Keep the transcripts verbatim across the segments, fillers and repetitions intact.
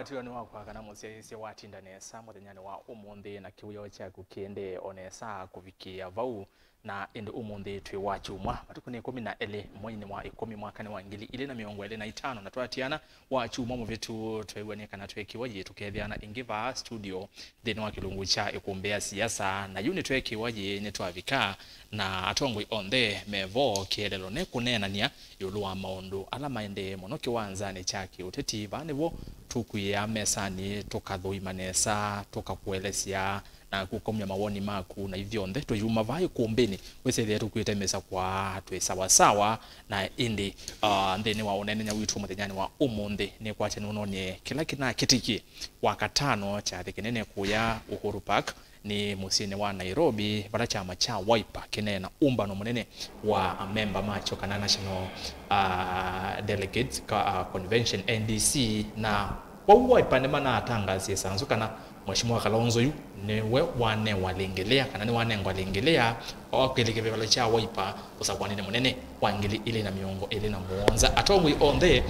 Tũyo nĩ wakwa kana mũsyaĩĩsya watinda nesa mũthenyanĩ wa ũmũnthĩ, na kĩwĩoo kyaku kĩendee o nesa kũvikĩĩa vau. Na ĩndĩ ũmũnthĩ twĩ wa kyumwa, matukũ nĩ ĩkũmi na elĩ mweinĩ wa ĩkũmi mwakanĩ wa ngili ilĩ na mĩongo ĩlĩ na itano, na twatiana wa kyumwa mũvĩtu tweew'anie kana twĩkĩwa yĩ tũkethĩana ĩngĩ vaa studio nthĩnĩ wa kĩlungu kya ĩkũmbĩ ya siasa, na yu nĩtweekĩwa yĩ nĩtwavika, na atongoi onthe me vo kĩeleelo nĩ kũneenany'a ĩũlũ wa maũndũ ala maendee mũno kĩwanzanĩ kya kĩũteti. Vaa nĩvo tũkwĩaa mesanĩ, tũkathũima nesa, tũkakũelesya, na kũkaumya mawoni maku, na ithyonthe tũyuma vaa ĩkũmbĩnĩ, wĩsĩthĩe tũkwĩte mĩsakwa twĩ sawasawa. Na ĩndĩ, ah, nthĩnĩ wa ũneenany'a witũ mũthenyanĩ wa ũmũnthĩ, nĩkwatya nũnonye kĩla kĩnakĩtĩkie Wakatano kyathĩ kĩnene kũya Uhuru Park, nĩ mũsyĩnĩ wa Nairobi, vala kyama kya Wiper kĩneena ũmbano mũnene wa amemba makyo, kana National, ah, Delegates ka, ah, Convention, N D C. Na kwa Wiper nĩmanatangasie sanzu kana Mheshimiwa Kalonzo yu nĩwe wanewa lĩngĩlĩa, kana nĩwanengwa lĩngĩlĩa, okĩlĩ kĩvevelo kya Wiper ũsakwanĩnĩ mũnene wa ngili ilĩ na mĩongo ĩlĩ na mũonza. Atongoi onthe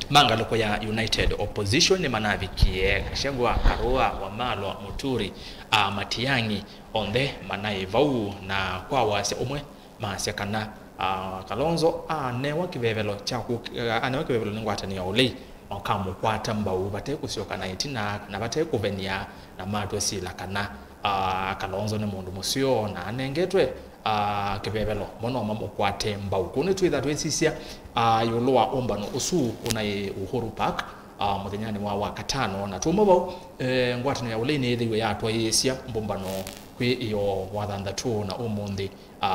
ma ngalĩko ya United Opposition nĩmanavikie: Gachagua, Karua, Wamalwa, Muturi, a, Matiang'i, onthe manaĩ vau, na kwa wasya ũmwe masya kana, a, Kalonzo anewa kĩvevelo kya kũ-, anewa kĩvevelo nĩ ngwatanĩo ya ũlei, makamũkwata mbau vate kũsyoka na ĩtina kana vate kũvenia, na matw'a syĩla kana, a, Kalonzo nĩ mũndũ mũseo na anengetwe, a, kĩvevelo, mo no mamũkwate mbau. Kũu nĩtwĩtha twĩsisya, a, ĩũlũ wa ũmbano ũsu ũnaĩ Uhuru Park, a, mũthenyanĩ wa Wakatano, na tũmwe vau, e, ngwatanĩo ya ũlei nĩyĩthĩiwe yatwaĩĩsya mbũmbano kwĩ ĩoo wa thanthatũ, na ũmũnthĩ, a,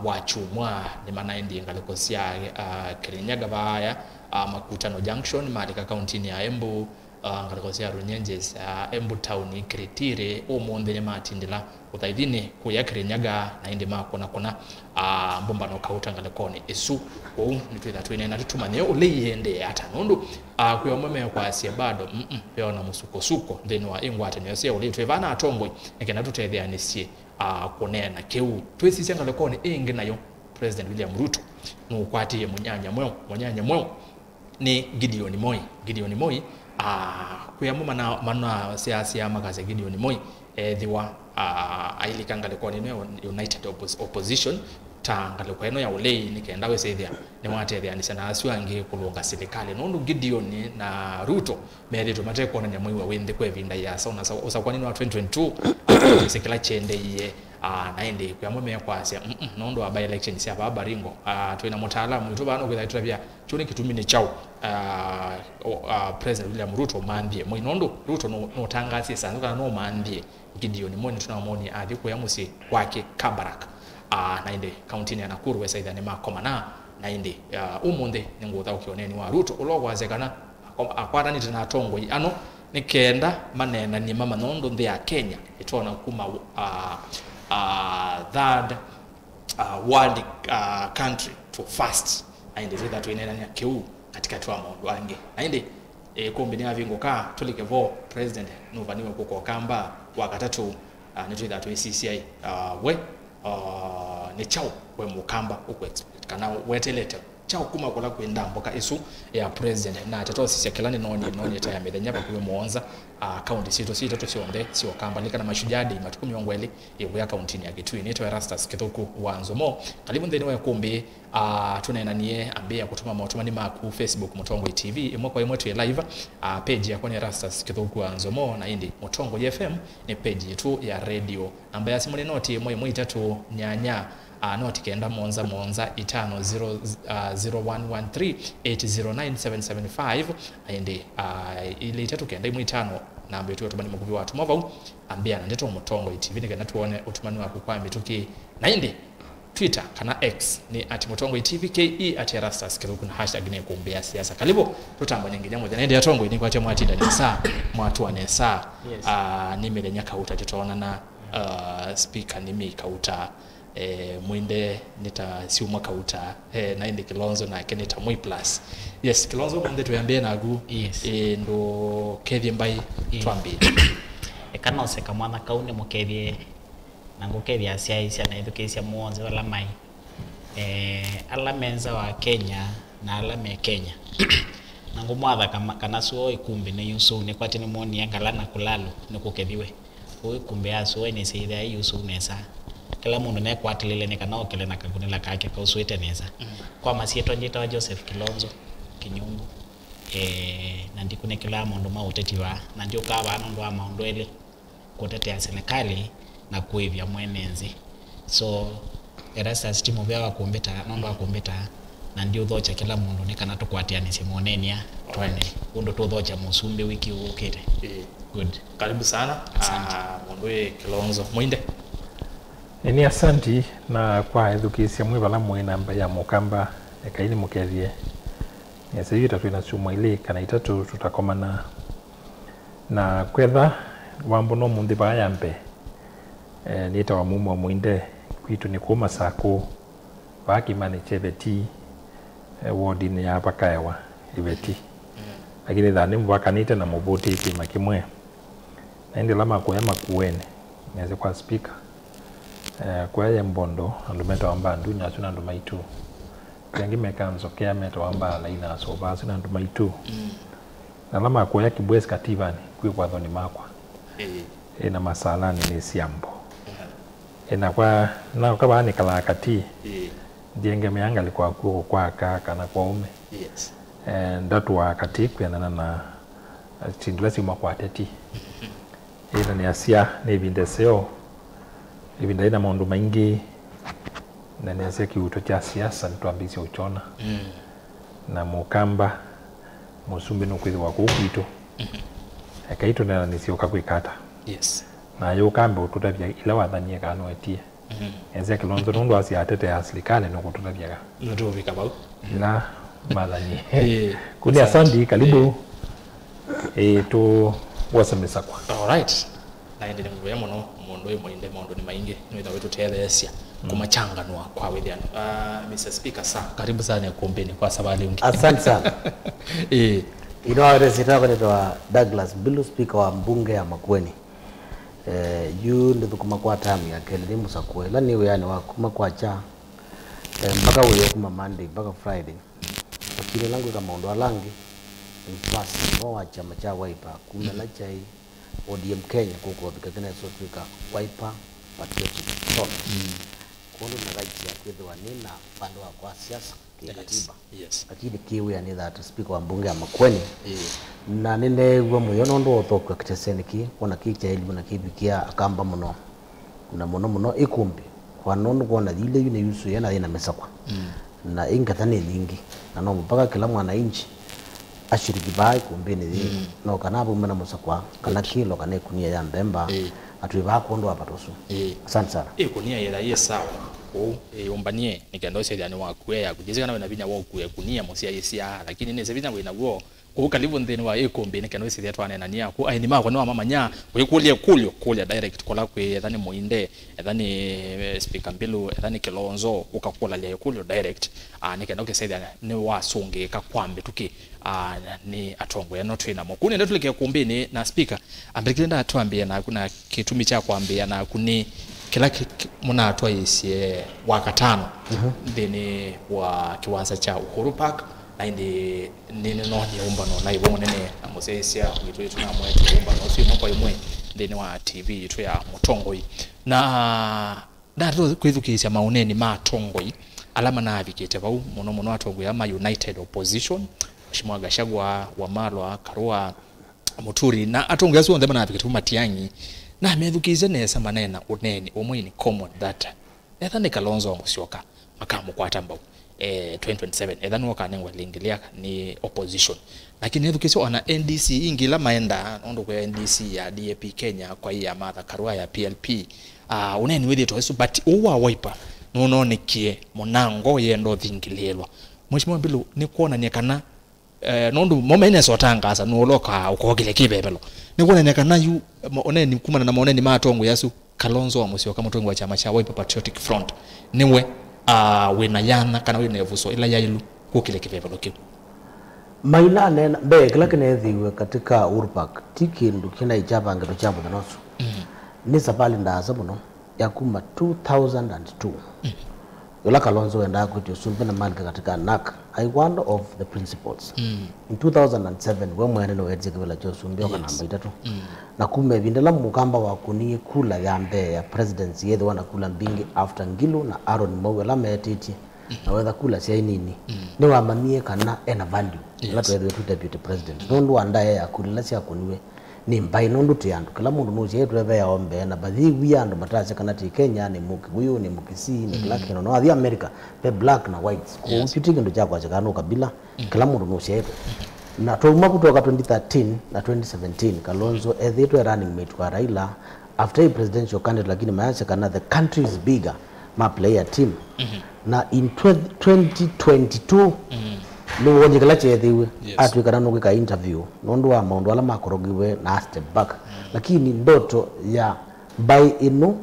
wa kyumwa nĩmanaendie ngalĩko sya, a, Kirinyaga vaya, a, Makutano Junction, malika kauntinĩ ya Embu, a, ngalĩko sya Runyenjes, a, Embu Town, Kiritiri. Ũmũnthĩ nĩmatindĩla ũthaithinĩ kũya Kirinyaga, na ĩndĩ makũnakũna, a, mbũmbano kauta ngalĩkonĩ ĩsu. Kwoou nĩtwĩtha twĩneena tũmanye ũlei ĩendee ata, nũndũ, a, kwĩ amwe mekwasya bado, mm, veona mũsukosuko nthĩnĩ wa ĩ ngwatanĩo sya ũlei. Twĩ vaa na atongoi nĩ kenda tũtetheanĩsye, a, kũneena kĩu. Twĩsisya ngalĩkonĩ ĩngĩ nayo, President William Ruto nũkwatĩĩe mũnyanya mweũ, mũnyanya mweũ nĩ Gideon Moi. Gideon Moi, ah, kwĩ amwe mana-, manaseasea makasya Gideon Moi ethĩwa, ah, ailika ngalĩkonĩ ĩno ya United Oppos-, Opposition ta ngalĩko ĩno ya ũlei, nĩ kenda wĩsĩthĩa nĩwatetheanĩsya na asu angĩ kũlũnga silikalĩ, nũndũ Gideon na Ruto methĩĩtwe matekwonany'a mwĩw'a wĩ nthĩ kwa ĩvinda yĩasa. Ona sa-, ũsakwanĩnĩ wa twenty twenty-two, atwĩsĩ kĩla kyendeie, ah, na ĩndĩ kwĩ amwe mekwasya, mm, mm, nũndũ wa by-election sya vaa Baringo, ah, twĩ na mũtaalamu witũ vaa nũkwĩtha ĩtũtavya kyu nĩ kĩtumi nĩ kyaũ, ah, o, ah, President William Ruto ũmanthie Moi, nũndũ Ruto nũ-, nũtangasie sanzu kana nũmanthie Gideon Moi, nĩtũnamwonie athi kũya mũsyĩ kwake Kabarak, ah, na ĩndĩ kauntinĩ ya Nakuru, wesaitha nĩmakomana, na ĩndĩ, ah, ũmũnthĩ nĩngũthaũkĩa ũneeni wa Ruto ũla ũkwasya kana akwa-, akwatanĩte na atongoi ano nĩ kenda maneenanie mamanya ũndũ nthĩ ya Kenya ĩtonya kuma, ah, ah, third, ah, world, ah, country to first. Na ĩndĩ twĩtha twĩneenany'a kĩu katĩkatĩ wa maũndũ angĩ. Na ĩndĩ, eh, ĩkũmbĩ nĩyavingũka, tũlike vo, President nũvaniwe kũka Ũkamba wa katatũ, ah, nĩtwĩtha twĩsisya, ah, we, ah, nĩ kyaũ we Mũkamba ũkũ expect kana wetelete kyaũ kuma kũla kwĩ ndambũka ĩsu ya President? Na tatosisya kĩla nĩnonie, nonie ta ya mĩthenya vakuvĩ mũonza, ah, kaunti sitũ sitatũ syonthe sya Ũkamba. Lilikana Mashujaa Day, matukũ mĩongo ĩlĩ ĩvũya kauntinĩ ya Kitui. Nĩtawa Erastus Kĩthũku wa Nzomo. Kalivu nthĩnĩ wa ĩkũmbĩ, ah, tũneenanie, ambĩĩa kũtũma motũmani maku Facebook Mũtongoi T V. Ĩmwe kwa ĩmwe twĩ live, ah, page yakwa nĩ Erastus Kĩthũku wa Nzomo, na ĩndĩ Mũtongoi F M nĩ page yitũ ya radio. Namba ya simũ nĩ noti ĩmwe ĩmwe itatũ nyanya, ah, noti kenda mũonza mũonza itano zero, ah, zero one one three eight zero nine seven seven five, na ĩndĩ, ah, ilĩ itatũ kenda ĩmwe itano, namba ĩtũ ya ũtũmani mũkuvĩ watũmwa vau, ambĩa na ndeto Mũtongoi T V nĩ kana tuone ũtũmani waku kwa mĩtũkĩ. Na ĩndĩ Twitter kana X nĩ at Mũtongoi T V K E, at Erastus Kĩthũku, na hashtag nĩ ĩkũmbĩ ya siasa. Kalivu, tũtambanye nginya mũthenya. Ĩndĩ atongoi nĩkwatya mwatinda nesa, mwatũa nesa. Yes. Ah, nĩ mĩthenya kauta tũtonana, ah, speaker nĩ Mĩi Kauta, eh, Mwinde nĩ ta syumwa kauta, eh, na ĩndĩ Kilonzo nake nĩ ta Mwĩ Plus. Yes, Kilonzo, ũmũnthĩ twĩambĩe naku. Yes. Eh, ndũkethye mbai. Yes. Twambĩe. Eka nose kamwana kau nĩmũkethye na ngũkethya asyaĩĩsya na ethukĩĩsya mũonze vala maĩ, eh, ala me nza wa Kenya na ala me Kenya. Na ngũmwatha kama, kana soo ĩkumbĩ nĩ yusũu, nĩkwatĩ nĩmwonie ngala na kũlalũ nĩkũkethiwe. Kwoou ĩkumbĩ ya soo nĩsyĩthĩawa ĩ yusũu nesa. Kĩla mũndũ nekwatĩlĩle nĩ kana okĩle na kakunĩla kake kausũĩte nesa. Kwa masyĩtwa, njĩtawa Joseph Kilonzo Kinyungu. Eh, na ndikunĩkĩlaa maũndũ ma ũteti vaa, na ndyũkaa vaa nũndũ wa maũndũ elĩ. Kũtetea silikalĩ na kũĩvya mwene nzĩ. So, Erastus, ti mũvea wa kũmbĩta, nũndũ wa kũmbĩta, na ndiũthokya kĩla mũndũ nĩ kana tũkwatĩanĩsye monenia, twone ũndũ tũũthokya mũsumbĩ wiki ũkĩte. Ĩĩ. Good. Karibu sana. Asante. Ah, mũndũ wĩ Kilonzo. Mũinde. Nĩ asanti, na kwa ethukĩĩsya mwĩ vala mũĩ namba ya Mũkamba, ekai nĩmũkethye. Nĩasya yu ta twĩ na syumwa ilĩ kana itatũ tũtakomana. Na kwetha wambona ũmũnthĩ vaa ya mbee, eh, nĩtawa Mumo Mũinde, kwitũ nĩ kũu Masakũ, vaa kĩĩmanĩ kya Iveti, eh, wodinĩ ya Vakaewa Iveti. Lakini thaa nĩmũvakanĩte na mũvũtĩe kĩĩma kĩmwe. Na ĩndĩ ala makuya Makueni, nĩasya kwa speaker, eh, kuya ye Mbondo, andũ metawa Mbandu, na asu nĩ andũ maitũ. Angĩ meka Nzokea metawa Mbaalai na Asova, asu nĩ andũ maitũ. Na ala makuya Kibwezi Kativani, kwĩ kwathoni makwa. Ĩĩ. Ĩ na Masalani nĩ Siambo. Ĩ na kwa, na kavaa nĩkalaa Kati, Ĩĩ. ndiengemea ngalĩko ya kw'oko kwa aka kana kwa ũme. Yes. Eh, ndatũaa Kati kwĩanana na, eh, syĩndũ ila syuma kwa ateti. Ĩ na nĩasya nĩ ĩvinda ĩseo, ĩvinda yĩna maũndũ maingĩ, na nĩasya kĩuto kya siasa nĩtwambĩĩsye ũkyona. Na Mũkamba, mũsumbĩ nũkwĩthĩwa kũu kwitũ. Ekai tũneenanĩsye ũkakwĩka ata. Yes. Na yũka ambe ũtũtavya ila wathanie kana nũetie. Enzĩa Kilonzo nũndũ asya atetea silikalĩ nũkũtũtavya ka. Nũtũvika vau. Ila mathanie. Ĩĩ. Kuni asandi, karibu. Ĩĩ, tũwose mĩsakwa. All right. Na ĩndĩ nĩ mũvea mũno, mũndũ wĩ Mũinde maũndũ nĩ maingĩ, nĩwĩtha wĩtũtetheesya kũmachanganua kwa wĩthĩano. Ah, Mister Speaker, sir, karibu sana ikumbini kwa savalĩ ũngĩ. Asante sana. Ĩĩ. Ino awete sitako nĩtawa Douglas Mbilu, speaker wa mbunge ya Makueni. Eh, yu ndĩthũkũma kwa term ya kelĩ nĩ mũsakũe. Ĩla nĩ wĩanĩ wa kuma kwakya, eh, mpaka wĩo kuma Monday mpaka Friday. Lakini ĩla ngwĩka maũndũ ala angĩ, nĩ first no wa kyama kya Wiper, kuma ĩla kyaĩ O D M Kenya kũkũvika kĩnesa ũtw'ĩka Wiper Patriotic Front. Kwondũ na right ya kwĩthĩwa nĩ na vandũ wakwa wa siasa kĩkatiba. Yes. Lakini kĩwĩa nĩ that speaker wa mbunge ya Makueni. Ĩĩ. Na nĩneew'a mũyo nũndũ wa ũthokua kĩtesenĩ kĩĩ, kwona kĩĩ kyaĩlu na kĩvikĩa Akamba mũno. Na mũno mũno ikumbĩ. Kwa nũndũ kwona yile yu nĩ yusu yena yĩna mĩsakwa. Na ĩ ngetha nĩ nyingĩ. Na no mpaka kĩla mwananchi ashiriki vaa ikumbĩnĩ yĩĩ. No kana avaume na mũsakwa, kana kĩlo, kana ikunia ya mbemba, atwĩ vaa kwondũ wa vata ũsu. Ĩĩ. Asante sana. Ĩkunia yĩla yĩ sawa. Kũu, ĩĩ, ũmbanie, nĩ kenda ũsethĩa nĩ wakua yaku. Ndĩsĩ kana wĩna vinya wa ũkua ĩkunia mũsyaĩĩsya, lakini nĩsĩ vinya wĩna w'o. Kũu karibu nthĩnĩ wa ĩkumbĩ nĩ kenda wĩsethĩa twaneenania kũu. Aeni makwa nĩwamamanya, wĩkũlya ĩkũlyo, kũlya direct kũla kwĩ etha nĩ Mũinde, etha nĩ, eh, Speaker Mbilu, etha nĩ Kilonzo, ũkakũlalya ĩkũlyo direct. Ah, nĩ kenda ũkĩsethĩa nĩwasũngĩĩka kwa mĩtũkĩ, ah, nĩ atongoi ano twĩ namo. Kũu nenda tũlike ĩkumbĩnĩ na speaker, ambĩlĩkĩle ndatwambĩĩa naku na kĩtumi kya kwambĩĩa naku nĩ kĩla kĩ-, kĩ-, mũnatwaĩĩsye Wakatano nthĩnĩ wa kĩwanza kya Uhuru Park, na ĩndĩ nĩnĩnoonie ũmbano na ĩvo mũnene na mũsyaĩĩsya witũ ĩtũnamwete ũmbano ũsu ĩmwe kwa ĩmwe nthĩnĩ wa T V yitũ ya Mũtongoi. Na ndatata kwĩthukĩĩsya maũneeni ma atongoi ala manavikĩte vau, mũno mũno atongoi aa ma United Opposition, Mheshimiwa Gachagua, Wamalwa, Karua, Muturi, na atongoi asu onthe manavikĩte vau, Matiang'i, namethukĩĩsye nesa maneena ũneeni ũmwe in common that etha nĩ Kalonzo wa Musyoka, makamũkwata mbau, eh, twenty twenty-seven, etha nĩwe ũkanengwa lĩngĩ lĩa nĩ opposition. Lakini nĩthukĩĩsye ona N D C ingĩ ila maendaa, nũndũ kwĩ N D C ya D A P Kenya, kwa ya Martha Karua ya P L P. Ah, ũneeni wĩthĩĩtwe ũsu, but ũũ wa Wiper nũnoonekie mũnango yenda ũthingĩlĩĩlwa. Mheshimiwa Mbilu, nĩ kwonany'a kana eh, nũndũ mo mainesa ũtangaasa nũũ ũla ũka-, ũkokĩlya kĩvevelo. Nĩ kwonany'a kana yu, ma-, ũneeni kumana na maũneeni ma atongoi asu, Kalonzo wa Musyoka, mũtongoi wa kyama kya Wiper Patriotic Front, nĩwe, ah, wĩna yanya kana wĩna ĩvuso ĩla yaĩlu kũkĩlya kĩvevelo kĩu. Mainaneena mbee, kĩla kĩneethĩiwe katika Uhuru Park ti kĩndũ kĩnaĩ kyavangĩtwe kya mũthenya ũsu. Nĩ savalĩ ndaasa mũno ya kuma two thousand and two. Ũla Kalonzo wendaa kwĩtya ũsumbĩ na malika katika NARC, aĩ one of the principals. Mm. In two thousand and seven, we mwene nĩweetie kĩvĩla kya ũsumbĩ oka Yes. namba itatũ. Mm. Na kuma ĩvinda ĩla Mũkamba wakũnie kula ya mbee ya presidency, yethĩwa na kula mbingĩ after Ngilu na Aaron Mwau ala meetĩtye, na wetha kula syaĩ nini, Mm. nĩwamanyie kana ena value ĩla Yes. tweethĩwe twĩ deputy president. Nũndũ wa ndaĩa ya kula ila syakũniwe nĩ mbaĩ, nũndũ twĩ andũ, kĩla mũndũ nũsyaĩtwe ve ao mbee, na vathi wia andũ matasya kana twĩ Kenya, nĩ Mũkikuyu, nĩ Mũkisii, nĩ kĩla Mm. kĩndũ. No athi America, ve black na whites. Kwoou Yes. kyu ti kĩndũ kya kwasya kana nĩ ũkabila, Mm. kĩla mũndũ nũsyaĩtwe. Na twauma ku twoka twenty thirteen na twenty seventeen, Kalonzo ethĩĩtwe running mate wa Raila after a presidential candidate, lakini mayasya kana the country is bigger, ma play a team. Mhm. Na in twenty twenty-two, Mm. nĩwonye kĩla kyeethĩiwe, Yes. atw'ĩka na nũkwĩka interview nũndũ wa maũndũ ala makorogiwe na a step back. Mm. Lakini ndoto ya mbaĩ ĩno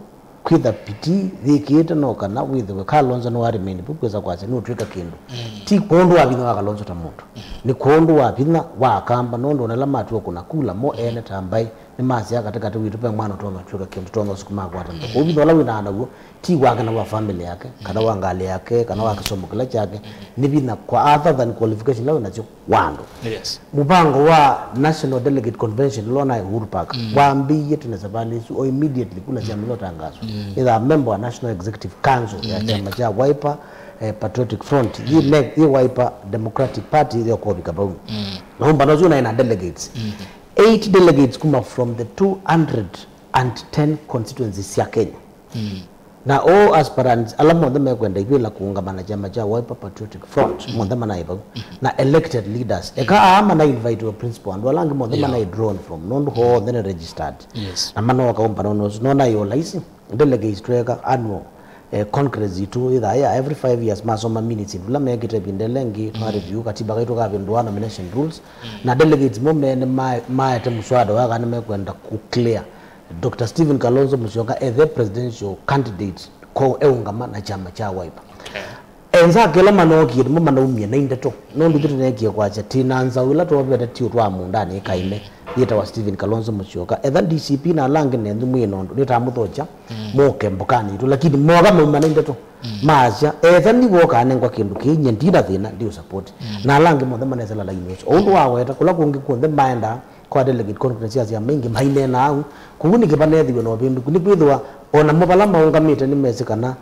kwĩtha pitii yĩkĩĩte no kana wĩthĩwe Kalonzo nĩwa remain vu kwĩsa kwasya nũtw'ĩka kĩndũ. Mm. Ti kwondũ wa vinya wa Kalonzo ta mũndũ. Mm. Nĩ kwondũ wa vinya wa Akamba, nũndũ ona ĩla matw'a kũna kula mo ene ta mbaĩ, nĩmasyaa katĩkatĩ witũ ve mwana ũtonya ũtw'ĩka kĩndũ, tonya ũsukumaa kwata nthĩ. Kwoou vinya ũla wĩnaa naw'o ti wake na wa family yake, kana wa ngalĩ yake, kana wa kĩsomo kĩla kyake, nĩ vinya kwa other than qualification ila wĩnasyo wa andũ. Yes. Mũvango wa National Delegate Convention ũla ũnaĩ Uhuru Park, Mm. wambĩie tene savalĩ ĩsu, o immediately kula syambĩlwa tangaso. Mm. Nĩtha member wa National Executive Council ya Mm, kyama kya Wiper, eh, Patriotic Front, yĩ NEC, yĩ Wiper Democratic Party, yokũvika vau. Mm. Na ũmbano ũsu ũnaĩ na delegates. Mm. Eight delegates kuma from the two hundred and ten constituencies sya Kenya. Mm. Na all aspirants ala monthe mekwenda ivĩla kũũngama na kyama kya Wiper Patriotic Front, monthe manaĩ vau. Na elected leaders. Eka aa manainvitiwa principal, andũ ala angĩ monthe Yeah. manaĩ drawn from, nũndũ onthe nĩ registered. Yes. Na manooka ũmbanonĩ ũsu. Nona yo laisi, delegates tweka annual, eh, congress itũ ĩthaa ya every five years, masoma minutes ĩndũ ila mekĩte ĩvinda ĩla ĩngĩ, twa review katiba kaitũ kavĩndũa nomination rules. Na delegates mo mene ma-, maete mũswada wa kana nĩmekwenda kũ clear Doctor Stephen Kalonzo Musyoka as the presidential candidate ko eũngama na kyama kya Wiper. Okay. Enzake ĩla manookie nĩmo manaumie na indeto, nũndũ ithyĩ tũneekie kwasya twĩna nzaũ ĩla twovete ti ũtwaa mũũndanĩ ĩkaime, yĩtawa Stephen Kalonzo Musyoka. Etha D C P na ala angĩ nenyu mwĩ na ũndũ, nĩtamũthokya, mũke mbokanĩ itũ, lakini mooka mauma na indeto, maasya, etha nĩ w'o ũkanengwa kĩndũ kĩĩ, nyie ndina thĩna, ndiũsupport. Na ala angĩ monthe manesela lainĩ ũsu. O ũndũ waweta, kũla kũngĩ kw'onthe maendaa, kwa delegate conference ya syama ingĩ maineenaa au. Kwoou nĩkĩ vaneethĩwe na ũvĩndũku? Nĩkwĩthĩwa o namo vala maũngamĩte nĩmesĩ kana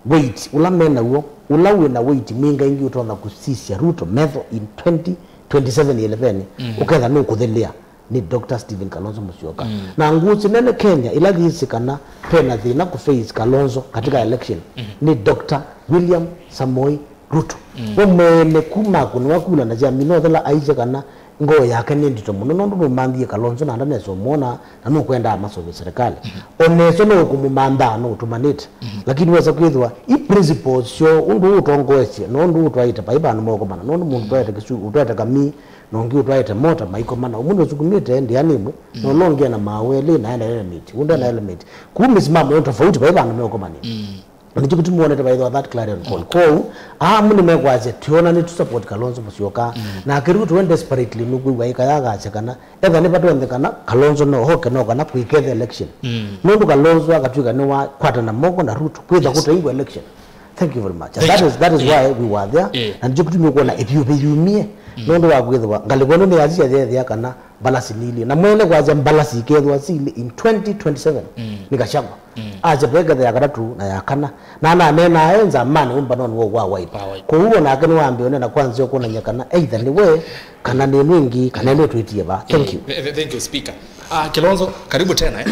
weight ũla me naw'o, ũla wĩ na weight mwingaingĩ ũtonya kũsisya Ruto metho in twenty twenty-seven ĩeleveni, ũketha nũkũthĩlĩa nĩ Doctor Stephen Kalonzo Musyoka. Na ngũsĩ nene Kenya ila yĩsĩ kana pena thĩna kũ face Kalonzo katika election nĩ Doctor William Samoei Ruto. We mwene kuma akũnĩwa kula na kyamina ũthela aisye kana ngoo yake nĩ ndito mũno, nũndũ nũmanthie Kalonzo na ndanesa ũmwona, na nũkwendaa masũvĩe serikali. Oneso no ũkũmũmanthaa no ũtũmanĩte. Lakini wesa kwĩthĩwa i principles syoo, ũndũ ũtongoesye, na ũndũ ũtwaĩte vai vandũ meũkomana, nũndũ mũndũ ũtwaĩte kĩsu, ũtwaĩte kamii, na ũngĩ ũtwaĩte mota, maikomana. Ũmwe nũsukumĩte ndĩanĩ ĩmwe, na ũla ũngĩ ena maaũ elĩ, na ena helmet, ũndũ ena helmet. Kuu mĩsimamo nĩ tofauti vai vandũ meũkomanĩa. Na nĩkyo kĩtumi wonete vaithwa that clarion call. Kwoou, aa amwe nĩmekwasya, twĩona nĩtũ support Kalonzo Musyoka. Na kĩrĩu tũwe desperately nũkwĩw'a ĩkaya akasya kana, etha nĩ vatonthe kana Kalonzo no oke no kana kwĩkethe election. Nũndũ Kalonzo akatw'ĩka nĩwakwatana moko na Ruto, kwĩtha kũtaingwa election. Thank you very much. And that is, that is why we were there. Na nĩkyo kĩtumi ũkwona ĩvyũvĩ yumie. Nũndũ wa kwĩthĩwa ngalĩko ĩno nĩyasisya yeethĩa kana mbalasi nilĩ. Na mwene kwasya mbalasi ikethĩwa silĩ in twenty twenty-seven nĩ Gachagua. Asya veketha ya katatũ na ya kana. Na ananeenaa e nzamanĩ ũmbanonĩ wa, wa Wiper. Kwoou o nake nĩwambĩĩe ũneena kwa nzĩa ũkwonany'a kana either nĩwe, kana nĩ ĩno ĩngĩ, kana ĩno ĩtwĩtie va. Thank you. Eh, th-, th-, thank you, Speaker. Ah, Kilonzo, karibu tena, eh.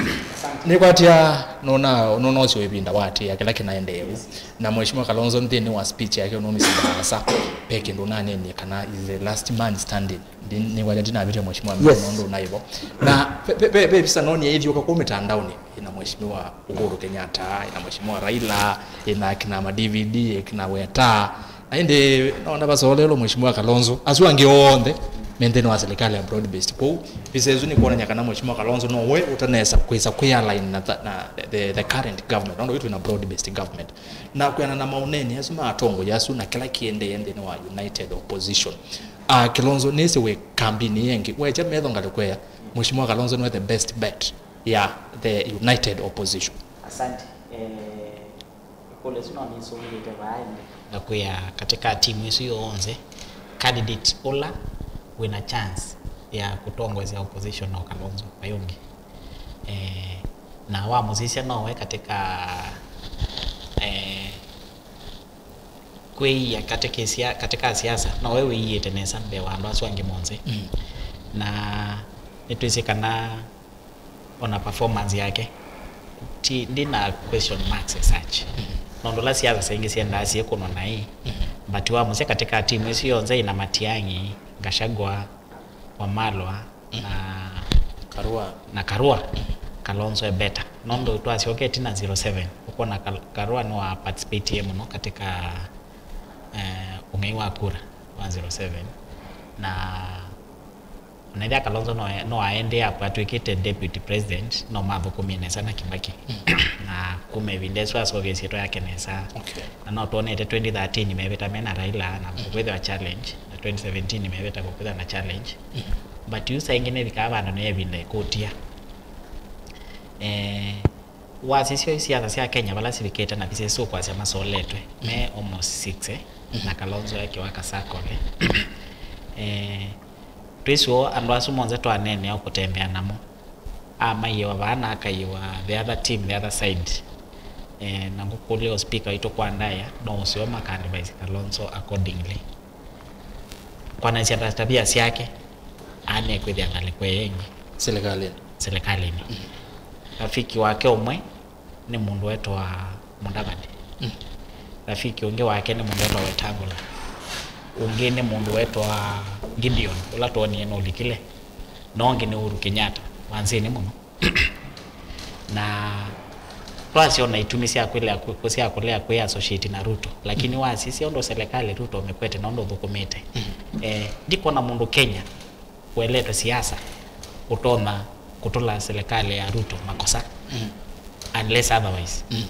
Nĩkwatĩa nũna, nũna ũsyo ĩvinda watĩa kĩla kĩnaendee vu. Na Mheshimiwa Kalonzo nthĩnĩ wa speech yake ũnũmĩsye vaasa, ve kĩndũ ũnanenie kana is the last man standing. Ndi-, nĩkwatya ndinavĩtya Mheshimiwa Yes. nũndũ ũnaĩ vo. Na ve, ve, ve, ve visa nonie ĩthiũka kũu mĩtandaonĩ, ĩna Mheshimiwa Uhuru Kenyatta, ĩna Mheshimiwa Raila, ĩna kina ma D V D, kina Weta. Na ĩndĩ nona vasolelwe Mheshimiwa Kalonzo. Asu angĩ onthe me nthĩnĩ wa serikali ya broad based. Kwoou visa ĩsu nĩkwonany'a kana Mheshimiwa Kalonzo nowe ũtanesa kwĩsa kwĩ align na, tha-, na the, the current government. Nũndũ yu twĩna broad based government. Na kwĩana na maũneenĩ asu ma atongoi asu na kĩla kĩendee nthĩnĩ wa United Opposition. Ah, Kilonzo, nĩsĩ wĩ kambini ĩngĩ. Wekya metho ngalĩko ĩya, Mheshimiwa Kalonzo nĩwe the best bet ya the United Opposition. Asante. Eh, Kũlya isu no nisũngĩte vaa ĩndĩ. Ngakwĩa, katika timu isu yonthe, candidate ũla wĩna chance ya kũtongoesya opposition no Kalonzo, vai ũngĩ. Eh, na wamũsisya nowe katika, eh, kwĩia katika sia-, katika siasa, nowe wĩiĩte nesa mbee wa andũ asu angĩ monthe. Mm. Na nĩtwĩsĩ kana ona performance yake, ti, ndina question marks as such. Mm. Nũndũ la siasa singĩ siendaa syĩkũnwa naĩ, mm, but wamũsya katika timu isu yonthe ina Matiang'i, Gachagua, Wamalwa, mm, na Karua. Na Karua, mm, Kalonzo e better. Nũndũ twasyoka ĩtina zero seven, ũkwona Kal-, Karua nĩwa participatie mũno katika, eh, ũng'ei wa kura wa zero seven. Na Ona ethĩa Kalonzo no, no aendee up atw'ĩkĩte deputy president, no mathũkũmie nesa na Kibaki. Mm. Na kuma ĩvinda ĩsu aseũvye ĩsyĩtwa yake nesa. Okay. Na no twonete twenty thirteen mevĩta mena Raila na, mm, kũkwĩthĩwa challenge, na twenty seventeen mevĩta kũkwĩthĩwa na challenge. Mm. But yu saa ingĩ nĩvikaa vandũ nĩ ĩvinda ĩkũtia. Eh, wasisya siasa sya Kenya vala sivikĩte na visa isu kwasya masoletwe, mm, me almost six, eh? Mm. Na Kalonzo ekiwa kasakole. Eh, Twĩsĩ ũũ andũ asu monthe twaneenea ũkũtembea namo. Amaiĩwa vaa na akaiĩwa the other team, the other side. Eh, na ngũkũlya o speaker waitũ kwa ndaĩa, no ũseo maka advise Kalonzo accordingly. Kwanasya ta tabia syake, anekwĩthĩa ngalĩko ĩngĩ. Silikalĩnĩ. Silikalĩnĩ. Mm. Rafiki wake ũmwe nĩ mũndũ wetwa Mudavadi. Mm. Rafiki ũngĩ wake nĩ mũndũ wetwa Wetangula. Ũngĩ nĩ mũndũ wetwa Gideon, ũla twonie nũlikile. Na ũngĩ nĩ Uhuru Kenyatta, wa nzĩnĩ mũno. Na twasyona itumi sya kũlea kũ-, sya kũlea kwĩ associate na Ruto. Lakini, mm, wasisya ũndũ silikalĩ Ruto ũmĩkwete na ũndũ ũthũkũmĩte. Mm. Eh, ndikwona mũndũ Kenya ũeletwe siasa ũtonya kũtũla silikalĩ ya Ruto makosa, mm, unless otherwise. Mm.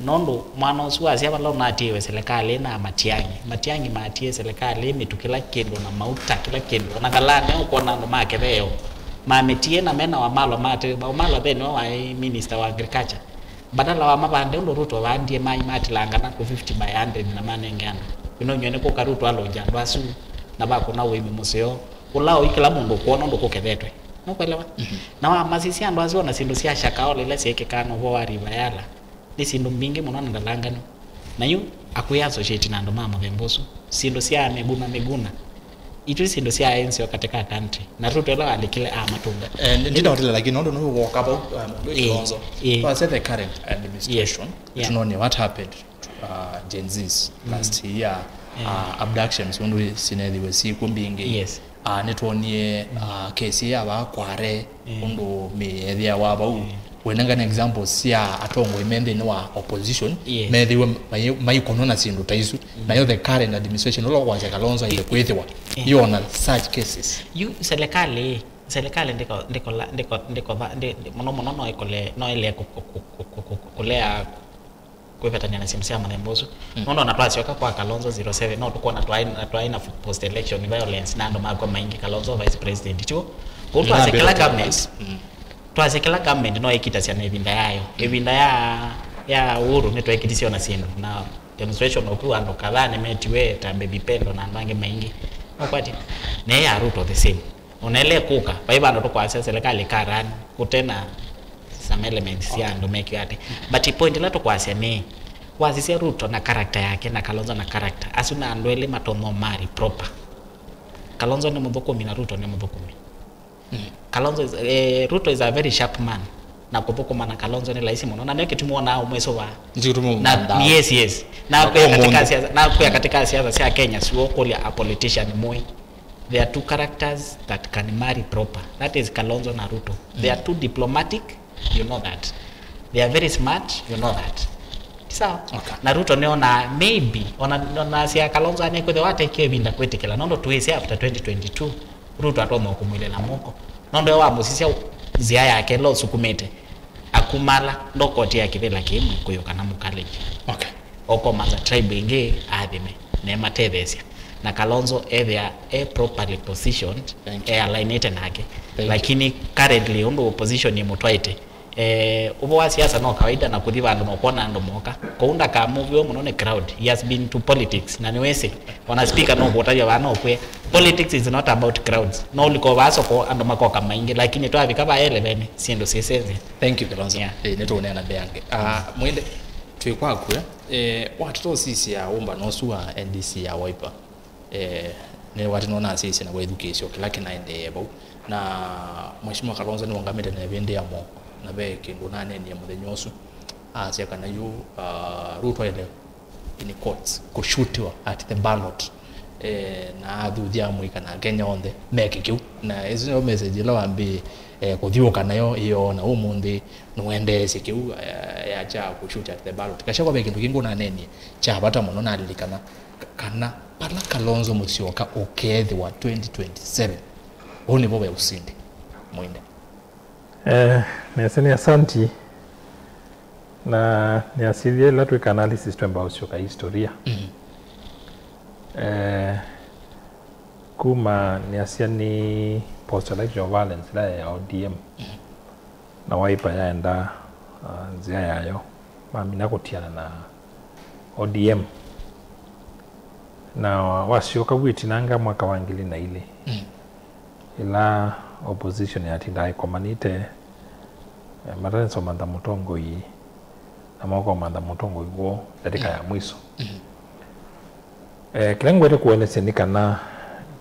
Nũndũ mwana ũsu wasya vala ũnatiĩwe silikalĩ na Matiang'i. Matiang'i maatiie silikalĩ mĩtu kĩla kĩndũ na mauta kĩla kĩndũ. Ona Thalane ũkwona andũ ma kĩtheo mamĩtie na mena Wamalwa mate, Wamalwa ve nĩwe waĩ minister wa agriculture. Badala wa mavande ũndũ Ruto avaandie, mai matilangana kũ fifty by hundred na manenge andũ. Ĩno nyie nĩ kũka Ruto alũngya andũ asu na vakũna ũĩmi mũseo. Ũla ũĩ kĩla mũndũ ũkwona ũndũ kũkethetwe. Nũkwelewa? Mhm. Na wamasisya andũ asu ona syĩndũ sya Shakahola ila syeekĩkaa na ũvoo wa River Yala, nĩ syĩndũ mbingĩ mũno na ndalanganu. Na yu akwĩ associate na andũ ma mũthemba ũsu. Syĩndũ sya Miguna Miguna. Itũ syĩndũ sya ensio katika country. Na Ruto ĩla walikile amatũnga. Eh, ndi-, ndinawatila, lakini nũndũ nũũ woka vau, um, ĩĩ, Kalonzo. Ĩĩ. Twasya the current administration, yes, yeah, tunaona what happened to, uh, Gen Zs, mm, last year, yeah, uh, abductions, ũndũ sinethiwe siku mbingĩ. Yes. Ah, nĩtwonie, ah, kesi ya vaa Kware, mm, ũndũ mĩethĩa wa vau. Mm. Wenengane examples sya atongoi me nthĩnĩ wa opposition, yes, methĩwe mai-, maikonwa na syĩndũ ta isu. Mm. Nayo the current administration, ũla ũkwasya Kalonzo aile kwĩthĩwa, eh, yona such cases. Yu serikali, serikali ndiko, ndiko la, ndiko, ndiko va, ndi, ndi, mũno mũno no ĩkole, no ĩle kũ-, kũ-, kũlea kwĩvetany'a na syĩndũ sya mũthemba ũsu. Mm. Nũndũ ona twasyoka kwa Kalonzo zero seven, no tũkwona twaĩ, twaĩ na post election violence na andũ makwa maingĩ, Kalonzo vice president. Tyo? Kũu twasya kĩla government, mm, twasya kĩla government no ĩkitasya na ĩvinda yayo. Mm. Ĩvinda ya, ya Uhuru nĩtwekitisye ona syĩndũ. Na demonstration oku andũ kadhaa nĩmetiwe ta Baby Pendo na andũ angĩ maingĩ. Nũkwatya? Na ya Ruto the same. Ona ĩla ĩkũka, vai vandũ tũkwasya serikali ĩkarani, kũte na some elements sya andũ mekiwa atĩ. But point ĩla tũkwasya nĩ, wasisya Ruto na character yake na Kalonzo na character, asu na andũ elĩ matonya marry proper. Kalonzo nĩ mũthũkũmi na Ruto nĩ mũthũkũmi. Mm. Kalonzo is, eh, Ruto is a very sharp man. Na kũthũkũma na Kalonzo nĩ laisi mũno. Na nĩkĩtumi wonaa ũmwĩsũva. Nĩkĩtumi na, ũmwenda. Yes, yes. Na nakwĩa katika siasa, nakwĩa katika siasa sya Kenya, siũkũlya a politician mũĩ. There are two characters that can marry proper. That is Kalonzo na Ruto. They are, mm, too diplomatic, you know that. They are very smart, you know that. Sawa? Okay. Na Ruto nĩona maybe, ona, ona sia Kalonzo anekwĩthĩwa atekĩe ĩvinda kwĩtĩkĩla. Nũndũ twĩsĩ after twenty twenty-two, Ruto atonya kũmwilĩla moko. Nũndũ we wamũsisya nzĩa yake ĩla ũsukumĩte. Akumala, ndokotia kĩvĩla kĩmwe kũyũ kana mũkalĩki. Okay. Okomanza tribe ĩngĩ athime, na ĩmatetheesya. Na Kalonzo ethĩa e properly positioned, thank you, e alignĩte nake. Thank you. Lakini currently, ũndũ opposition ĩmũtwaĩte, Eh, ũvoo wa siasa no kawaida na kũthi vandũ na ũkwona andũ moka. Kwoou ndakamũviwe mũno nĩ crowd. He has been to politics na nĩwĩsĩ. Ona speaker no kũtavya vaa no kwĩe. Politics is not about crowds. No ũliko vaa soko andũ makoka maingĩ, lakini twavika vaa eleveni syĩndũ syĩsenzya. Thank you, Kalonzo. Yeah. Eh, nĩtũũneena mbee angĩ. Ah, Mwende, twĩ kwaku, eh? Eh, watũtosisya ũmbano ũsu wa N D C ya Wiper. Eh, nĩ wati nona asisi na wethukĩĩsyo kĩla kĩnaendee vau. Na Mheshimiwa Kalonzo nĩwaũngamĩte na ĩvĩndĩ ya moko, na ve kĩndũ nanenie mũthenya ũsu, asya kana yu, ah, Ruto aile in quotes, kũshutiwa at the ballot. Eh, na athuthya amũika na Akenya onthe meke kĩu. Na ĩsu nĩyo message ĩla wambĩĩe, eh, kũthiũũka nayo ĩyoo, na ũmũnthĩ nĩwendeesye kĩu, eh, ya kya kũshuti at the ballot. Gachagua ve kĩndũ kĩngĩ ũnanenie kya vata mũno nalilikana, kana vala Kalonzo Musyoka ũkeethĩwa twenty twenty-seven, ũu nĩvo ve ũsindi. Mwende. Eh, nĩasya nĩ asanti, na nĩasĩthye ĩla twĩka analysis twemba ũsyoka historia. Mhm. Eh, kuma nĩasya nĩ post electoral violence ĩla ya O D M. Mhm. Na Wiper yaenda, uh, nzĩa yayo, mamina kũtiana na O D M. Na wasyoka wĩtinanga mwaka wa ngili na ilĩ, mm, ĩla opposition yatindaa ĩkomanĩte, eh, matanĩsomantha mũtongoi, na makomantha mũtongoi woo ndatĩka ya mwiso. Mm. Eh, kĩla ngwete kũelesya nĩ kana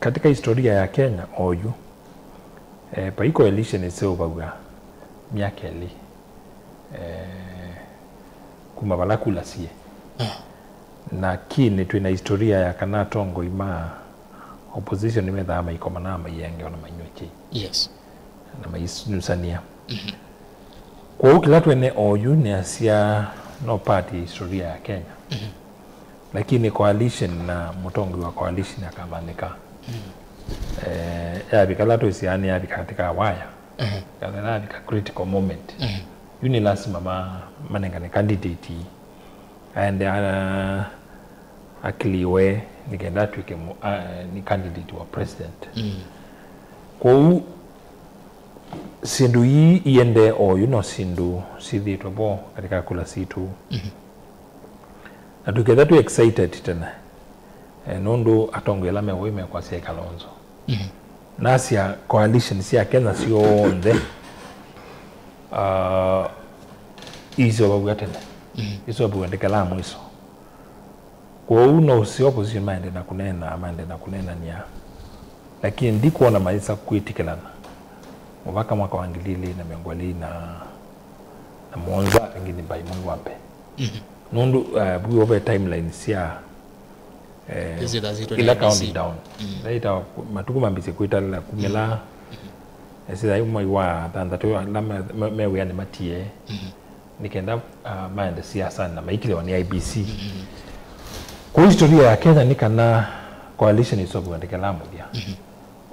katika historia ya Kenya oyu, eh, vai coalition iseũvaw'a myaka ĩlĩ, eh, kuma vala kula siĩ. Ah. Na kĩnĩ twĩ na historia ya kana atongoi ma opposition nĩmethaa maikomana maiengeo na mainyw'a kĩi. Yes. Na mainusania. Mhm. Kwoou kĩla twene oyu nĩasya no part ya historia ya Kenya. Mhm. Lakini coalition na mũtongoi wa coalition akamanĩka. Mm. Eh, yavika la twĩsĩaa nĩ yavika katika waya. Mhm. Kana yavika critical moment. Mhm. Yu nĩ lasima ma, manengane candidate aende a, akiliwe nĩ kenda atwĩke mu, a, nĩ candidate wa president. Mm. Kwoou syĩndũ ii iendee oyu no syĩndũ syĩthĩĩtwe vo katika kula sitũ. Mhm. Na tũketha twĩ excited tene, eh, nũndũ atongoi ala me vau mekwasya Kalonzo. Mhm. Nasya coalition sya Kenya syonthe, ah, iseũvaw'a tene. Mhm. Iseũvaw'a ndĩkala mwiso. Kwoou no ũseo opposition maende na kũneena, maende na kũneenany'a. Lakini ndikwona mayĩsa kwĩtĩkĩlana mũvaka mwaka wa ngili ilĩ na mĩongo ĩlĩ na, na mũonza, pengine by mwei wa mbee. Mhm. Nũndũ, eh, vu ve timeline sya, eh, ila countdown. Mm. Laita matukũ mambĩsye kwĩtalĩla kumĩla, mm, esĩtha mwai wa thanthatũ, ala me, me, me wĩanĩ matie. Mhm. Nĩ kenda, ah, maende siasani na maikĩlĩwa nĩ I E B C. Mm-hmm. Kwa historia ya Kenya nĩ kana coalition ĩseũvaw'a ndĩkala mũthya. Mm-hmm.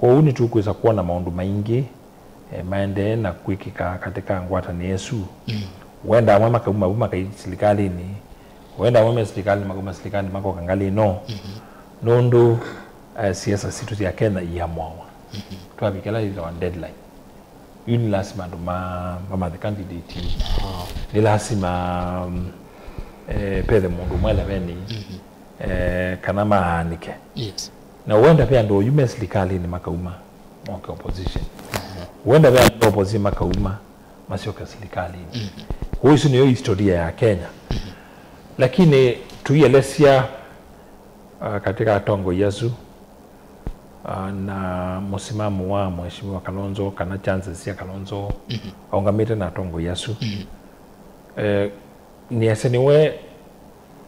Kwoou nĩtũkwĩsa kwona maũndũ maingĩ, eh, maendee na kwĩkĩka katika ngwatanĩo ĩsu. Mm-hmm. Wenda amwe makauma vu makai silikalĩnĩ, wenda amwe me silikalĩnĩ makauma silikalĩnĩ makoka ngalĩ ĩno. Mm-hmm. Nũndũ, eh, siasa sitũ sya Kenya iamwawa. Mm-hmm. Twavikĩla yĩthĩwa deadline. Yu nĩ lasima andũ ma, mamathe candidate. Aha. Nĩ lasima, mm, eh, pethe mũndũ ũmwe leveni, mhm, eh, kana maanĩke. Yes. Na wenda ve andũ oyu me silikalĩnĩ makauma, moke opposition. Aha. Wenda ve andũ opposition makauma, masyoke silikalĩnĩ. Mhm. Kwa hiyo isu nĩyo historia ya Kenya. Mhm. Lakini tuielesya, ah, katika atongoi asu, ah, na mũsimamo wa Mheshimiwa Kalonzo, kana chances sya Kalonzo, mhm, aũngamĩte na atongoi asu. Mhm. Eh, nĩasya nĩwe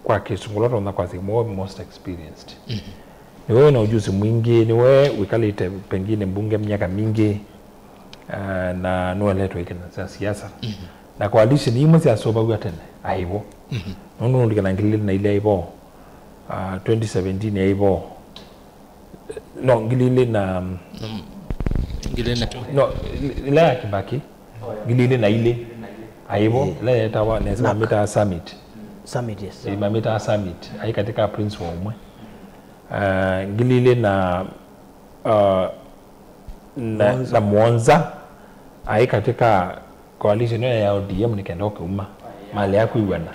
kwa kĩsũngũ ũla tonya kwasya nĩwe most experienced. Mhm. Nĩwe wĩna ujuzi mwingĩ, nĩwe wĩkalĩte pengine mbunge myaka mingĩ, ah, na nũeletwe ĩkena sya siasa. Mhm. Na coalition imwe syasũvaw'a tene, aivo. Mhm. Nũndũ nũlikana ngili ilĩ na ilĩ aivo, ah, twenty seventeen aivo, no, ngili ilĩ na, mm, ngili ilĩ na, no, ila ya Kibaki, ngili ilĩ na ilĩ, aivo, ĩĩ, ila yetawa, nesa, na mamĩtaa summit. Summit, yes. Ĩĩ, mamĩtaa summit, ai katika principal ũmwe. Ah, ngili ilĩ na, ah, na, mũonza, na mũonza, ai katika Coalition ĩyo ya O D M nĩ kenda ũkauma. Malea kwĩw'ana.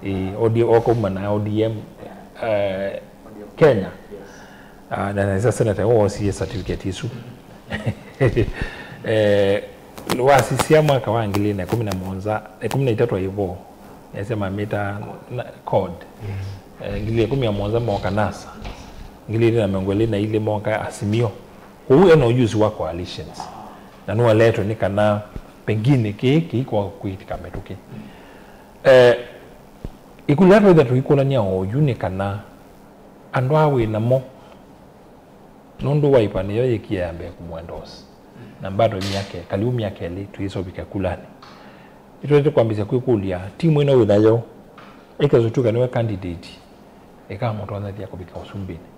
Ĩĩ, O D M, ũkauma na O D M, eh, Kenya. Ah, na nesa senator ũũ woosie certificate isu. Eh, wasisya mwaka wa ngili na ikũmi na mũonza, ikũmi na itatũ aivo, nesa mamĩta na code. Eh, ngili ikũmi na mũonza moka NASA. Ngili ilĩ na mĩongo ĩlĩ na ilĩ moka Azimio. Kwoou ena ũjuzi wa coalitions. Na nĩwaletwe nĩ kana pengine kĩĩ kĩikwa kwĩtĩka mĩtũkĩ. Eh, ĩkũlyo ya twĩtha tũikũlany'a oyu nĩ kana andũ aa wĩ namo, nũndũ Wiper nĩyo yĩkie ya mbee kũmũendorse. Na bado myaka, kaliu myaka ĩlĩ, tũisovika kulanĩ. Nĩtwete kwambĩsya kwĩkũlya, timu ĩno wĩ nayo, ĩkesa ũtw'ĩka nĩwe candidate, ĩkamũtonyethya kũvika ũsumbĩnĩ.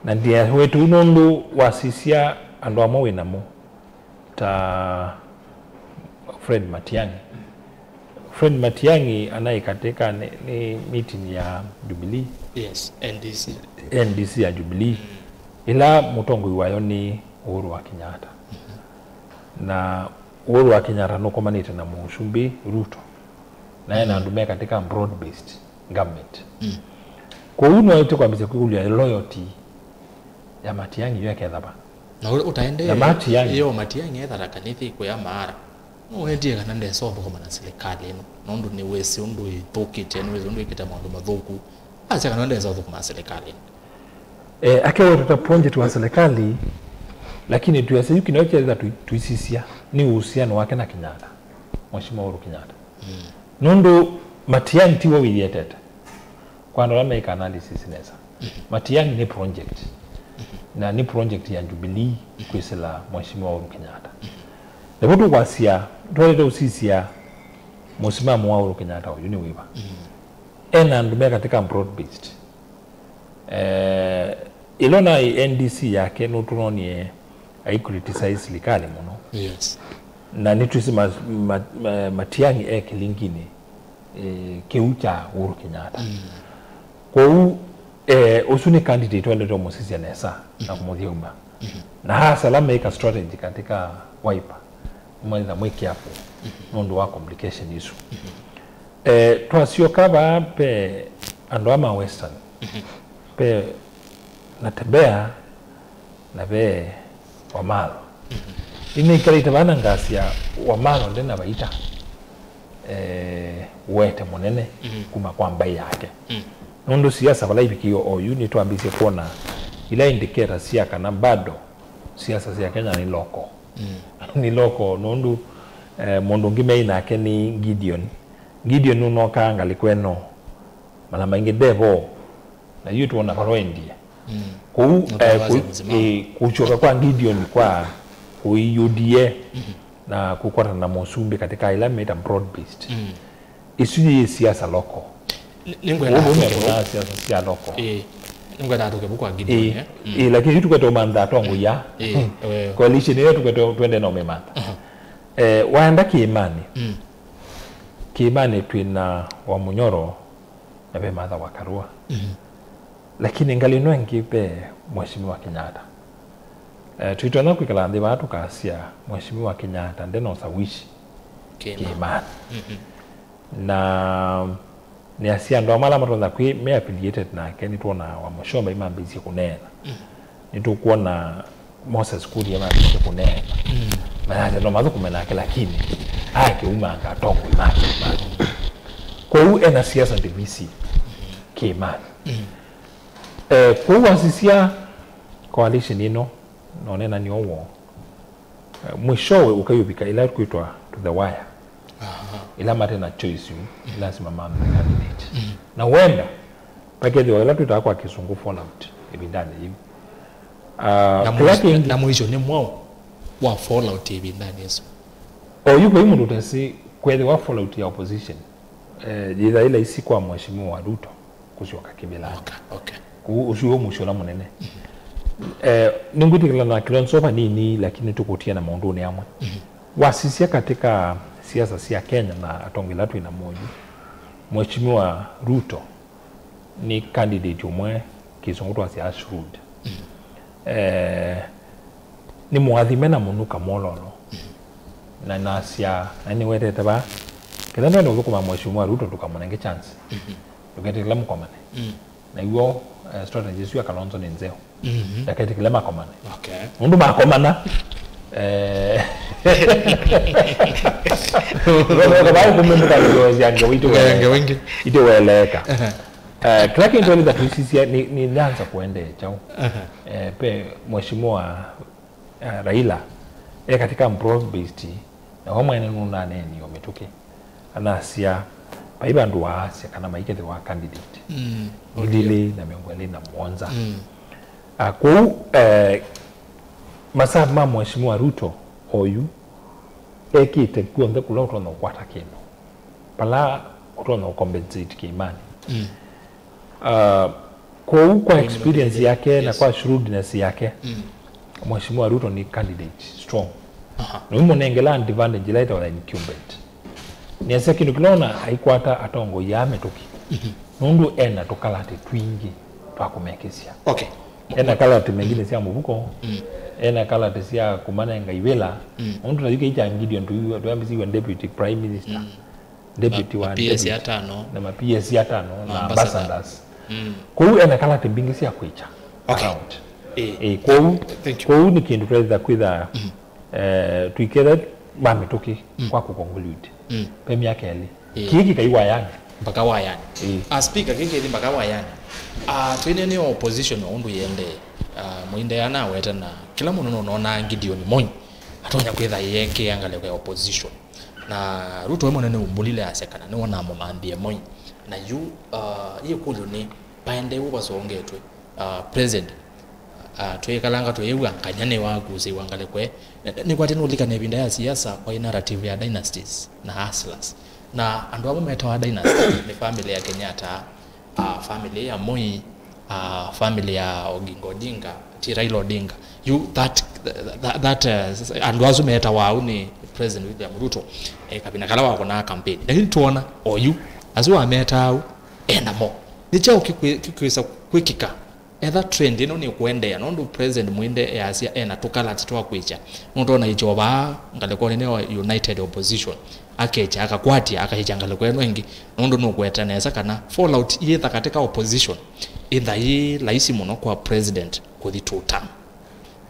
Na ndia wetu nũndũ wasisya andũ amwe wĩ namo, ta Fred Matiang'i. Fred Matiang'i anaĩ katika nĩ, nĩ meeting ya Jubilee. Yes, N D C. N D C ya Jubilee. Ĩla mũtongoi wayo nĩ Uhuru wa Kenyatta. Na Uhuru wa Kenyatta nũkomanĩte na mũsumbĩ Ruto. Na ena andũ me katika broad based government. Kwoou nĩwaĩte kwambĩsya kwĩkũlya loyalty ya Matiang'i yo ĩkethava. Na ũ-, ũtaendee Na Matiang'i. Yo Matiang'i etha Tharaka Nithi kũya maara. No wendie kana ndesa ũthũkũma na serikali ĩno. Nũndũ nĩwĩsĩ ũndũ ĩthũkĩte, nĩwĩsĩ ũndũ ĩkĩte maũndũ mathũku. Asya kana ndesa ũthũkũma na serikali ĩno. Eh, akeweteta project wa serikali, lakini tuasya yu kĩno kyetha tui-, tuisisya nĩ uhusiano wake na Kenyatta. Mheshimiwa Uhuru Kenyatta. Nũndũ Matiang'i tiwe wĩyetete. Kwa andũ ala meĩka analysis nesa. Matiang'i nĩ project. Na nĩ project ya Jubilee kwĩsĩla Mheshimiwa Uhuru Kenyatta. Nĩvo tũkwasya, twalete ũsisya mũsimamo wa Uhuru Kenyatta ũyu nĩ wĩva. Ena andũ me katika broad based. Eh, ĩla naĩ N D C yake nũtũnonie ai criticize silikalĩ mũno. Yes. Na nĩtwĩsĩ ma, ma, ma, Matiang'i e kĩlinginĩ, eh, kĩu kya Uhuru Kenyatta. Kwoou, eh, ũsu nĩ candidate wendete ũmũsisya nesa na kũmũthyũma. Na hasa ala meĩka strategy katika Wiper, mwaitha mwĩ careful nũndũ wa complication isu. Eh, twasyoka vaa ve andũ ama Western, ve Natembeya na ve Wamalwa. Nĩnĩkalĩte vaa na ngasya Wamalwa ndena vaita, eh, wete mũnene kuma kwa mbaĩ yake. Nũndũ siasa vala ivikĩie oyu nĩtwambĩĩsye kwona ila indicator sya kana bado siasa sya Kenya nĩ local. Nĩ local nũndũ, eh, mũndũ ũngĩ meĩ nake nĩ Gideon. Gideon nũnokaa ngalĩko ĩno. Mala maingĩ ndevo. Na yu twona vala endie. Kũu, eh, kũ-, eh, kũsyoka kwa Gideon kwa kũi U D A na kũkwatana na mũsumbĩ katika ila meta broad based. Isu yĩ siasa local. Nĩ-, nĩngwenda Ũndũ atũke ũmwe vu. Kuna siasa sya local. Ĩĩ. Nĩngwenda atũke vu kwa Gideon, Ĩĩ, eh? Mm. Ĩĩ, lakini yu tũkwete ũmantha atongoia. Ĩĩ, eh. Coalition ĩyo tũkwete twende na ũmĩmantha. Aha. Eh, waenda Kĩĩmanĩ. Mm. Kĩĩmanĩ twĩ na Wamunyoro na ve Martha wa Karua. Mhm. Lakini ngalĩ ĩno ĩngĩ ve Mheshimiwa Kenyatta. Eh, twĩtonya kwĩkala nthĩ vaa tũkasya Mheshimiwa Kenyatta ndena ũsawishi Kĩĩmanĩ. Kĩĩmanĩ. Mhm. Na nĩasya andũ amwe ala matonya kwĩ me affiliated nake, nĩtwonaa Wamuchomba imambĩĩsye kũneena. Mm. Nĩtũkwona Moses Kuria mambĩĩsye kũneena. Mm. Mayasya no mathũkũme nake, lakini aeke umanga atongoi make. Kwoou ena siasa ndivisi Kĩĩmanĩ. Mm. Eh, kwoou wasisya coalition ĩno, nonena nĩ ũw'o. Eh, mwishowe ũkaiũvika ila kwĩtwa to the wire. Aha. Ila mate na choice yu, lazima mambe candidate. Mm. Na wenda, pakethĩwa ila twĩtaa kwa kĩsũngũ fallout ĩvindanĩ yĩu. Ah, Na kĩla mũico, kĩngĩ na mũico nĩ mwaũ wa fallout ĩvindanĩ ĩsu? Oyu vai mũndũ ũtesĩ kwethĩwa fallout ya opposition, eh, yĩtha ĩla isi kwa Mheshimiwa Ruto kũsyoka kĩvĩlanĩ. Okay, okay. Kũu ũsu wĩ mũisyo ũla mũnene. Eh, nĩngwĩtĩkĩla na Kilonzo vanini, lakini tũkũtia na maũndũnĩ amwe. Mhm. Wasisya katika siasa sya Kenya na atongoi ala twĩ namo yu, Mheshimiwa Ruto nĩ candidate ũmwe kĩsũngũ twasya shrewd. Mhm. Eh, nĩ mũathime na mũnuka mwololo. Mhm. Na nasya, na nĩwetete vaa, ketha ndwenda ũthũkũma Mheshimiwa Ruto, ndũkamũnenge chance. Mhm. Ndũketĩkĩle mũkomane. Mm. Na iw'o, eh, strategy ĩsu ya Kalonzo nĩ nzeo. Mhm. Ndaketĩkĩle makomane. Okay. Nũndũ makomana, eh, ndũkavaa kũmĩndũka ngewa sya ngewa itũ. Ngewa ingĩ. Itũ weleeka. Ehe. Eh, kĩla kĩndũ nĩ tatu sisya nĩ, nĩ nyanza kũendee kyaũ. Ehe. Eh, pe Mheshimiwa eh, Raila e katika broad based, na we mwene nũnaneenie o mĩtũkĩ, anasya vai vandũ waasya kana maikethĩwa candidate. Mm. Ngili ilĩ na mĩongo ĩlĩ na mũonza. Mm. Ah, kwoou, eh, masaa ma Mheshimiwa Ruto oyu ekĩte kw'onthe kũla ũtonya ũkwata kĩndũ, pala ũtonya ũcompensate kĩĩmanĩ. Mm. Ah, kwoou kwa experience yake na kwa shrewdness yake, mm, Mheshimiwa Ruto ni candidate strong. Aha. Na ũmũnengela advantage ĩla ĩtawa incumbent. Nĩasya kĩndũ kĩla ona aikwata atongoi aa mĩtũkĩ. Mhm. Nũndũ ena tũkalatĩ twingĩ twa kũmekĩsya. Okay. Ena kalatĩ mengine sya mũvuko, mm, ena kalatĩ sya kũmanenga ivĩla. Mm. Nũndũ ta yu kĩi kya Gideon tũyambĩsiwe deputy prime minister. Mm. Deputy wa P S deputy, atano. Na ma P S atano, na ambassador, ambassadors. Mm. Kwoou ena kalatĩ mbingĩ sya kwĩkya. Okay. Around. Eh. Eh, kwoou, thank you, kwoou nĩ kĩndũ twetha kwĩtha, mm, eh, twiketha ma mĩtũkĩ, mm, kwa kũconclude. Mm. Pe myaka ĩlĩ. Eh. Kĩĩ kĩkai wayani. Mpaka wayani. Eh. Ah, speaker, kĩĩ kĩthi mpaka wayani. Ah, twĩne nĩ opposition wa ũndũ yendee. Ah, mũindea nawete na kĩla mũndũ nũnonaa Gideon Moi atonya kwĩtha yekĩa ngalĩko ya opposition. Na Ruto we mwene nĩumbũlile asya kana nĩwona mũmanthie Moi. Na yu, uh, yĩkũlyo nĩ, vaendeew'e vasongetwe, uh, president, uh, twĩkalanga twĩĩw'a nganya nĩwakusĩiwa ngalĩko ĩ. Nĩkwatĩ nũlikana ĩvinda ya siasa kwaĩ narrative ya dynasties na hustlers. Na andũ amwe metawa dynasty nĩ family ya Kenyatta, uh, family ya Moi, uh, family ya Oginga Odinga, ti Raila Odinga. Yu that, that, that, uh, andũ asu metawa au nĩ President William Ruto, eh, kavinda kala wakonaa campaign. Lakini tuona oyu, asu wameta au, ena mo. Nĩ kyaũ kĩkwĩ-, kĩkwĩsa kwĩkĩka? Etha trend ĩno nĩ kũendeea, nũndũ President Mwinde easya ena tũkalati twa kwĩkya. Nũtona ĩkyovaa ngalĩkonĩ nĩ United Opposition. Akekya, akakwatya, akaĩkya ngalĩko ĩno ĩngĩ. Nũndũ nũkweta nesa kana fallout yĩtha katika opposition ĩtha yĩ laisi mũno kwa president kũthi two term.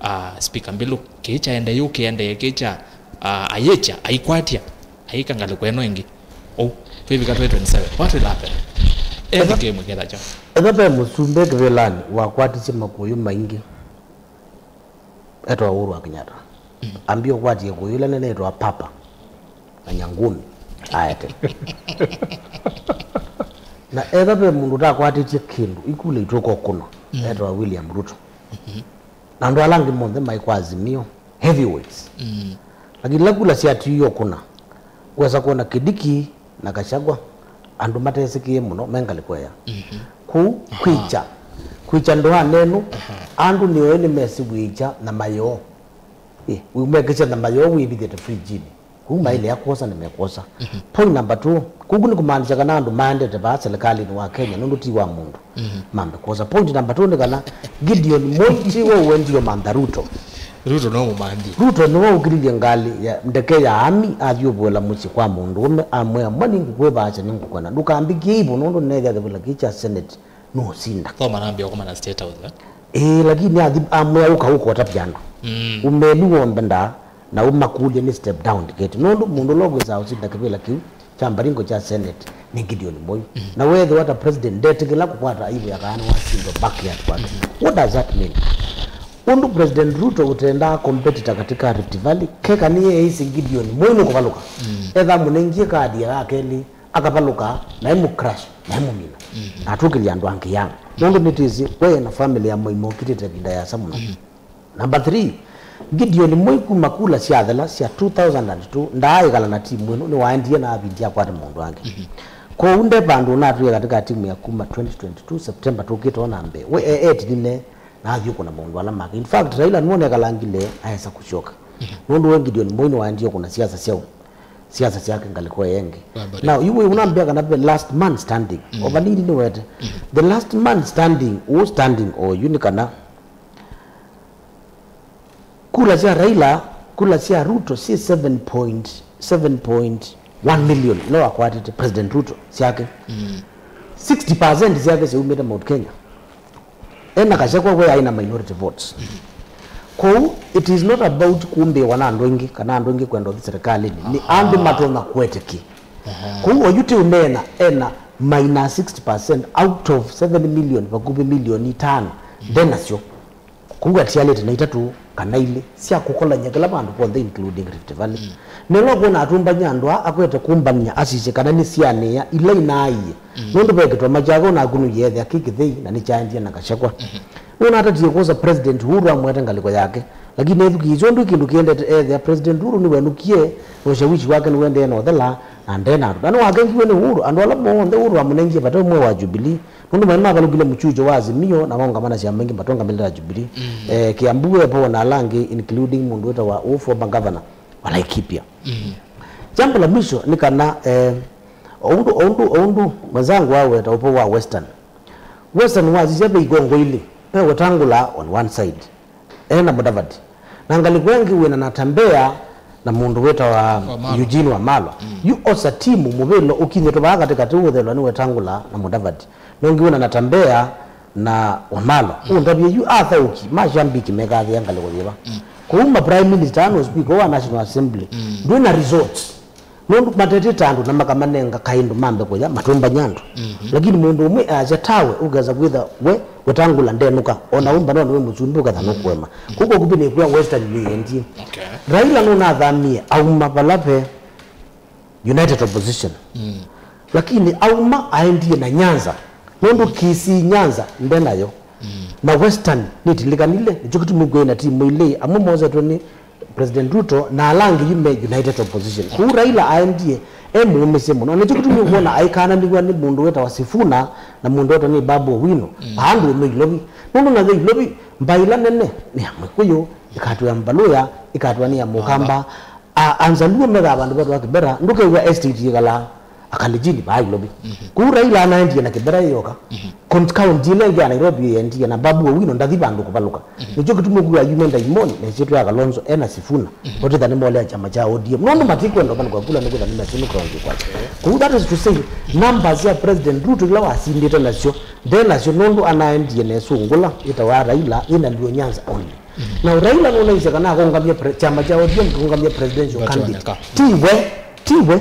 Ah, Speaker Mbilu, kĩĩ kyaendee yu kĩendee kĩkya, ah, ayĩkya, aikwatya, aika ngalĩko ĩno ĩngĩ. Ou, twĩvika twenty twenty-seven. What will happen? Ethĩkĩe mwĩketha kyo. Etha ve mũsumbĩ kĩvĩlanĩ wakwatisye makũyũ maingĩ, etawa Uhuru wa Kenyatta. Mm. Ambie ũkwatie kũyũ ĩla nene ĩtawa Papa na Nyangumi aete. Na etha ve mũndũ ũtakwatĩtye kĩndũ, ikula itũka ũkũna, mm, etawa William Ruto. Mm-hmm. Na andũ ala angĩ monthe maĩ kwa Azimio, heavyweights. Mm. Lakini ĩla kula syatiie ũkũna, wesa kwona Kĩdiki na Kachagwa, andũ matesĩkĩe mũno me ngalĩko ĩya. Mhm. Kũu, aha, kwĩkya, kwĩkya ndoanĩ ĩno, aha, andũ nĩoĩ nĩmesĩ wĩkya na mayoo. Ĩ, wĩmekĩsya na mayoo wĩvithĩte fridge-inĩ. Kũu maĩlea kwosa nĩmekwosa. Mhm. Point number two, kũu nĩ kũmaanisya kana andũ maendete vaa serĩkalĩnĩ wa Kenya nũndũ ti wa mũndũ. Mhm. Mambe kwosa. Point number two nĩ kana Gideon Moi ti we ũendie ũmantha Ruto. Ruto no mũmanthi. Ruto nĩwe ũkililye ngalĩ ya ndeke ya army athi ũvũĩla mũsyĩ kwa mũndũũme amwĩa, "Mwa nĩngũkwĩvaasya nĩngũkwenda. Ndũkambĩkie ivũ nũndũ nĩnethĩa kĩvĩla kĩĩ kya Senate nũũsinda." Thoma nambĩa ũkomana State House, eh? Ĩĩ, lakini athi amwĩa ũka ũkotavya andũ. Mm. Ũmeli wombe ndaa na ũmakũlye nĩ step down ticket. Nũndũ mũndũ ũla ũkwĩsaa ũsinda kĩvĩla kĩu kya Baringo kya Senate nĩ Gideon Moi. Mm. Na weethĩwa ta president ndetĩkĩla kũkwata aivu ya kana nĩwasindwa backyard kwake. Mm. What does that mean? Ũndũ President Ruto ũtendaa competitor katika Rift Valley, keka nĩyeĩsĩ Gideon Moi nũkũvalũka. Mm. Etha mũnengie kadi ya kelĩ, akavalũka, naĩ mũcrush, naĩ mũmina. Mm. Na atũkĩlya andũ angĩ yao. Nũndũ nĩtwĩsĩ, we na family ya Moi mokitĩte ĩvinda yasa mũno. Mm. Number three, Gideon Moi kuma kula syathela sya two thousand and two, ndaaĩkala na timu ĩno, nĩwaendie na avindia akwate maũndũ angĩ. Mhm. Kwoou nde vandũ ũnatwĩe katika timu ya kuma twenty twenty-two September tũkĩte ona mbee. We e-, etinine na athi ũkũna maũndũ ala make. In fact, Raila nĩwe ũnekalangile aesa kũsyoka. Mhm. Nũndũ we Gideon Moi nĩwaendie ũkũna siasa syau, siasa syake ngalĩko ĩngĩ. Baba. Now, yu we ũnambĩa kana ve last man standing. Mhm. Ovanindi nĩwete. Mhm. The last man standing, ũ standing oyu nĩ kana kula sya Raila Kula sya Ruto syĩ seven point seven point one million no akwatĩte President Ruto syake. Mm. Sixty percent syake syaumĩte Mount Kenya. Ena Gachagua we aĩ na minority votes. Kwoou, it is not about kumbĩwa na andũ aingĩ kana andũ aingĩ kwenda ũthi serikalini. Nĩ andũ matonya kũetĩkĩa. Aha. Kwoou oyu tĩ ũneena ena minus sixty percent out of seven million, vakuvĩ milioni itano, ndenasyo. Kwoou atialĩte na itatũ kana ilĩ sya kũkolany'a kĩla vandũ kwonthe, including Rift Valley. Mm. Nĩla ũkwona atumbany'a andũ aa akwete kumbany'a asisye kana nĩsianĩa ila inaaie. Mm. Nũndũ ve kĩtoma kyake ũnakunũie ethĩa kĩ kĩthei na nĩkyaendie na Gachagua. Mm-hmm. Nũnatatie kwosa President Uhuru amwete ngalĩko yake, lakini ethukĩĩsye ũndũ kĩndũ kĩendete ethĩa President Uhuru nĩwenũkie, na ũshawishi wake nĩwendee na ũthela, na ndena andũ. Na nĩwakengiwe nĩ Uhuru, andũ ala monthe Uhuru amũnengie vata ũmwe wa Jubilee. Nũndũ maĩ mavalũkile mũkyukyũ wa Azimio na maũngama na syama ingĩ matongamĩlĩte ya Jubilee. Mm. Eh, Kiambu epo na ala angĩ, including mũndũ wĩtawa ũ former governor wa Laikipia. Mm. Jambo la mwisho nĩ kana, eh, oũndũ, oũndũ, oũndũ mwenzangu aweta ũvoo wa Western. Western wasisya ve ikongo ilĩ, ve Wetangula on one side, ena Mudavadi. Na ngalĩko ĩngĩ wĩna Natembeya na mũndũ wĩtawa Wamalwa. Eugene Wamalwa. Mm. Yu osa timu mũvĩlo ũkinyĩtwe vaa katĩkatĩ ũũthelwa nĩ Wetangula na Mudavadi. Nũngĩ wĩna Natembeya na Wamalwa. Mm. Ũndavye yu athaũki, mashabiki mekathĩa ngalĩko yĩva. Mm. Kũu ma prime minister no speaker wa National Assembly. Mm. Ndwĩna results. Nũndũ matetĩte andũ na makamanenga kaĩndũ mambe kũya, matumbany'a andũ. Mhm. Lakini mũndũ ũmwe aasya tawe, ũkesa kwĩtha we, Wetangula ndenũka, ona ũmba nonĩ wĩ mũsumbĩ ũketha nũkũema. Kũu kwa ũkuvĩ nĩkwĩa Western nĩyendie. Okay. Raila nũnathamie auma vala ve United Opposition. Mm. Lakini auma aendie na Nyanza, nũndũ Kisii Nyanza ndenayo. Mm. Na Western nĩtilikanile, nĩkyo kĩtumi kwĩ na timu ilĩ, amwe mosetwe nĩ President Ruto na ala angĩ yu me United Opposition. Kũu Raila aendie e mũũmĩsye mũno. Nĩkyo kĩtumi ũkwona aikananĩw'a nĩ mũndũ wĩtawa Sifuna na mũndũ wĩtawa nĩ Babu Owino. Mm. Aa ndũũme Ilovi. Nũndũ nayo Ilovi, mbaĩ ila nene nĩ ya Mũkũyũ, ĩkatw'a Mbaluya, ĩkatw'a nĩ ya Mũkamba. A, Anzaluo methaa vandũ vetwa Kibera, ndũkew'a estate yĩkalaa. Akalenjini vaa Ilovi. Mhm. Kũu Raila anaendie na Kibera ĩyoka. Mhm. Con-, county ĩla ĩngĩ ya Nairobi ĩendie na Babu Owino ndathi vandũ kũvalũka. Mhm. Nĩkyo kĩtumi ũkwĩw'a yume Ndaimoni na ĩsyĩtwa ya Kalonzo ena Sifuna. Mhm. Otitha nĩmolea kyama kya O D M. Nũndũ matikwenda ũvalũka kula nĩkwĩtha nĩmesũnũka ũngĩ kwake. Okay. Kũu that is to say, numbers ya President Ruto ila wasindĩte nasyo, nde nasyo nũndũ anaendie na ĩsũngũla yĩtawa Raila, yĩna Luo Nyanza only. Mhm. Na Raila nũnaisye kana akũngamie pre-, kyama kya O D M kĩkũngamie presidential candidate. Tiwe, tiwe.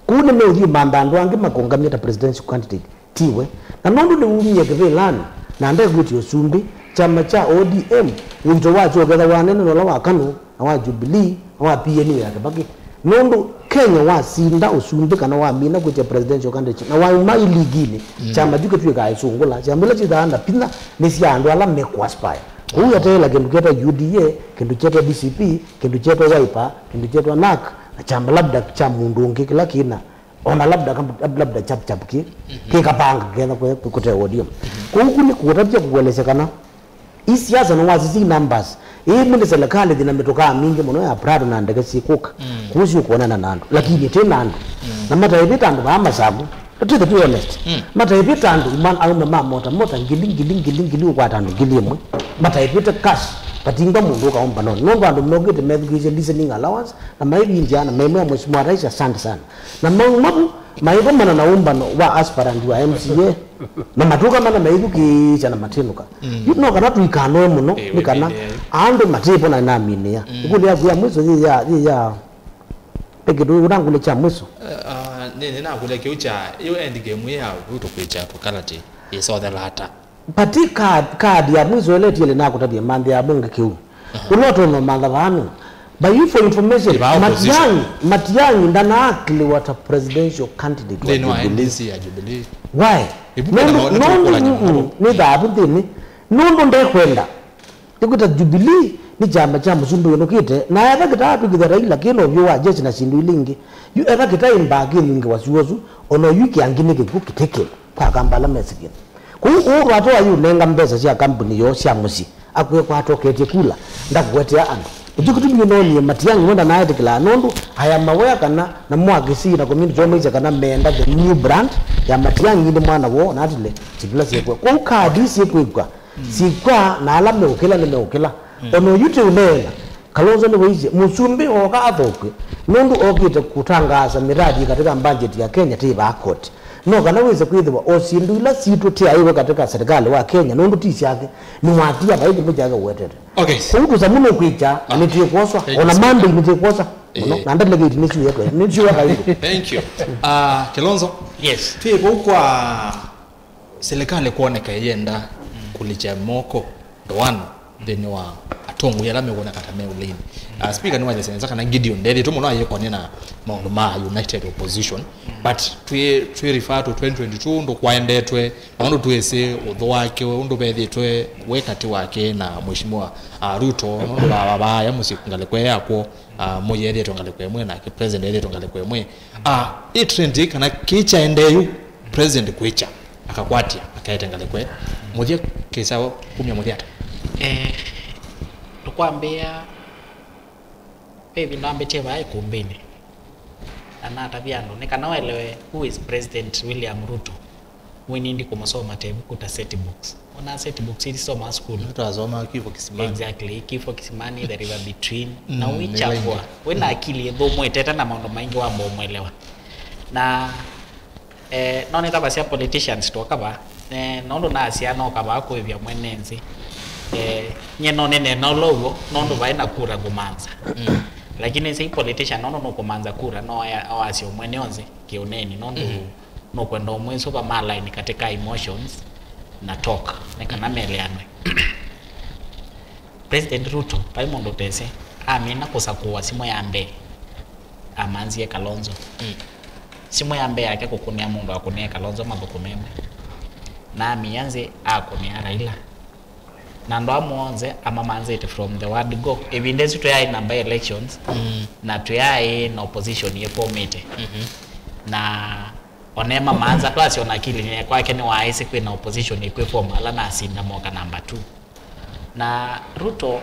Kũu nĩmeũthiĩ mantha andũ angĩ makũngamie ta presidential candidate, tiwe. Na nũndũ nĩwumie kĩvĩlanĩ na ndekwĩtya ũsumbĩ, kyama kya O D M ũito wakyo ũketha wanene na ũla wa KANU na wa Jubilee na wa P N U ya Kĩbakĩ. Nũndũ Kenya wasinda ũsumbĩ kana wamina kwĩtya presidential candidate na wauma iliginĩ, mm, kyama kyu kĩtw'ĩkaa ĩsũngũla. Kyama ila syĩthaa na pinya nĩ sya andũ ala mekũaspire. Kũu yateela kĩndũ kyetwa U D A, kĩndũ kyetwa D C P, kĩndũ kyetwa Wiper, kĩndũ kyetwa NARC, na kyama labda kya mũndũ ũngĩ kĩla kĩna Ona labda, labda chap chap ki, mhm, kikapanga ketha kwe kute O D M. Mhm. Kwoou kũ nĩ kũtavya kũkuelesya kana ii siasa no wasisi numbers. Ĩĩ, mĩndĩ serikali thina mĩtũkaa mingĩ mũno ya Prado na ndeke syĩkũka. Mm. Kũu syũkwonana na andũ. Lakini ĩtĩ na andũ. Mm. Na mataĩvĩta andũ vaa masavu. Let's be honest. Mm. Mataĩvĩta andũ, man, aume ma mota, mota ngili, ngili, ngili, ngili, ũkwata andũ ngili ĩmwe. Mataĩvĩte cash. Vatingwa mũndũ ũkaomba noni. Nũndũ andũ mokĩte methukĩĩsye listening allowance, na maivindia, na maimwĩa Mheshimiwa Rais, asante sana. Na mau mavu maikomana na ũmbano wa aspirant wa M C A, na matũka mana maithukĩĩsya na matinũka. Mm. Yu no kana tũikanoe mũno, eh, nĩ kana, wĩmĩnĩa yu, andũ matĩvo na naminĩa. Mm. Ĩkũlyo yaku ya mwiso yĩ ya, yĩ ya, pe kĩndũ ũtangũlya kya mwiso. Eh, ah, nĩ, nĩ nakũlya kĩu kya, yu end game ya Ruto kwĩkya tũkalati ĩsothela ata? Pati card, card ya mwiso ĩla ĩtiele nakũtavya manthe ya mbunge kĩu. Aha. Ũla ũtonya ũmantha vanu. But you for information, Ĩvaa opposition. Matiang'i, Matiang'i ndanaakiliwa ta presidential candidate wa Nthĩnĩ wa Jubilee. N D C ya Jubilee. Why? Ĩvuko na Nũndũ, maũndũ nũndũ, tũkũlana mm, namo. Nĩ thaavu nthĩnĩ. Nũndũ ndekwenda. Nĩkwĩta Jubilee nĩ kyama kya mũsumbĩ wĩnũkĩte, na etha kĩtaa twĩkĩthya Raila kĩna ũvyũ wa jeshi na syĩndũ ila ingĩ. Yu etha kĩtai mbaa kĩnungiwa syũa ũsu, ona yu kĩangĩ nĩ kĩkw'ũ kĩtĩkĩla. Kwa Akamba ala mesĩkĩla. Kũu Uhuru atoa yu nenga mbesa sya kambuni yoo sya mũsyĩ, akwĩkwata ũketye kula, ndakũkwetea andũ. Nĩkyo kĩtumi nĩnoonie Matiang'i we ndanaetĩkĩlaa, nũndũ aya mawea kana namo Akisii na community yoo maisye kana meenda the new brand ya Matiang'i nĩ mwana woo, na atile syĩndũ ila syĩkw'a. Kwoou kadi syĩkwĩkw'a, syĩkw'a na ala meũkĩla nĩmeũkĩla. Mm. Ona oyu tĩ ũneena, Kalonzo nĩwaisye mũsumbĩ ooka athokwe nũndũ okĩte kũtangaasa mĩradi katika budget ya Kenya tĩ vaa koti. No kana wĩse kwĩthĩwa o syĩndũ ila sitũ tyaĩwe katika serikali wa Kenya nũndũ ti syake, nĩwatia vai kĩndũ kyake ũwetete. Okay. Kũu tũsamũ nũkwĩkya na nĩtwĩkwoswa, ona Monday nĩtwĩkwosa mũno, na delegate nĩsyuĩtwe, nĩsyuwa kaingĩ. Thank you. Uh, Kalonzo. Yes. Twĩ vau kwa serikali kwoneka yenda kũlikya moko ndoano nthĩnĩ wa atongoi ala mekwoneka ta me ũlĩnĩ. Uh, speaker nĩwaelesya nesa kana Gideon ndethĩtwe mũno ayĩkonĩa na maũndũ ma united opposition, but twĩ, twĩ refer to twenty twenty-two ũndũ kwaendetwe, na ũndũ twĩsĩ ũthũ wake ũndũ vethĩtwe wĩ katĩ wake na Mheshimiwa, uh, Ruto, nũndũ wa vavaya mũsyĩ ngalĩko ĩĩ yakw'o, uh, mũyethĩtwe ngalĩko ĩmwe nake president ethĩtwe ngalĩko ĩmwe. Uh, ĩ trend ĩĩ kana kĩĩ kyaendee yu president kwĩkya akakwatya akaete ngalĩko ĩĩ mũthya kĩsa kumya mũthya ata? Eh, tũkwambĩĩa ve ĩvinda wambĩtie vaa ĩkũmbĩnĩ na natavya andũ nĩ kana ũelewe who is President William Ruto. We need kũmũsoma ta ĩvuku ta set books. Ona set books ilisomaa sukulu. Twasomaa Kifo Kisimani. Exactly. Kifo Kisimani, The River Between. Na mm, ũikyavw'a wĩ na akili ĩthũmũ ĩtete na maũndũ maingĩ wamba ũmwelewa. Na eh, no nĩtavasya politicians twoka vaa. Eh, nũndũ naasya noka vaa kũĩvya mwene nzĩ. Eh, nyie no nĩneena ũla ũw'o nũndũ vaĩ na kura ngũmanza. Mm. Lakini si politician nũndũ nũkũmanza kura no wasya ũmwene nzĩ kĩũneni nũndũ mm-hmm. Nũkwenda ũmwĩsũva ma line katĩ ka emotions na talk nĩ kana meleanwe. President Ruto vai mũndũ ũtesĩ amina kũsakũwa simũ ya mbee amanzie Kalonzo. Mm. Simũ ya mbee yake kũkũnĩa mũndũ akũnĩe Kalonzo mathũkũme mwe na amia nzĩ akũnĩa Raila. Na andũ amwe onthe amamanzĩte from the word go. Ĩvinda ĩsu tũyaĩ na by elections mm. Na tũyaĩ na opposition yĩfomĩte mm-hmm. Na one mamanza twasyo na akili nene kwake nĩwaaĩsĩ kwĩ na opposition ĩkwĩ form ala nasinda moka namba two. Na Ruto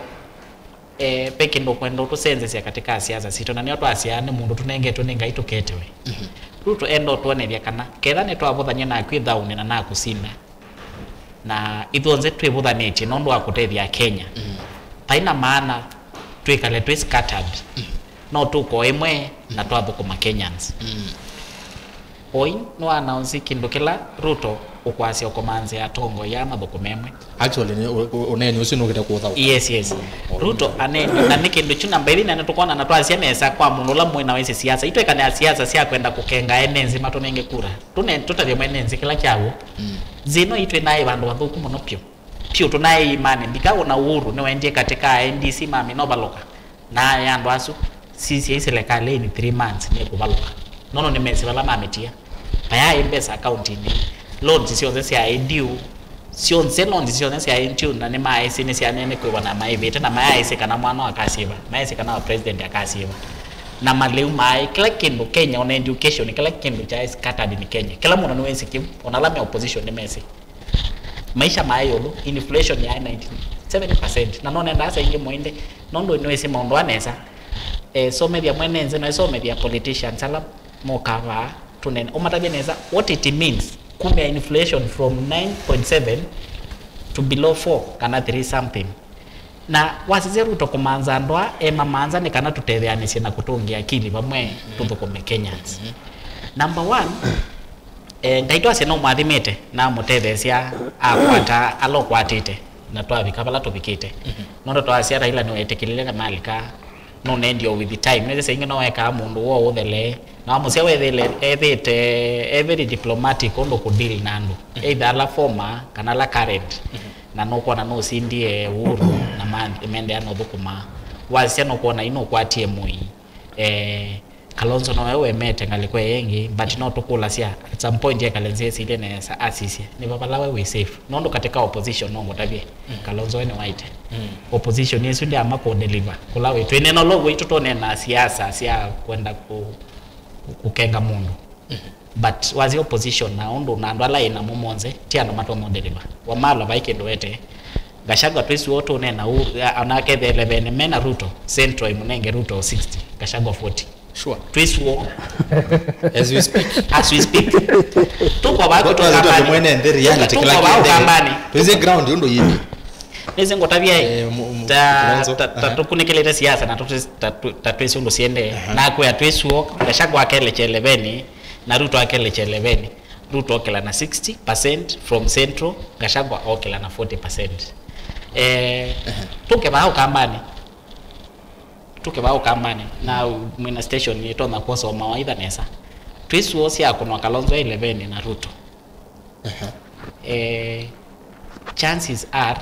eh, pe kĩndũ kwenda ũtũsenzesya katika siasa sitũ na nĩo twasyaa nĩ mũndũ tũnengetwe nĩ Ngai tũketewe mm-hmm. Ruto enda ũtwonethya kana ketha nĩtwavũthany'a naku ĩthaũnĩ na nakũsinda na ithyonthe twĩvũthanĩtye nũndũ wa kũtethya Akenya. Mm. Vai na maana twĩkale twĩ scattered. Mm. No tũko ĩmwe na twathũkũma Kenyans. Mm. Oi nĩwanaũnsi kĩndũ kĩla Ruto ũkwasya ũkomanzĩa atongoi aa mathũkũme ĩmwe. Actually, nĩ- ũ- ũ- ũneeni ũsu nũkĩte kũthaũka. Yes, yes. Ruto aneeni na nĩ kĩndũ kyu namba ĩthi na nĩtũkwona na twasya nesa kwa mũndũ ũla mwĩ na wĩsĩ siasa. Itwĩka nĩ asiasa sya kwenda kũkenga ene nzĩ matũnenge kura. Tũne tũtavye mwene nzĩ kĩla kya w'o. Nzĩ ĩno itwĩ naĩ vandũ vathũku mũno pyũ. Pyũ tũnaĩ imanĩ. Ndikaũ na Uhuru nĩwaendie katĩ ka A N D C mami no valoka. Na ya andũ asu sisye i silikalĩnĩ three months nĩkũvalũka. Nono nĩmesĩ vala mamĩtia. Vayaĩ mbesa akauntinĩ. Loans syonthe syaĩ due. Syonthe loans syonthe syaĩ due na nĩmaaĩsĩ nĩsyaneene kwĩwa na maĩvĩte na mayaĩsĩ kana mwana akasyĩva. Mayaĩsĩ kana wa president akasyĩva. Na malĩu maaĩ kĩla kĩndũ Kenya ona education kĩla kĩndũ kyaĩ scattered nĩ Kenya. Kĩla mũndũ nĩwĩsĩ kĩu. Ona ala me opposition nĩmesĩ. Maisha ma ĩũlũ, inflation ya ninety-seven percent. Na no nenda asa ingĩ mũinde, nũndũ nĩwĩsĩ maũndũ aa nesa. Eh, somethya mwene nzĩ, no somethya politicians ala mokaa vaa, tũnene. Ũmatavye nesa, what it means, kumya inflation from nine point seven to below four, kana three something. Na wasisya Ruto kũmanza andũ aa, emamanza nĩ kana tũtetheanĩsye na kũtũngĩa akili vamwe, tũthũkũme Kenyans. Number one, Eh, Ngai twasya nũmwathimĩte na amũtetheesya akwata ala ũkwatĩte na twavika vala tũvikĩte. Nũndũ twasya Raila nĩweetĩkĩlile na malika nũnendio with time. Nĩsĩ saingĩ no wekaa mũndũ woo ũthele na wamũsya wethĩle ethĩte e very diplomatic ũndũ kũdeal na andũ. Either ala former kana ala current. Na nũkwona nũsindie Uhuru na ma- mendea na ũthũkũma. Wasya nũkwona yu nũkwatie Moi. Eh, Kalonzo nowe wemete ngalĩko ĩĩ ĩngĩ, but no tũkũlasya at some point ekale nzĩ esilye nesa asisye nĩ va vala we wĩ safe. Nũndũ katika opposition no ngũtavye, Kalonzo we nĩwaĩte. Opposition ĩsu ndyaama kũ deliver kũla wĩ. Twĩneena ũla ũw'o itũ tũneenaa siasa sya kwenda kũ- kũkenga mũndũ. But wasya opposition na ũndũ na andũ ala ĩ namo monthe ti andũ matonya deliver. Wamalwa vai kĩndũ wete. Gachagua twĩsĩ ũũ tũneena ũũ, a- anake the eleven mena Ruto, Central imũnenge Ruto sixty, Gachagua forty. Sure. Twĩsĩ ũũ. As we speak. As we speak. Tuko vaa Twazi twa kĩmwene nthĩ reality kĩla kĩendee. Twĩsĩ ground ũndũ yĩndĩ. Nĩsĩ ngũtavya ĩ, eh, mu-, mu-, ta, Kalonzo, ta, ta aha. Tũkunĩkĩlĩte siasa na tũtwĩ-, ta, tũ-, ta twĩsĩ ũndũ siendee. Aha. Nakwe atwĩsuo, Gachagua akelekya eleven, na Ruto akelekya eleven. Ruto okĩla na sixty percent from Central, Gachagua okĩla na forty percent. Eh, aha. Tũke vaa Ũkambanĩ. Tũke vaa Ũkambanĩ. Na mwĩna station ĩtonya kwosa mawaitha nesa. Twĩsuo sya kũnwa Kalonzo eleven na Ruto. Aha. Eh, chances are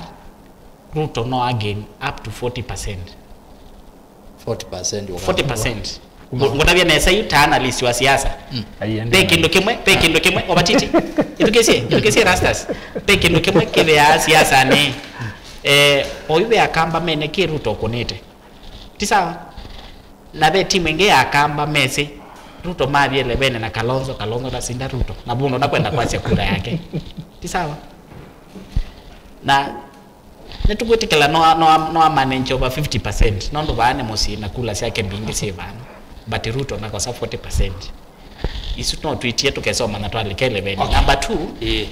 Ruto no again up to forty percent. Forty percent. Forty percent. Ngũtavya nesa yu ta analyst wa siasa. Mm. Aiende. Pe kĩndũ kĩmwe, pe kĩndũ kĩmwe, ovatiti. Ĩthukĩsye, ĩthukĩsye Rastas. Pe kĩndũ kĩmwe kĩthĩaa siasanĩ. Eh, oyu ve Akamba mene kĩ Ruto ũkũnĩte. Ti sawa? Na ve timu ĩngĩ ya Akamba mesĩ, Ruto mathi eleven na Kalonzo, Kalonzo ndasinda Ruto. Na Vundo ndakwenda kwasya kura yake. Ti sawa? Na nĩtũkwĩtĩkĩla no, no, no amanage over fifty percent. Nũndũ vaa nĩ mũsyĩ na kula syake mbingĩ syĩ vaa. But Ruto nakosa forty percent. Isu no twitie tũkesoma na twalika eleven. Okay. Number two, ĩĩ.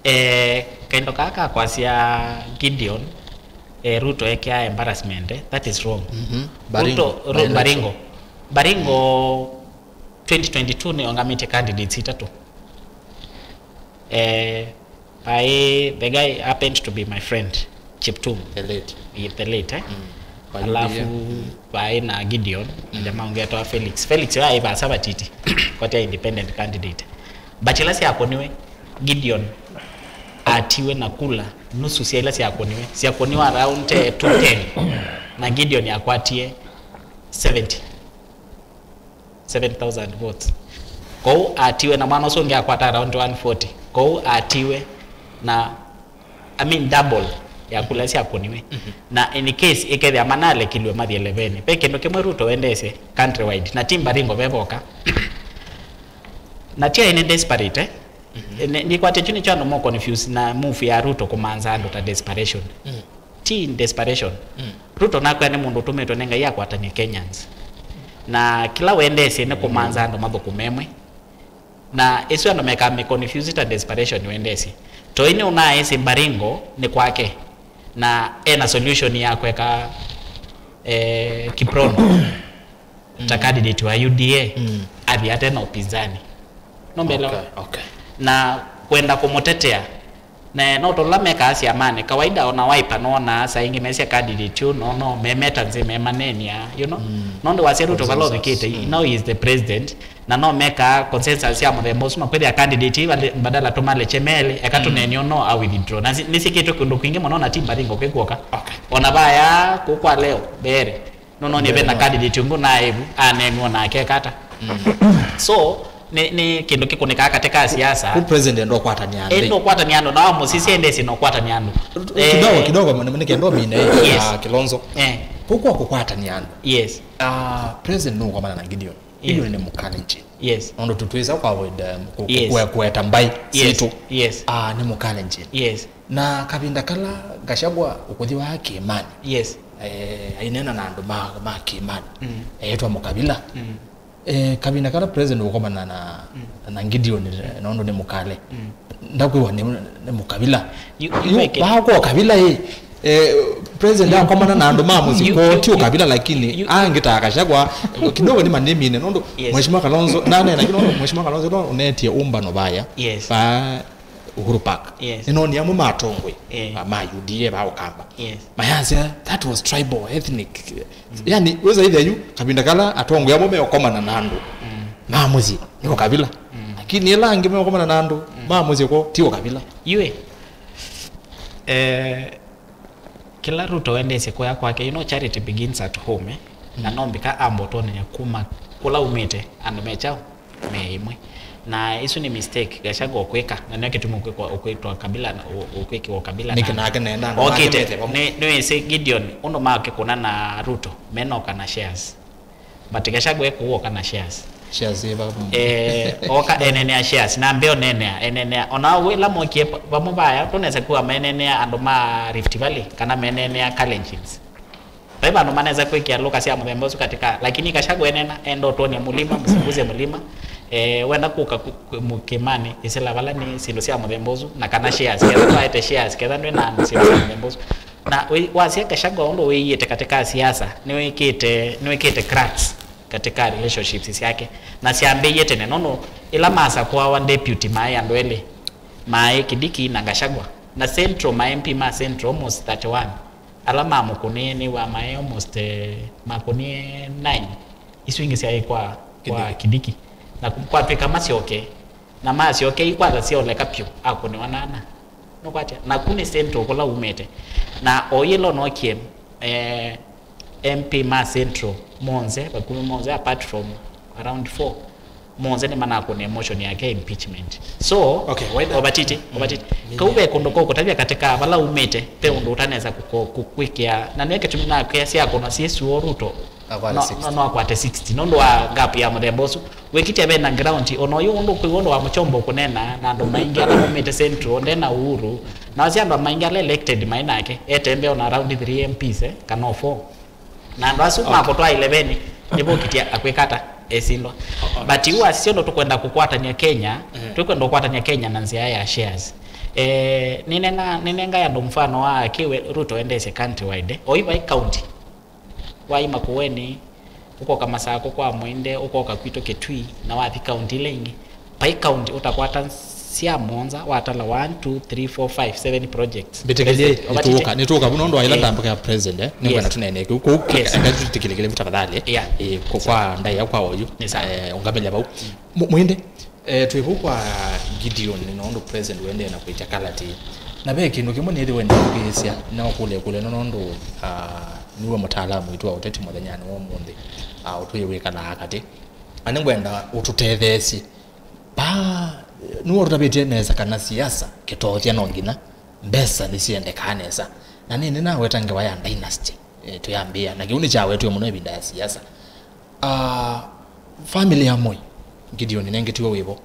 Eh, kaindo kaa ka kwasya Gideon, eh, Ruto ekea embarrassment, eh? That is wrong. Mhm. Baringo. Ruto, Ru-, Baringo. Baringo, twenty twenty-two nĩongamĩtye candidates itatũ. Eh, by the guy happened to be my friend, Cheptum. The late. Ye-, the late, eh? Mm. Kwa U D A. Alafu, mm, vaĩ na Gideon, mm, jamaa ũngĩ etawa Felix. Felix waĩ vasa vatiti. Kwatya independent candidate. But ila syakũniwe, Gideon atiwe na kula nusu sya ila syakũniwe. Syakũniwe around, eh, two ten. Na Gideon akwatie seventy. Seven thousand votes. Kwoou atiwe na mwana ũsu ũngĩ akwata around one forty. Kwoou atiwe na, I mean, double ya kula syakũniwe. Mhm. Na in case ĩkethĩa manalekilwe mathi eleven, ve kĩndũ kĩmwe Ruto wendeesye countrywide, na ti Baringo ve voka. Na ti aĩ nĩ desperate, eh? Mhm. Nĩ-, nĩkwatya kyu nĩkyo andũ mo confuse na move ya Ruto kũmanza andũ ta desperation. Mm. Ti in desperation. Mm. Ruto nakwĩa nĩ mũndũ ũtũmĩtwe nĩ Ngai akwatany'e Kenyans. Na kĩla wendeesye nĩ kũmanza andũ mathũkũme ĩmwe. Na ĩsu andũ mekaa mĩ confuse ta desperation wendeesye. Toi nĩ ũnaĩsĩ Baringo nĩ kwake. Na ena solution ya kweka, eh, Kiprono ta candidate wa U D A, mm, athi ate na upinzani. No mbelewa? Okay, okay. Na kwenda kũmũtetea. Na no tũla mekaa syamanĩ. Kawaida ona Wiper nona saa ingĩ mesya candidate ũyũ, no, no, memeta nzĩ, memanenia, you know? Mm. Nũndũ wasya Ruto vala ũvikĩte, mm, now he is the president. Na no mekaa consensus ya mũthemba ũsu, makwĩthĩa candidate ĩĩ badala tũmalekye melĩ, eka, mm, tũneenio no a withdraw. Na si-, nĩsyĩkĩtwe kũndũ kwingĩ mũno na ti Baringo kwĩ kw'oka. Okay. Ona vaya kũu kwa leo, mbere. No, no, nĩ ve na candidate ũngĩ naĩvu, aneenwa nake kata. Mm. So, nĩ, nĩ kĩndũ kĩkũnĩkaa katĩ ka siasa. Ku president ndokwatania andũ. Eh, ndokwatania andũ, na wa mũsisi endesye ndokwatania andũ. Kidogo, eh, kidogo, nĩ, nĩ kendo mine, yes, ah, Kilonzo. Eh. Kũkwa kũkwatania andũ. Yes. Ah, president nũkomana na Gideon. Yes. Gideon nĩ Mũkalenjin. Yes. Nũndũ tũtwĩsa kwa avoid, um, ku-, yes, kue-, kueta mbai, yes, sitũ. Yes. Ah, nĩ Mũkalenjin. Yes. Na kavinda kala Gachagua ũkũthi wa Kĩmani, yes, eh, aineena na andũ ma, ma Kĩmani, mm, eetwa Mũkavila. Mm. Eh, kavinda kala president ũkomana na, mm, na Gideon, eh, nũndũ nĩ Mũkale, mm, ndakwĩwa nĩ, nĩ Mũkavila. Yu, yu, yu, weke- bakwa Ũkavila ĩ, eh, president akomana na andũ ma mũsyĩ kwoo ti Ũkavila, lakini angĩ ta Gachagua kidogo nĩ manĩmine, nũndũ, yes, Mheshimiwa Kalonzo, na nena kĩla, Mheshimiwa Kalonzo no ũnetie ũmbano vaya. Yes. Ba Uhuru Park. Yes. Nĩnoonie amwe ma atongoi, eh, ma U D A va Ũkamba. Yes. Mayasya, that was tribal, ethnic. Mm. Yani, wĩsa ĩthĩa yu, kavinda kala atongoi amwe meũkomana na andũ, mm, ma mũsyĩ, nĩ Ũkavila. Mm. Lakini ĩla angĩ meũkomana na andũ, mm, ma mũsyĩ kwoo, ti Ũkavila. Yu ĩ, eh, kĩla Ruto wendeesye kũya kwake, you know, charity begins at home, eh? Na, mm, no mbika ambotwonenya kuma kũla umĩte, andũ me kyaũ? Me ĩmwe. Na ĩsu nĩ mistake Gachagua ũkwĩka, na nĩyo kĩtumi ũkwĩkwa, ũkwĩtwa Kabila, na ũ-, ũkwĩkĩwa Kabila. Nĩkĩ na nake nenda andũ make okĩte mete vamwe? Nĩ, nĩwĩsĩ Gideon, ũndũ make kũna na Ruto, menoka na shares. But Gachagua ekũũ oka na shares. Shares ĩ vamwe. Eh, oka enenea shares, na mbeo nenea, enenea. Ona wĩla mokie pa-, vamwe vaya, tũnesa kuwa menenea andũ ma Rift Valley, kana menenea Kalenjins. Vai vandũ manesa kwĩkĩa lũka sya mũthemba ũsu katika, lakini Gachagua enena, enda ũtwonye mũlima, msiguze mlima, Eh, wenda kũka ku- ku- mũkĩmanĩ, ĩsĩla vala nĩ syĩndũ sya mũthemba ũsu, na kana shares, ketha twaete shares, ketha ndwĩ na syĩndũ sya mũthemba ũsu. Na wĩ- wasya Gachagua ũndũ wĩiĩte katika siasa, nĩwĩkĩte nĩwĩkĩte cracks katika relationships syake, na syambĩie tene, nũndũ ĩla masakũawa deputy maĩ andũ elĩ, maĩ Kindiki na Gachagua, na Central, ma M P ma Central almost thirty-one, ala mamũkũnĩe nĩw'a maĩ almost eh, makũnĩe nine, isu ingĩ syaĩ kwa, kwa Kindiki. Kindiki. Na ku- kwatw'ĩka masyoke, na masyoke ikwatha syaoleka pyũ, akũnĩwa nana. Nũkwatya? Na ku nĩ Central kũla umĩte. Na o yĩla ũnokie eh, M P ma Central monthe, vakuvĩ monthe, apart from around four, monthe nĩmanakũnĩa motion yake ya impeachment. So, okay, why not? Ovatiti, mm, ovatiti. Kau ve kũndũ kwa kũtavya katika vala umĩte, ve ũndũ ũtanesa kũko- kũ- kwĩkĩa, na nĩ kĩtumi na kĩasya akũna syĩsuo Ruto. Akwate no, sixty. No, no akwate sixty. Nũndũ wa gap ya mũthemba ũsu. Wĩkĩtya ve na ground, ona ũyũ ũndũ kwĩ ũndũ wa mũchombo kũnena na andũ maingĩ ala maumĩte Central, nde na Uhuru, na wasya andũ maingĩ ala elected maĩ nake, etembea ona around three M Ps, eh, kana o four. Na andũ asu, okay, makũtwaa ileveni, nĩvũkĩtya akwĩkata esindwa. Oh, oh. But iu asisyo ndo tũkwenda kũkwatany'a Kenya, mhm, tũkwenda kũkwatany'a Kenya na nzĩa ya shares. Eh, nĩnenga, nĩnenga andũ mfano wa kĩwe Ruto endesye countrywide. Oiva county. Waima Kuweni, ũkoka Masakũ kwa Mwende, ũkoka kwitũ Kitui, na wathi kaunti ila ingĩ. Vai kaunti ũtakwata sya mũonza, watala one, two, three, four, five, seven projects. Mbĩtĩkĩlye, president, nĩtũũka, nĩtũũka vu nũndũ wa ĩla, eh, ndambũka ya president, eh, nĩngwenda, yes, tũneenee kĩu. Kũu, yes, eka tũtĩkĩlĩkĩle vu tafadhali. Yeah. Eh, kũ- kwa ndaĩa kwa oyu. Nĩ sawa. Eh, ũngamĩlya vau. Mm. Mu- Mwende, eh, twĩ vau kwa Gideon, nĩ nũndũ president wendee na kũĩkya kalati. Na ve kĩndũ kĩmwe nĩthĩwe nĩũkĩĩsya, no kũlekũle nũndũ, ah, nĩwe mũtaalamu witũ wa ũteti mũthenyanĩ wa ũmũnthĩ, ah, ũtwĩe wĩkalaa katĩ. Na nĩngwenda ũtũtetheesye. Pa, nĩwe ũtũtavĩtye nesa kana siasa kĩtothya no nginya mbesa nĩsiendekaa nesa. Na nĩ nĩnaweta ngewa ya dynasty, eh, twĩambĩĩa. Na kĩu nĩkyawetwe mũno ĩvinda ya siasa. Ah, family ya Moi, Gideon, nengetiwe wĩvo.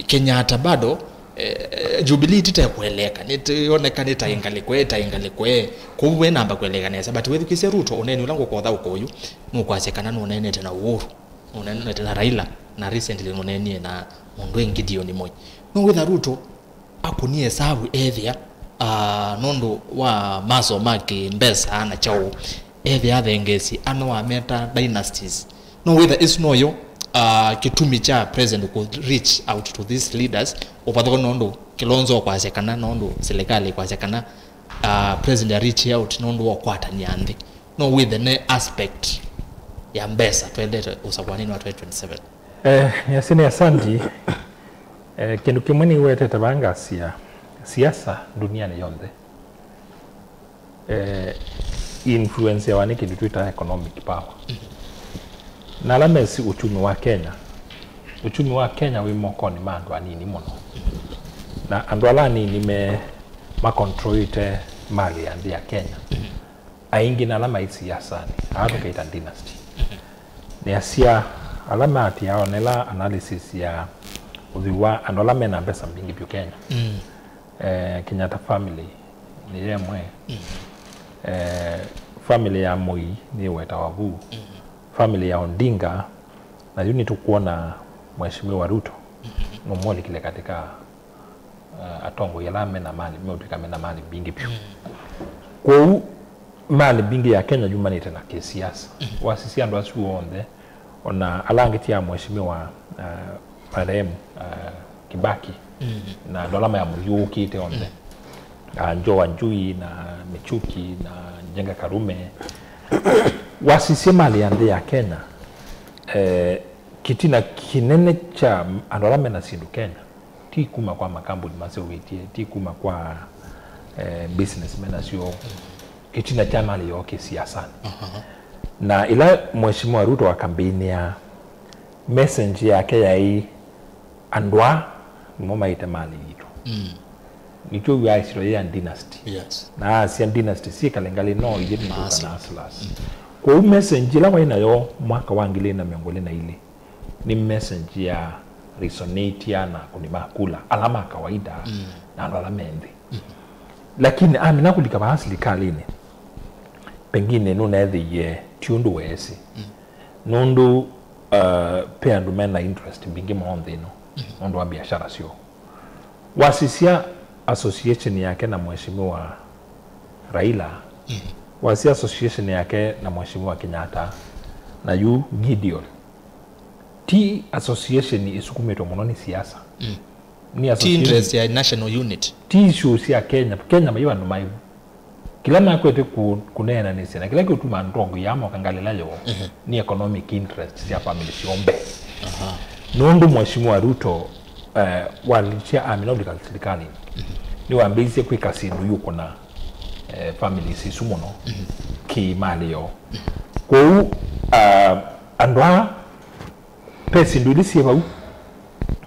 Kenyatta bado, eh, Jubilee titekueleka, nĩtioneka nĩ ta ĩngalĩko, ta ĩngalĩko. Kũu we namba kueleka nesa, but wĩthukĩsya Ruto, ũneeni ũla ngũkotha ũko ũyu, nũkwasya kana nũneenete na Uhuru, nũneenete na Raila, na recently nũneenie na mũndũ wĩ Gideon Moi. No wĩtha Ruto akũnie savu ethĩa, ah, nũndũ wa maso ma kĩmbesa na kyaũ, ethĩa athengeesye ano ameta dynasties. No wĩtha ĩsu noyo, ah, kĩtumi kya president kũ reach out to these leaders, ũvathũka nũndũ Kilonzo kwasya kana nũndũ serikali kwasya kana, ah, president a reach out nũndũ wa ũkwatany'a nthĩ. No wĩthe ne aspect ya mbesa twendete ũsakũanĩnĩ wa twenty twenty-seven. Eh, nĩasĩ nĩ asanti. Eh, kĩndũ kĩmwe nĩwetete vaa ngasya siasa duniani yonthe, eh, influenceawa nĩ kĩndũ twĩtaa economic power. Na ala mesĩ uchumi wa Kenya, uchumi wa Kenya wĩ mokonĩ ma andũ anini mũno. Na andũ ala anini me makontrolĩte mali ya nthĩ ya Kenya. Aingĩ na ala maĩ siasanĩ, aa tũkeita dynasty. Nĩasya ala maatĩaa ona ĩla analysis ya ũthwii wa andũ ala mena mbesa mbingĩ vyũ Kenya. Mm. Eh, Kenyatta family nĩ yemwe. Mm. Eh, family ya Moi nĩ wetawa vu. Mm. Family ya Odinga, na yu nĩtũkwona Mheshimiwa Ruto, mm-hmm, nũmũlikile katika uh, atongoi ala mena mali meũtw'ĩka mena mali mbingĩ vyũ. Mm. Kwoou mali mbingĩ ya Kenya yumanĩte na kĩsiasa. Mm. Wasisya andũ asu onthe, ona ala angĩ ti a Mheshimiwa, uh, marehemu, uh, Kibaki, mm, na andũ ala mayamũthyũũkĩte onthe, mm, uh, Joe Wanjui na Michuki na Njenga Karume, wasisye mali ya nthĩ ya Kenya, eh, kĩtina kĩnene kya andũ ala mena syĩndũ Kenya ti kuma kwa makambuni maseũvĩtye, ti kuma kwa, eh, business menasyo, kĩtina kya mali yoo kĩsiasanĩ. Aha. Na ĩla Mheshimiwa Ruto akambĩnĩa, message yake yaĩ, andũ aa nĩmo maĩte mali yitũ. Mm. Nĩkyo wĩaa ĩsyĩtwa yĩ ya dynasty. Yes. Na asya dynasty syĩkale ngalĩ no ithyĩ nĩ tũka na hustlers. Mm. Kwoou message ĩla waĩ nayo mwaka wa ngili na mĩongo ĩlĩ na ilĩ, nĩ message ya resonate na akũni ma kula, ala ma kawaida, mm, na andũ ala me nthĩ. Mm. Lakini amina kũlika vaa silikalĩnĩ, pengine nũneethĩie ti ũndũ weesĩ. Mm. Nũndũ uh, pe andũ mena interest mbingĩ mũno nthĩ ĩno nũndũ wa biashara syoo. Wasisya association yake na Mheshimiwa Raila, wasisya association yake na Mheshimiwa Kenyatta, na yu Gideon, ti association ĩsukumĩtwe mũno nĩ siasa. Nĩ ti association interest ya national unity. Ti issue sya Kenya. Kenya mai vandũ mai. Kĩla makwete kũ-, kũneenanĩsya na kĩla kĩũtuma andũ tongo ya moka ngalĩla yoo nĩ economic interest sya family syoo mbee. Nũndũ Mheshimiwa Ruto, eh, walisya amina ũlika silikalĩ, nĩwambĩĩisye kwĩka syĩndũ iũkũna, eh, families isu mũno kĩmalĩ yoo. Kwoou, ah, andũ aa, ve syĩndũ ilĩ syĩ vau.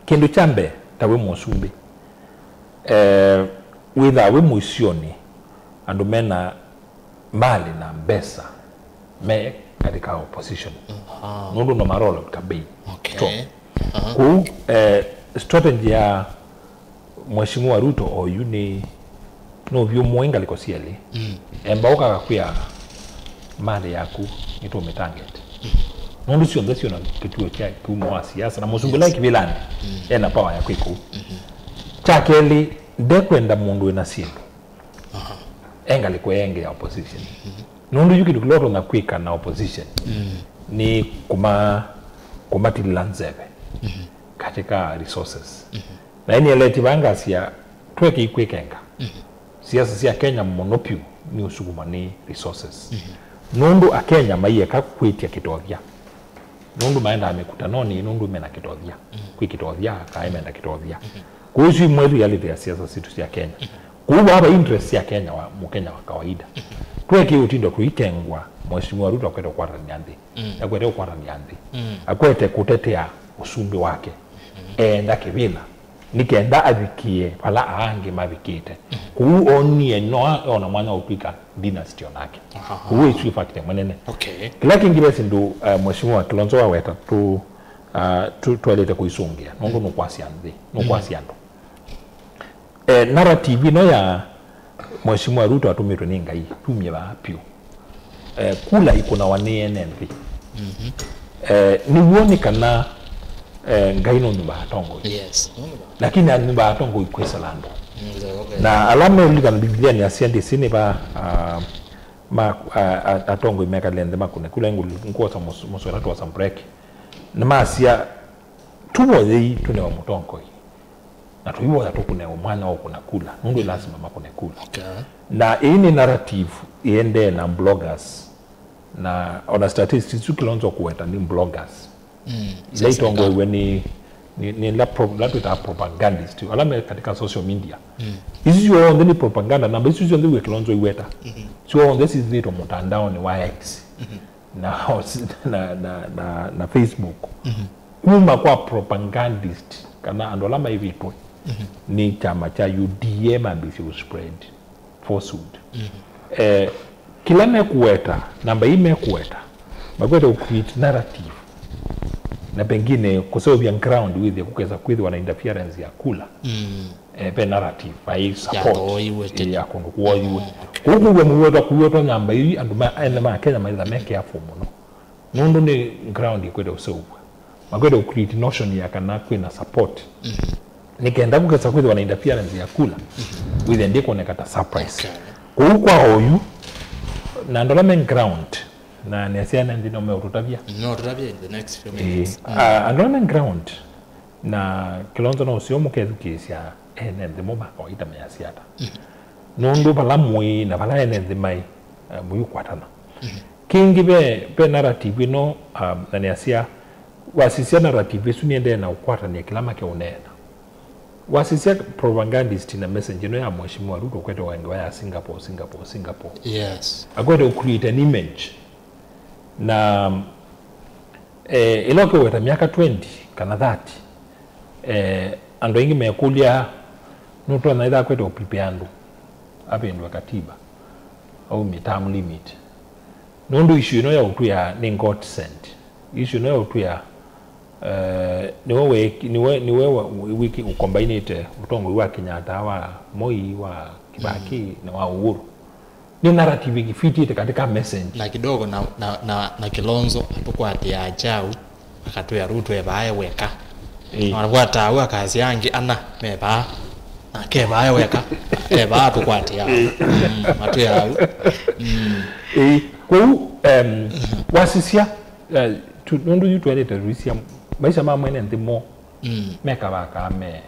Kĩndũ kya mbee, ta wĩ mũsumbĩ, eh, wĩthaa wĩ mũisyonĩ andũ mena mali na mbesa me katika opposition. Nũndũ no marolo kabeini. Okay. Kwoou, eh, strategy ya Mheshimiwa Ruto oyu nĩ nũvyũ mũĩ ngalĩko syelĩ. Emba ũkaga kwĩa mali yaku nĩtũmĩtangete. Nũndũ syonthe syona kĩtuo kya kuma wa siasa na mũsumbĩ lai kĩvĩlanĩ ena power ya kwĩka ũu. Kya kelĩ, ndekwenda mũndũ wĩna syĩndũ e ngalĩko ĩngĩ ya opposition. Nũndũ yu kĩndũ kĩla ũtonya kwĩka na opposition nĩ kũma-, kũmatilĩla nzeve katika resources. Na ĩnĩeleti vangasya tweke ikwĩkenga. Siasa sya Kenya mũno pyũ nĩ ũsukuma nĩ resources. Nũndũ Akenya maieka kwĩtya kĩtothya. Nũndũ maendaa mĩkutanonĩ, nũndũ mena kĩtothya. Kwĩ kĩtothya, kaĩ menda kĩtothya. Kwoou isu imwe reality ya siasa sitũ sya Kenya. Kwoou vaa va interest sya Kenya wa, Mũkenya wa kawaida. Tweke ũtindo tũikengwa, Mheshimiwa Ruto akwete kũkwatanĩa nthĩ. Akwete kũkwatanĩa nthĩ. Akwete kũtetea ũsumbĩ wake. Eenda kĩvĩla nĩ kenda avikĩe vala aa angĩ mavikĩte. Kũu onie no ona mwanya wa ũtw'ĩka dynasty onake. Kũu ĩsu ĩ fact ĩmwe nene. Okay. Kĩla kĩngĩ ve syĩndũ, uh, Mheshimiwa Kilonzo waweta tu, uh, tu, twaĩlĩte kũisũngĩa nũndũ nũkwasya nthĩ, nũkwasya andũ. Eh, narrative ĩno ya Mheshimiwa Ruto atũmĩtwe nĩ Ngai, tumie vaa pyũ. Eh, kula ikũnawa nĩ ene nthĩ. Eh, nĩw'o nĩ kana, eh, Ngai nũnyumbaa atongoi. Yes. Lakini anyumbaa atongoi kwĩsala andũ. Na ala meũlikana Biblia nĩasya ndĩsĩ nĩ va, ah, ma, ah, ah, atongoi mekale nthĩ makũne kula. Ngũosa mũs-, mũsoela twosa break. Nĩmasya, tũvoyei tũnewe mũtongoi. Na tũivoya tũkũnewe mwanya wa kũkũna kula, nũndũ lasima makũne kula. Okay. Na ĩĩ nĩ narrative ĩendee na bloggers, na ona statistics isu Kilonzo kũweta nĩ bloggers. Ila itongoew'e nĩ, nĩ, nĩ la pro-, la twĩtaa propagandist, ala me katika social media. Isu syonthe nĩ propaganda, namba isu syonthe wĩ Kilonzo iweta. Syonthe sithĩtwe mũtandaonĩ wa X. Na, na, na, na, na Facebook. Kuma kwa propagandist, kana andũ ala maivĩtwe nĩ kyama kya U D A mambĩĩsye kũ spread falsehood. Eh, kĩla mekũweta, namba ii mekũweta, makwete kũ create narrative. Na pengine kũseũvya ground wĩthĩe kũkesa kwĩthĩwa na interference ya kula. Eh, ve narrative, vai support ya kũndũ kwoiwe. Kũu kũw'a mũwetwa kũwetwa namba ii andũ ma, ene ma Kenya maitha me careful mũno. Nũndũ nĩ ground ĩkwete ũseũvw'a. Makwete kũ create notion ya kana kwĩna support. Nĩ kenda kũkesa kwĩthĩwa na interference ya kula, wĩthĩa ndĩkwoneka ta surprise. Okay. Kũu kwa oyu, na andũ ala me ground, na nĩasya ene nthĩ no meũtũtavya. No tũtavya in the next few minutes. Ah, andũ ala me ground, na Kilonzo no ũseo mũkethukĩĩsya ene nthĩ mo ma kawaida measya ata. Nũndũ vala mũĩ na vala ene nthĩ maĩ, eh, mũyũkwatana. Kĩngĩ ve, ve narrative ĩno, um, na nĩasya, wasisya narrative ĩsu nĩendee na ũkwatany'a kĩla makeũneena. Wasisya propagandist na message ĩno ya Mheshimiwa Ruto kwete wa ngewa ya Singapore, Singapore, Singapore. Yes. Akwete kũ create an image. Na, um, eh, ĩla ũkĩweta myaka twenty kana thirty, eh, andũ aingĩ mekũlya, nũtonya ĩtha akwete kũ prepare andũ avĩndũe katiba, aumye term limit. Nũndũ issue ĩno ya ũtwĩa nĩ God sent. Issue ĩno ya ũtwĩa, eh, nĩwe we, nĩwe, nĩwe wa, wiki ũkombainĩte ũtongoi wa Kenyatta, wa Moi, wa Kibaki, na wa Uhuru. Nĩ narrative ĩfitĩte katika message. Na kidogo na, na, na, na Kilonzo atũkwatĩaa kyaũ. Akatwĩa Ruto e vaa e weka. Ĩĩ. Na wanakuwa ta au akasya angĩ ana me vaa. Nake e vaa e weka. E vaa tũkwatĩa. Mm, matwĩa au. Mm. Ĩĩ. Kwoou, em, wasisya, eh, tu- nũndũ yu twaĩlĩte tũisya maisha ma mwene nthĩ mo Mm. mekavaa kaa me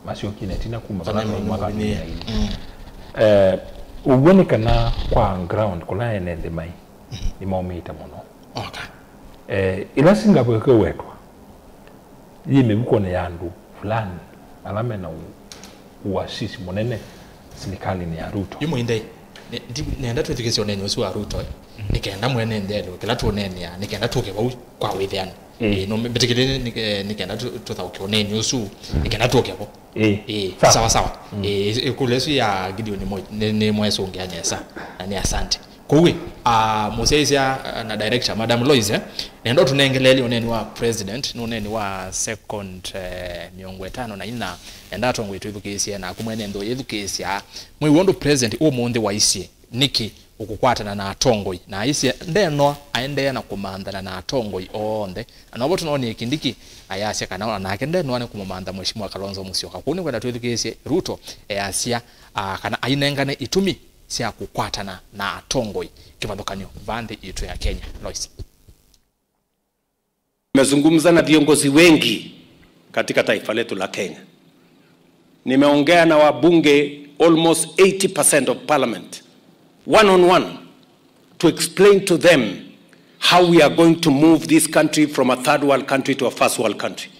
masyokie na ĩtina kuma vala Kana me- mwaka me- mĩai. Mm. Eh, ũw'o nĩ kana kwa ground kũla ene nthĩ mai nĩmaũmĩĩte mũno. Okay. Eh, ĩla Singapore ĩkewetwa yĩ mĩvukonĩ ya andũ fulani ala mena u- uasisi mũnene silikalĩnĩ ya Ruto. Yu mũindei, ne- ndi- nenda twĩthukĩĩsye ũneeni ũsu wa Ruto, eh. Nĩ kenda mwene nthĩ aelewe kĩla tũũneenea, nĩ kenda tũke vau kwa wĩthĩani. Ĩĩ. Ĩĩ, no mbĩtĩkĩlĩe nĩ- eh, nĩ kenda tũ- tũthaũke ũneeni ũsu, nĩ kenda tũke vo. Ĩĩ. Ĩĩ, sawa. Sawa, sawa. Mm. Ĩĩ, ĩkũlyo ĩsu ya Gideon Moi, nĩ- nĩmwesũngĩa nesa, na nĩ asante. Kwoou, ah, mũsyaĩĩsya, ah, na director, Madam Lois, eh, nenda ũtũnengeleelye ũneeni wa president, nĩ ũneeni wa second, eh, mĩongo ĩtano na inya. Nenda atongoi twĩthukĩĩsye, naku mwene nthĩ ũyĩthukĩĩsya, mwĩw'e ũndũ president ũmũnthĩ waisye, nĩkĩ ũkũkwatana na atongoi? Na aisye ndenoa, aendeea na kũmanthana na atongoi onthe. Na novo tũnoonie Kindiki ayasya kana ona nake ndenoa nĩ kũmũmantha Mheshimiwa Kalonzo Musyoka. Kwoou nĩkwenda twĩthukĩĩsye Ruto easya, ah, kana ainengane itumi sya kũkwatana na atongoi kĩvathũkany'o va nthĩ yitũ ya Kenya. Lois. Nimezungumza na viongozi wengi katika taifa letu la Kenya. Nimeongea na wabunge almost eighty percent of parliament, one on one, to explain to them how we are going to move this country from a third world country to a first world country.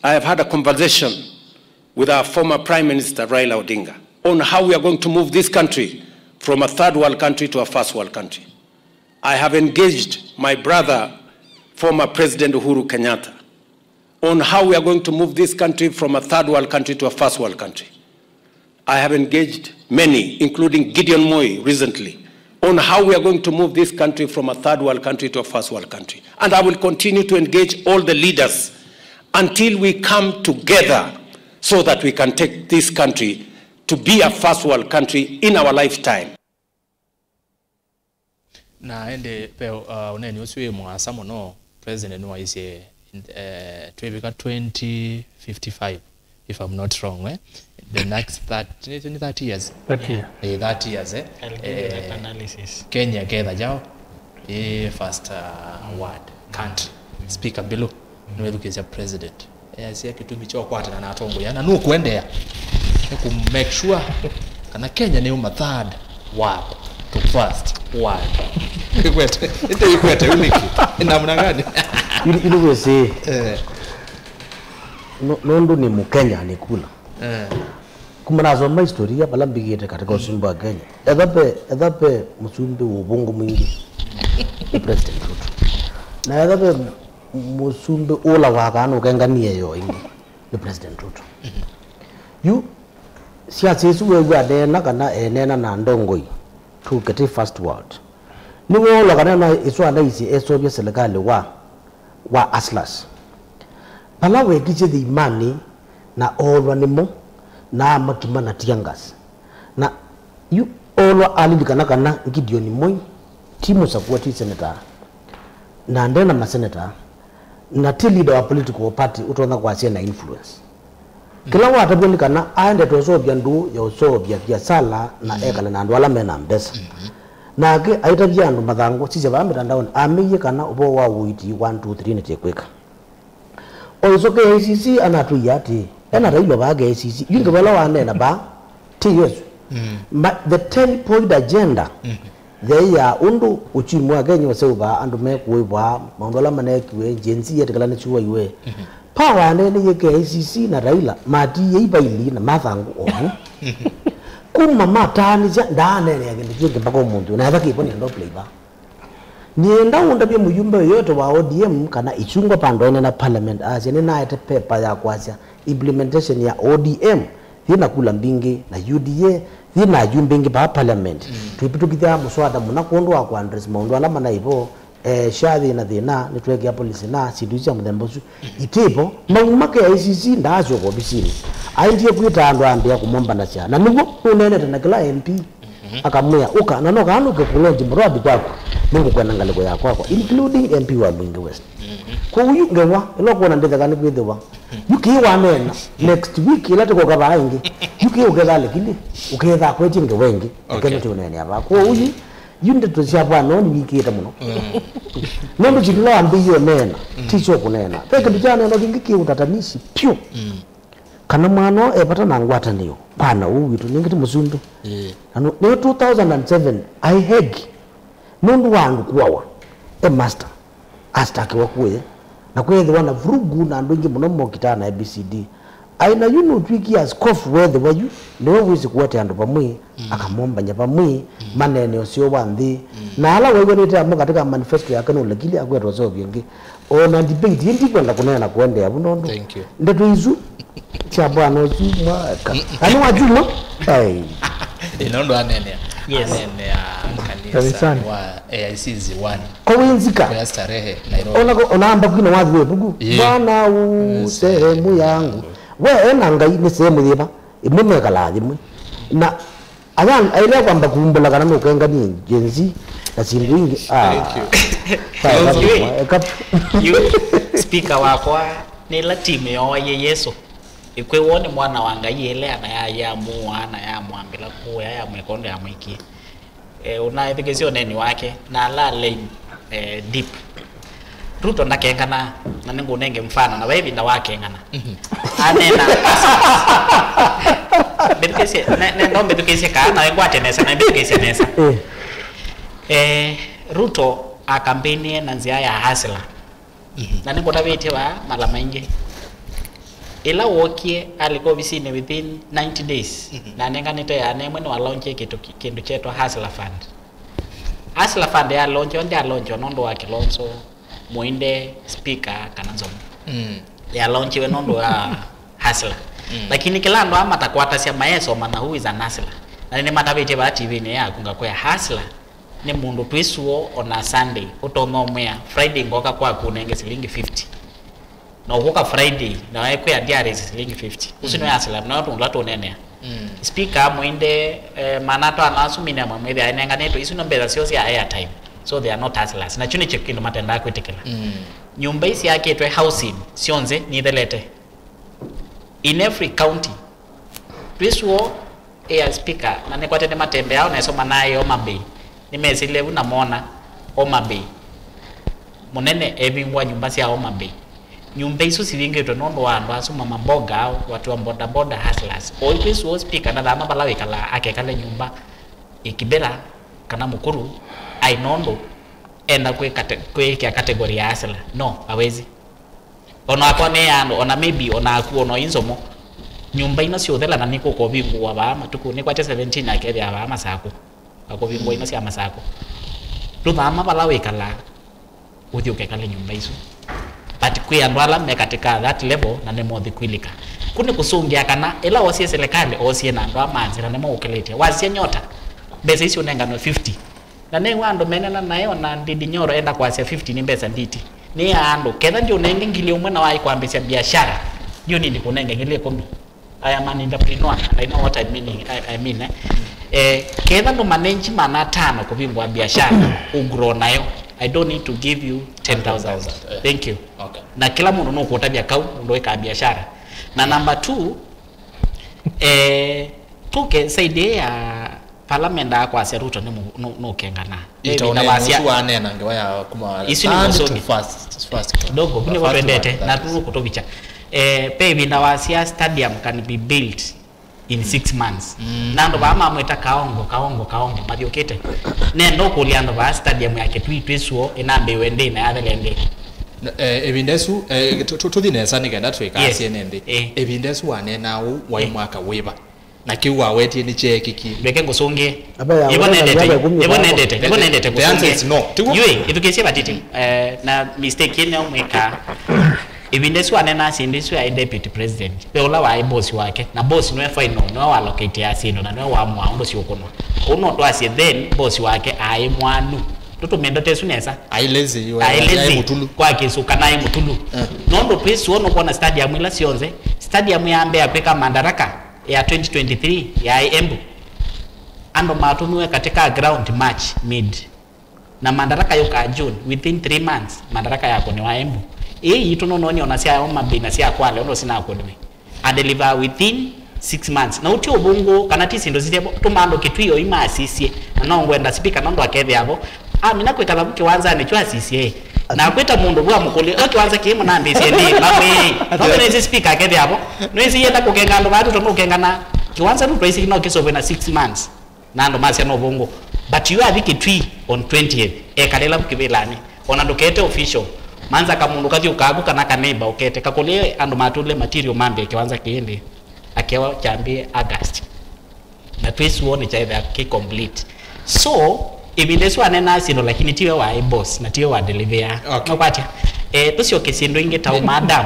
I have had a conversation with our former Prime Minister Raila Odinga on how we are going to move this country from a third world country to a first world country. I have engaged my brother, former President Uhuru Kenyatta, on how we are going to move this country from a third world country to a first world country. I have engaged many, including Gideon Moi recently, on how we are going to move this country from a third world country to a first world country. And I will continue to engage all the leaders until we come together so that we can take this country to be a first world country in our lifetime. Na ĩndĩ ve, uh, ũneeni ũsu wĩ mũasa mũno, president nĩwaisye, uh, twĩvika twenty fifty-five, if I'm not wrong, eh? The next thirty, nĩ thirty years? Thirty years. Eh, thirty years, eh? I'll give you that, eh, analysis. Kenya ketha yao ĩ first, uh, world country. Speaker Mbilu nĩwethukĩĩsya president easya kĩtumi kya ũkwatana na atongoi ana nũkũendeea nĩ kũ make sure kana Kenya nĩyuma third world to first world. Ikwete, ite ikwete uniki. Ĩ namna gani? Ili, ili wĩsĩ, eh, no- nũndũ nĩ Mũkenya nĩ kula. Eh. Kuma nasoma historia vala mbikĩte katika ũsumbĩ wa Kenya. Etha ve, etha ve mũsumbĩ wĩ ũvũngũ mwingĩ, nĩ President Ruto. Na etha ve mũsumbĩ ũla wakaa nũkenganie yo ĩngĩ, nĩ President Ruto. Yu siasa ĩsu wew'a aneena kana eneena na ndongoi, tũkĩte first world. Nĩwoolwa kana na ĩsu anaisye esũvya silikalĩ wa, wa Atlas. Vala wekisye thĩimanĩ na oolwa nĩmo, na amatuma na tear gas. Na yu oolwa alilikana kana Gideon Moi ti mũsakũa, ti seneta, na nde na maseneta, na ti leader wa political party ũtonya kwasya na influence. Kĩla watavw'a nĩ kana aendete ũseũvya ndũũ ya ũseũvya viasala na ekale na andũ ala me na mbesa. Nake aitavya andũ mathangũ, sisya vaa mĩtandaonĩ, ameie kana ũvoo wa ũiiti one two three nĩtĩkwĩka. O ĩsu K I C C anatwĩie atĩĩ, ena Raila vaa K I C C, yu ngewa ĩla waneena vaa, ti yo ĩsu. Mm. Ma, the ten point agenda, mm, yaĩ ya ũndũ uchumi wa Kenya ũseũvaa, andũ mekũĩvwa, maũndũ ala maneekiwe, Gen Z yetĩkĩla nĩsyuaiwe. Mm-hmm. Power aneeneie K I C C na Raila matiie ivaili na mathangũ ovu. Mm-hmm. Kuma mataanisya, ndaaneenea kĩndũ kĩngĩ mpaka ũmũnthĩ, na etha kĩvo nĩenda ũplay vaa. Nĩenda ũndavye mũyumbe yoyote wa O D M kana Ichungwa vandũ aĩneena parliament asya, "Nĩnaete pepa ya kwasya implementation ya O D M yĩ na kula mbingĩ na U D A yĩ na ayumbe aingĩ vaa parliament. Mm. Twĩvĩtũkĩthya mũswada mũna kwondũ wa kũaddress maũndũ ala manaĩ vo, eh, SHA yĩ na thĩna, nĩtwekĩa policy na syĩndũ isu sya mũthemba ũsu." Mm. Itĩ vo, mauma K I C C ndaasyoka ovisinĩ. Aendie kwĩta andũ ambĩa kũmombanasya. Na nĩw'o nũneenete na kĩla M P. Mm. Akamwĩa, "Ũka, na no kana nũke kũlonji mũradi kwaku, nĩngũkwenda ngalĩko ya kwakwa, including M P wa Mwingi West." Kwoou yu ngewa, ĩla ũkwona ndĩtheka nĩ kwĩthĩwa. Yu kĩĩ waneena, next week, ĩla tũkoka vaa ĩngĩ, yu kĩĩ ũkethaa lakini, ũkethaa kwetye ngewa ĩngĩ, ĩkeno tũũneenea vaa. Kwoou yu, yu ndeto sya bwana ũũ nĩwĩkĩĩte mũno. Nũndũ kĩndũ ĩla wambĩĩie ũneena, ti kyo kũneena. Ve kĩndũ kyaneena kĩngĩ kĩ ũtatanisi pyũ. Kana mwana ũũ e vata na ngwatanĩo kwa na ũũ witũ, nĩngĩ ti mũsumbĩ. Ĩĩ. Na nũ- nĩyo two thousand and seven, I heg nũndũ wa andũ kũawa, e master, astakiwa kũye, na kwĩthĩwa na vurugu na andũ aingĩ mũno mokitaa na A B C D. Aĩ na yu nũtw'ĩkie askofu wethĩwa yu nĩwe wĩsĩ kũete andũ vamwe, akamombany'a vamwe, maneene ũseo wa nthĩ. Na ala waiwanĩte amo katika manifesto yake nũlekile akweta ũseũvyo ĩngĩ. O na debate, ĩ ndikwenda kũneena kũendeea vu nũndũ ndeto isu sya bwana ũsu mwaka. Na nĩ wa kyumwa? Ai. Ĩ, nũndũ aneenea. Yes. Aneenea kanisani wa A I C Ziwani. Kwa wĩnzika. Kwa Starehe, Nairobi. Ona ko- ona amba kwina wathi wa ĩvuku. Ĩĩ. Bwana u sehemu yangu. We ena Ngai nĩ sehemu yĩva? Imwe mekalaa thimwe. Na Ayan, ailea kwamba kumbula kana nũkenganie Gen Z na syĩndũ ingĩ. Ah. Thank you. Sawa, sawa. Eka- Yu, speaker wakwa, nĩ ĩla timu yooaie Yesũ. Ĩkwĩw'o nĩ mwana wa Ngai ĩlea na ya- yamũaa na yamwambĩla kũya yamwĩka ũndũ yamwĩkie. Eh, ũnaĩthukĩĩsya ũneeni wake na ala lane, eh, deep. Ruto ndakenganaa, na nĩngũnenge mfano, na ve ĩvinda wakengana. Aneena, mbĩthukĩĩsye, ne- nenda ũmbĩthukĩĩsye kaa, nawe ngwate nesa, na mbĩthukĩĩsye nesa. Eh, Ruto akambĩnie na nzĩa ya hustler. Na nĩngũtavĩtye vaa mala maingĩ. Ĩla wookie, alika ovisinĩ within ninety days, na anenganĩte yaana ĩmwe, nĩwalaunchie kĩndũ ki- kĩndũ kyetwa Hustler Fund. Hustler Fund yalaunchiwa, ndyaalaunchiwa nũndũ wa Kilonzo, Muinde, speaker, kana Nzomo. Yalaunchiwe nũndũ wa hustler. Lakini kĩla andũ aa matakwatasya maesoma na who is an hustler. Na nĩnĩmatavĩtye vaa T V-inĩ yaku ngakwĩa hustler nĩ mũndũ twĩsũo ona Sunday ũtonya ũmwĩa Friday ngoka kwaku ũnenge silingi fifty. Na ũkũka Friday, na ekwĩa ndyarĩsĩ silingi fifty. Ũsu nĩwe hustler, na tũndũ tũneenea. Speaker amwĩnde, eh, manatwana asu mine amwe mwĩthĩa enenganĩtwe, isu no mbesa syoo sya airtime. So they are not hustlers. Na kyu nĩkyo kĩndũ matendaa kwĩtĩkĩla. Nyũmba isi akĩtwe housing, syonthe nithelete. In every county. Twĩsũo, ea speaker, na nĩkwate nĩmatembeaa, na ĩsomanaa ĩ Homa Bay. Nĩmesĩle vu na mona Homa Bay. Mũnene evingũa nyũmba sya Homa Bay. Nyũmba isu sivingĩtwe nũndũ wa andũ asu ma maboga, watu wa boda boda hustlers. O itwĩsũo speaker ndathama vala wĩkalaa akekale nyũmba ĩ Kibera kana Mũkuru, ai nũndũ enda kwĩ kate- kwĩkĩa category ya hustler. No, hawezi. Ona akwa nĩ ya andũ, ona maybe ona aku, ona inzomo. Nyũmba ino syũthela na nĩkũka ũvingũa vaa matukũ, nĩkwate seventeen akethĩa vaa Masakũ. Akũvingũa ino sya Masakũ. Ndũthama vala wĩkalaa, ũthi ũkekale nyũmba isu. But kwĩ andũ ala me katika that level na nĩmothi kwilika. Ku nĩ kũsũngĩa kana ĩla wosie silikalĩ, oosie na andũ aa ma nzĩ na nĩmo ũkĩlĩtye. Wasisya nyota, mbesa isu ũnenganwe fifty. Na nĩw'a andũ menena naĩ, ona Ndindi Nyoro enda kwasya fifty nĩ mbesa nditi. Nĩ ya andũ. Ketha ndiũnenge ngili ũmwe na waĩ kwambĩsya biashara, ndiũnindi kũnenge ngili ĩkũmi. I am an entrepreneur and I know what I mean, I, I mean, eh. Eh, ketha ndũmanenji maana atano kũvingũa biashara, ũgrow nayo. I don't need to give you ten thousand. Thank you. Okay. Na kĩla mũndũ nũkũtavya kau, mũndũ wĩkaa biashara. Na number two, eh, tuke side ya Vala mendaa kwasya Ruto nĩ mũ- nũ- nũkengana. Ve ĩvinda wasya- ũsu waneena ngewa ya kuma isu nĩ third mũsũngi. To first, first. Dogo, vu nĩvo twendete, na nũkũtũvikya. Eh, ve ĩvinda wasya stadium can be built in six months. Na andũ vaa mamwĩta Kaongo, Kaongo, Kaongo, mathyũkĩte. Nenda ũkũlya andũ vaa stadium ya Kitui twĩsũo ĩnambĩĩwe ndĩ na yathele ndĩ. Na, eh, ĩvinda ĩsu, eh, tũ- tũ- tũthi nesa nĩ kenda twĩkaasye nĩ nthĩ. Eh. Ĩvinda ĩsu waneenaa ũu waĩ mwaka wĩva? Na kĩu wawetie nĩkyeekĩkie. Ndeke ngũsũngĩe. Ĩvo nendete, ĩvo nendete, ĩvo nendete kũsũngĩa. The answer is no. Tiguo? Yui, ĩthukĩĩsye vatiti. Eh, na mistake ĩno mwĩkaa. Ĩvinda ĩsu anenaa syĩndũ isu aĩ deputy president. Ve ũla waĩ boss wake. Na boss nĩwe final, nĩwe wa allocate ya syĩndũ na nĩwe waamũaa ũndũ siũkũnwa. Ũu no twasye then boss wake aĩ mwanu. Tũtũmĩe ndeto ĩsu nesa. Aĩ lazy, aĩ lazy, aĩ mũtulu. Kwa kĩsũ kana aĩ mũtulu. Eh. Nũndũ twĩsũo nũkwona stadium ila syonthe. Stadium ya mbee ya kwĩka Madaraka ya twenty twenty-three yaĩ Embu. Andũ matũmiwe katika ground March mid. Na Madaraka yũkaa June, within three months, Madaraka yakũniwa Embu. Ĩĩ yitũ nũnoni ona sya Homa Bay na sya Kwale, ũndũ sinakũniwe. A deliver within six months. Na ũti ũvũngũ, kana ti syĩndũ sisyevo, tũma andũ Kitui oyu masisye. Na no ngwenda speaker nũndũ akethĩa vo. Amina kwĩkala vu kĩwanzanĩ kyu asisye. Na kwĩta mũndũ vu amũkũlye, o kĩwanza kĩĩ mũnambĩsye nĩ, mamwĩĩ. Nũndũ nĩsĩ speaker akethĩa vo. Nĩsĩ yenda kũkenga andũ vaa tũtũ nũkengana. Kĩwanza tu twaisiki no kĩsovwe na six months. Na andũ masya no vũngũ. But yu athi Kitui on twentieth, ekalĩla vu kĩvĩlanĩ. Ona ndũkete official. Manza kamũndũ kathyũkaa vu kana ka neighbor ũkete. Kakũlye andũ matũle material mambĩe kĩwanza kĩĩ nthĩ. Akeo kyambĩe August. Na twĩsuo nĩ kyaĩthĩa kĩ complete. So, ĩvinda ĩsu anenaa syĩndũ lakini tiwe waĩ boss na tiwe wa deliver. Okay. Nũkwatya? Eh, tũsyoke syĩndũ ingĩ ta ũmadam.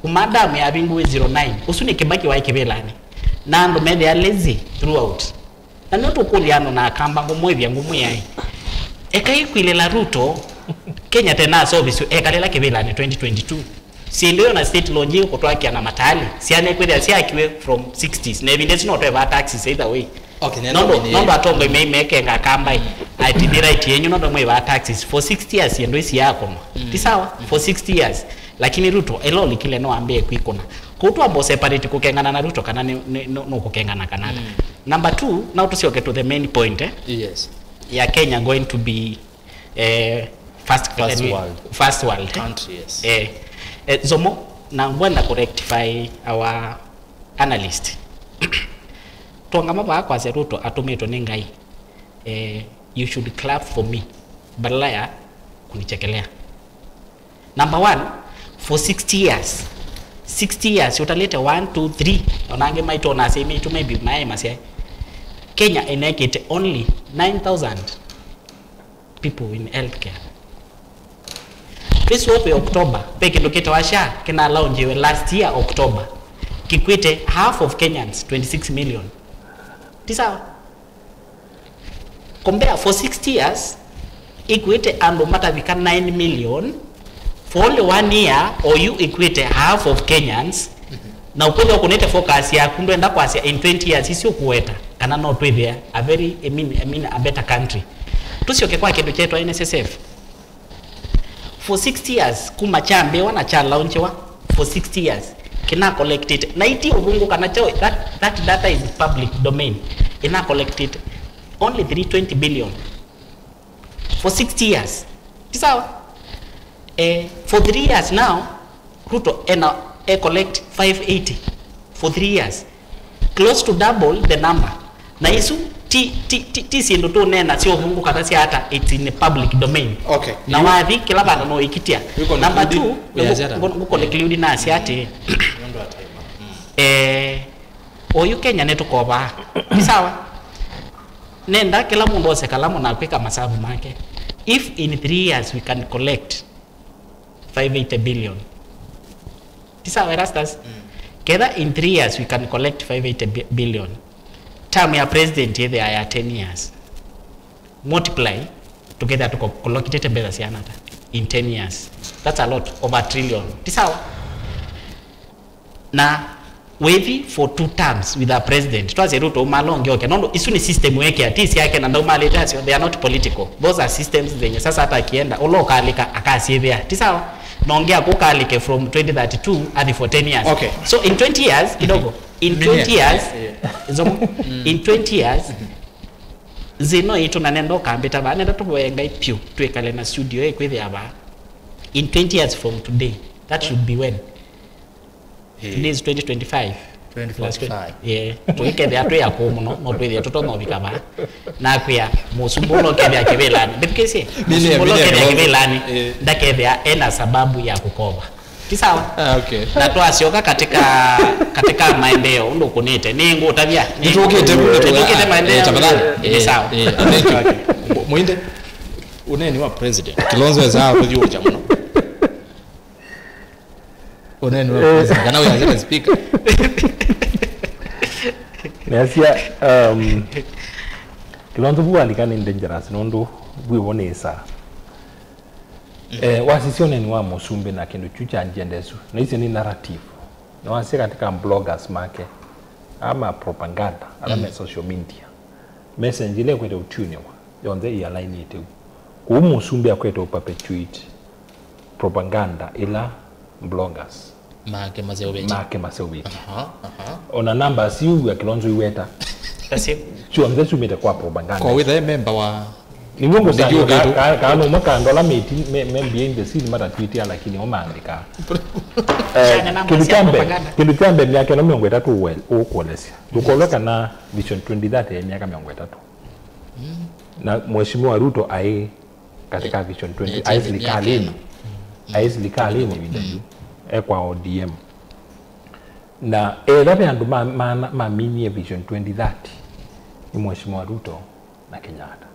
Ũmadam yavingũwe zero nine. Ũsu nĩ Kĩbaki waĩ kĩvĩlanĩ. Na andũ methĩa lazy throughout. Na nĩtũkũlya andũ na Akamba ngũmwĩthya ngũmwĩai. Ekai kwĩlĩla Ruto, Kenya tena service ekalĩla kĩvĩlanĩ twenty twenty-two. Syĩndũ yo na state launch kũtwakia na matali. Syana ikwĩthĩa syakiwe from sixties. Na ĩvinda ĩsu no twevaa taxes either way. Okay, nenda nũndũ ũmĩnĩe. Nũndũ atongoi mei mekenga Akamba ĩ. Ati nĩ right yenyu nũndũ mwĩvaa taxes. For sixty years syĩndũ isi yakũnwa. Ti sawa? For sixty years. Lakini Ruto, ĩla ũlikile no ambĩe kwĩkũna. Kũu twamba separate kũkengana na Ruto kana nĩ, nĩ, nũ-, nũkũkengana kana ata. Number two, now tũsyoke to the main point, eh? Yes. Ya Kenya going to be, eh, first, first world. First world, eh? Country, yes. Eh, eh, Zomo, na ngwenda kũrectify our analyst. Twongama vaa kwasya Ruto atũmĩtwe nĩ Ngai. Eh, you should clap for me. Badala ya kunichekelea. Number one, for sixty years. Sixty years, ũtalĩte one, two, three. Ona angĩ maitũ na asyai maitũ maybe maĩ masyae. Kenya ĩnekĩte only nine thousand people in healthcare. This was October. Ve kĩndũ kĩtawa SHA, kĩnalaunjiwe last year October. Kĩkwĩte half of Kenyans, twenty-six million. Ti sawa? Compare for sixty years, ikuĩte andũ matavika nine million. For only one year, oyu ikuĩte half of Kenyans. Na ũkwĩthĩa ũkũnĩte focus yaku, ndwenda kwasya in twenty years isu ũkũweta, kana no twĩthĩa a very, I mean, I mean, a better country. Tũsyoke kwa kĩndũ kyeetwa N S S F. For sixty years, kuma kyambĩwa na kyalaunchiwa, for sixty years, kĩna collected, na iti ũvũngũ kana kyaũ, that, that data is public domain, ĩna collected only three twenty billion for sixty years. Ti sawa? Eh, for three years now, Ruto ena e collect five eighty for three years. Close to double the number. Na isu ti, ti, ti, ti syĩndũ tũneena sya ũvũngũ kana sya ata, it's in the public domain. Okay. Na wathi kĩla vandũ no ikitia. Number two, ngũ conclude nasya atĩ, eh, oyu Kenya nĩtũkovaa. Ti sawa? Nenda kĩla mũndũ ose kalamu na kwĩka masavu make. If in three years we can collect five eighty billion. Ti sawa, Erastus? Ketha in three years we can collect five eighty bi-, billion. Term ya president yĩthĩa ya ten years. Multiply, tũkethĩa tũko-, collectĩte mbesa siana ata in ten years. That's a lot, over a trillion. Ti sawa? Na wĩthi for two terms with a president. Twasye Ruto ũmala ũngĩ oke. Nũndũ isu nĩ system wekea, ti syake na ndaumalĩte asyo. They are not political. Those are systems zenye sasa hata akienda, ũla ũkalĩka akasyĩthĩa. Ti sawa? Na ũngĩ akũkalĩke from twenty thirty-two athi for ten years. Okay. So in twenty years, kidogo. In twenty years, Zomo, in twenty years, nzĩ no itũ na nenda ũkambĩta vaa. Nenda tũvoye Ngai pyũ, twĩkale na studio ĩkwĩthĩa vaa. In twenty years from today, that should be when? Today is twenty twenty-five. Twenty forty-five. Yeah. Tũikethĩa twĩ akũũ mũno, no twĩthĩa tũtonya ũvika vaa. Nakwĩa, mũsumbĩ ũla ũkethĩa kĩvĩlanĩ. Mbĩthukĩĩsye, mũsumbĩ ũla ũkethĩa kĩvĩlanĩ, ndakethĩa ena sababu ya kũkova. Ti sawa? Ah, okay. Na twasyoka katika, katika maendeleo, ũndũ ũkũnĩte. Nĩ ngũtavya, nĩ nĩtũkĩte, nĩtũkĩte maendeleo. Eh, tafadhali. Eh, sawa. Eh, thank you. Mu-, Muinde, ũneeni wa president. Kilonzo eza kũthiũũkya mũno. Ũneeni wa president. Kana we as a speaker. Nĩasya, um, Kilonzo vu walika nĩ dangerous, nũndũ vu ĩvo nĩ saa. Eh, wasisya ũneeni wa mũsumbĩ na kĩndũ kyu kya agenda ĩsu, na icio nĩ narrative. Na wasya katika bloggers make, ama propaganda, ala me social media. Message ĩla ĩkwete ũtunĩwa yonthe ĩalainĩte u. Kwoou mũsumbĩ akwete ũperpetuate propaganda ĩla bloggers make maseũvĩtye. Make maseũvĩtye. Aha, aha. Ona numbers iu ya Kilonzo iweta. Tasye. Syonthe syumĩte kwa propaganda. Kwa wĩthae member wa nĩw'o ngũsanga ndiũkĩtũ. Ka- ka- kaana ũmwe ka andũ ala meti- me, me behind the scene matatwĩtĩa, lakini o maandĩkaa. Eh, na numbers kĩndũ ya kya mbee, propaganda. Kĩndũ kya mbee, myaka ĩno mĩongo ĩtatũ ũwe- ũkũelesya. Ndũkolwe kana Vision twenty thirty ya myaka mĩongo ĩtatũ. Na Mheshimiwa Ruto aĩ katika Vision twenty, aĩ silikalini. Aĩ silikalini ĩvinda yu. E kwa O D M. Na etha ve andũ ma- ma- maminie Vision twenty thirty, nĩ Mheshimiwa Ruto na Kenyatta.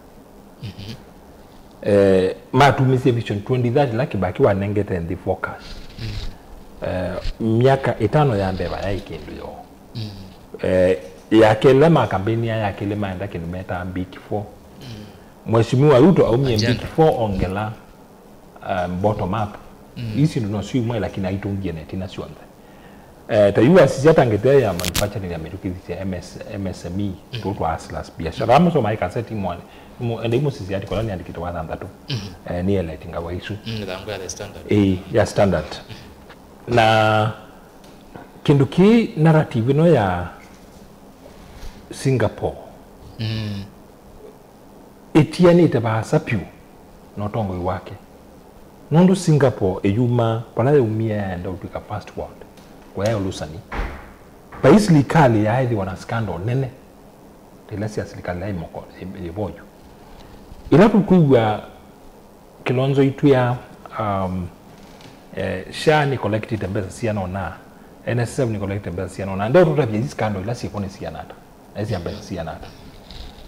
Eh, matumisye Vision twenty thirty ĩla Kibaki wanengete nthĩ focus. Eh, myaka ĩtano ya mbee vayaĩ kĩndũ yoo. Eh, ya kelĩ makambenia, ya kelĩ maenda kĩndũ metaa Big Four. Mheshimiwa Ruto aumie Agenda. Big Four ongela, um, bottom up. Ii syĩndũ no syumwe, lakini aitũngie na ĩtina syonthe. Eh, ta yu asisya ta ngetea ya manufacturing ya mĩtũkĩ sya M S, M S M E, tũtwa hustlers biashara. Amusoma ikaseti mwana, ende imusisya article nĩandĩkĩte wa thanthatũ. Eh, nĩ eleti ngawa isu. Mm, thangũ ya the standard. Eh, ya standard. Na kĩndũ kĩ narrative ĩno ya Singapore. Ĩtianĩte vaasa vyũ na ũtongoi wake. Nũndũ Singapore ĩyuma vala yaumie yaenda ũtw'ĩka first world, kũyaĩ ũlũsani. Vai silikalĩ yaaĩthĩwa na scandal nene, ta ila sya silikalĩ ila ĩmoko ĩvoyu. Ĩla tũkwĩw'a Kilonzo itwĩa, um, eh, SHA nĩ collectĩte mbesa siana ũna, N S S F nĩ collectĩte mbesa siana ũna. Ndeo tũtavye isi scandal ila syĩko nĩ siana ata? Na isi mbesa siana ata?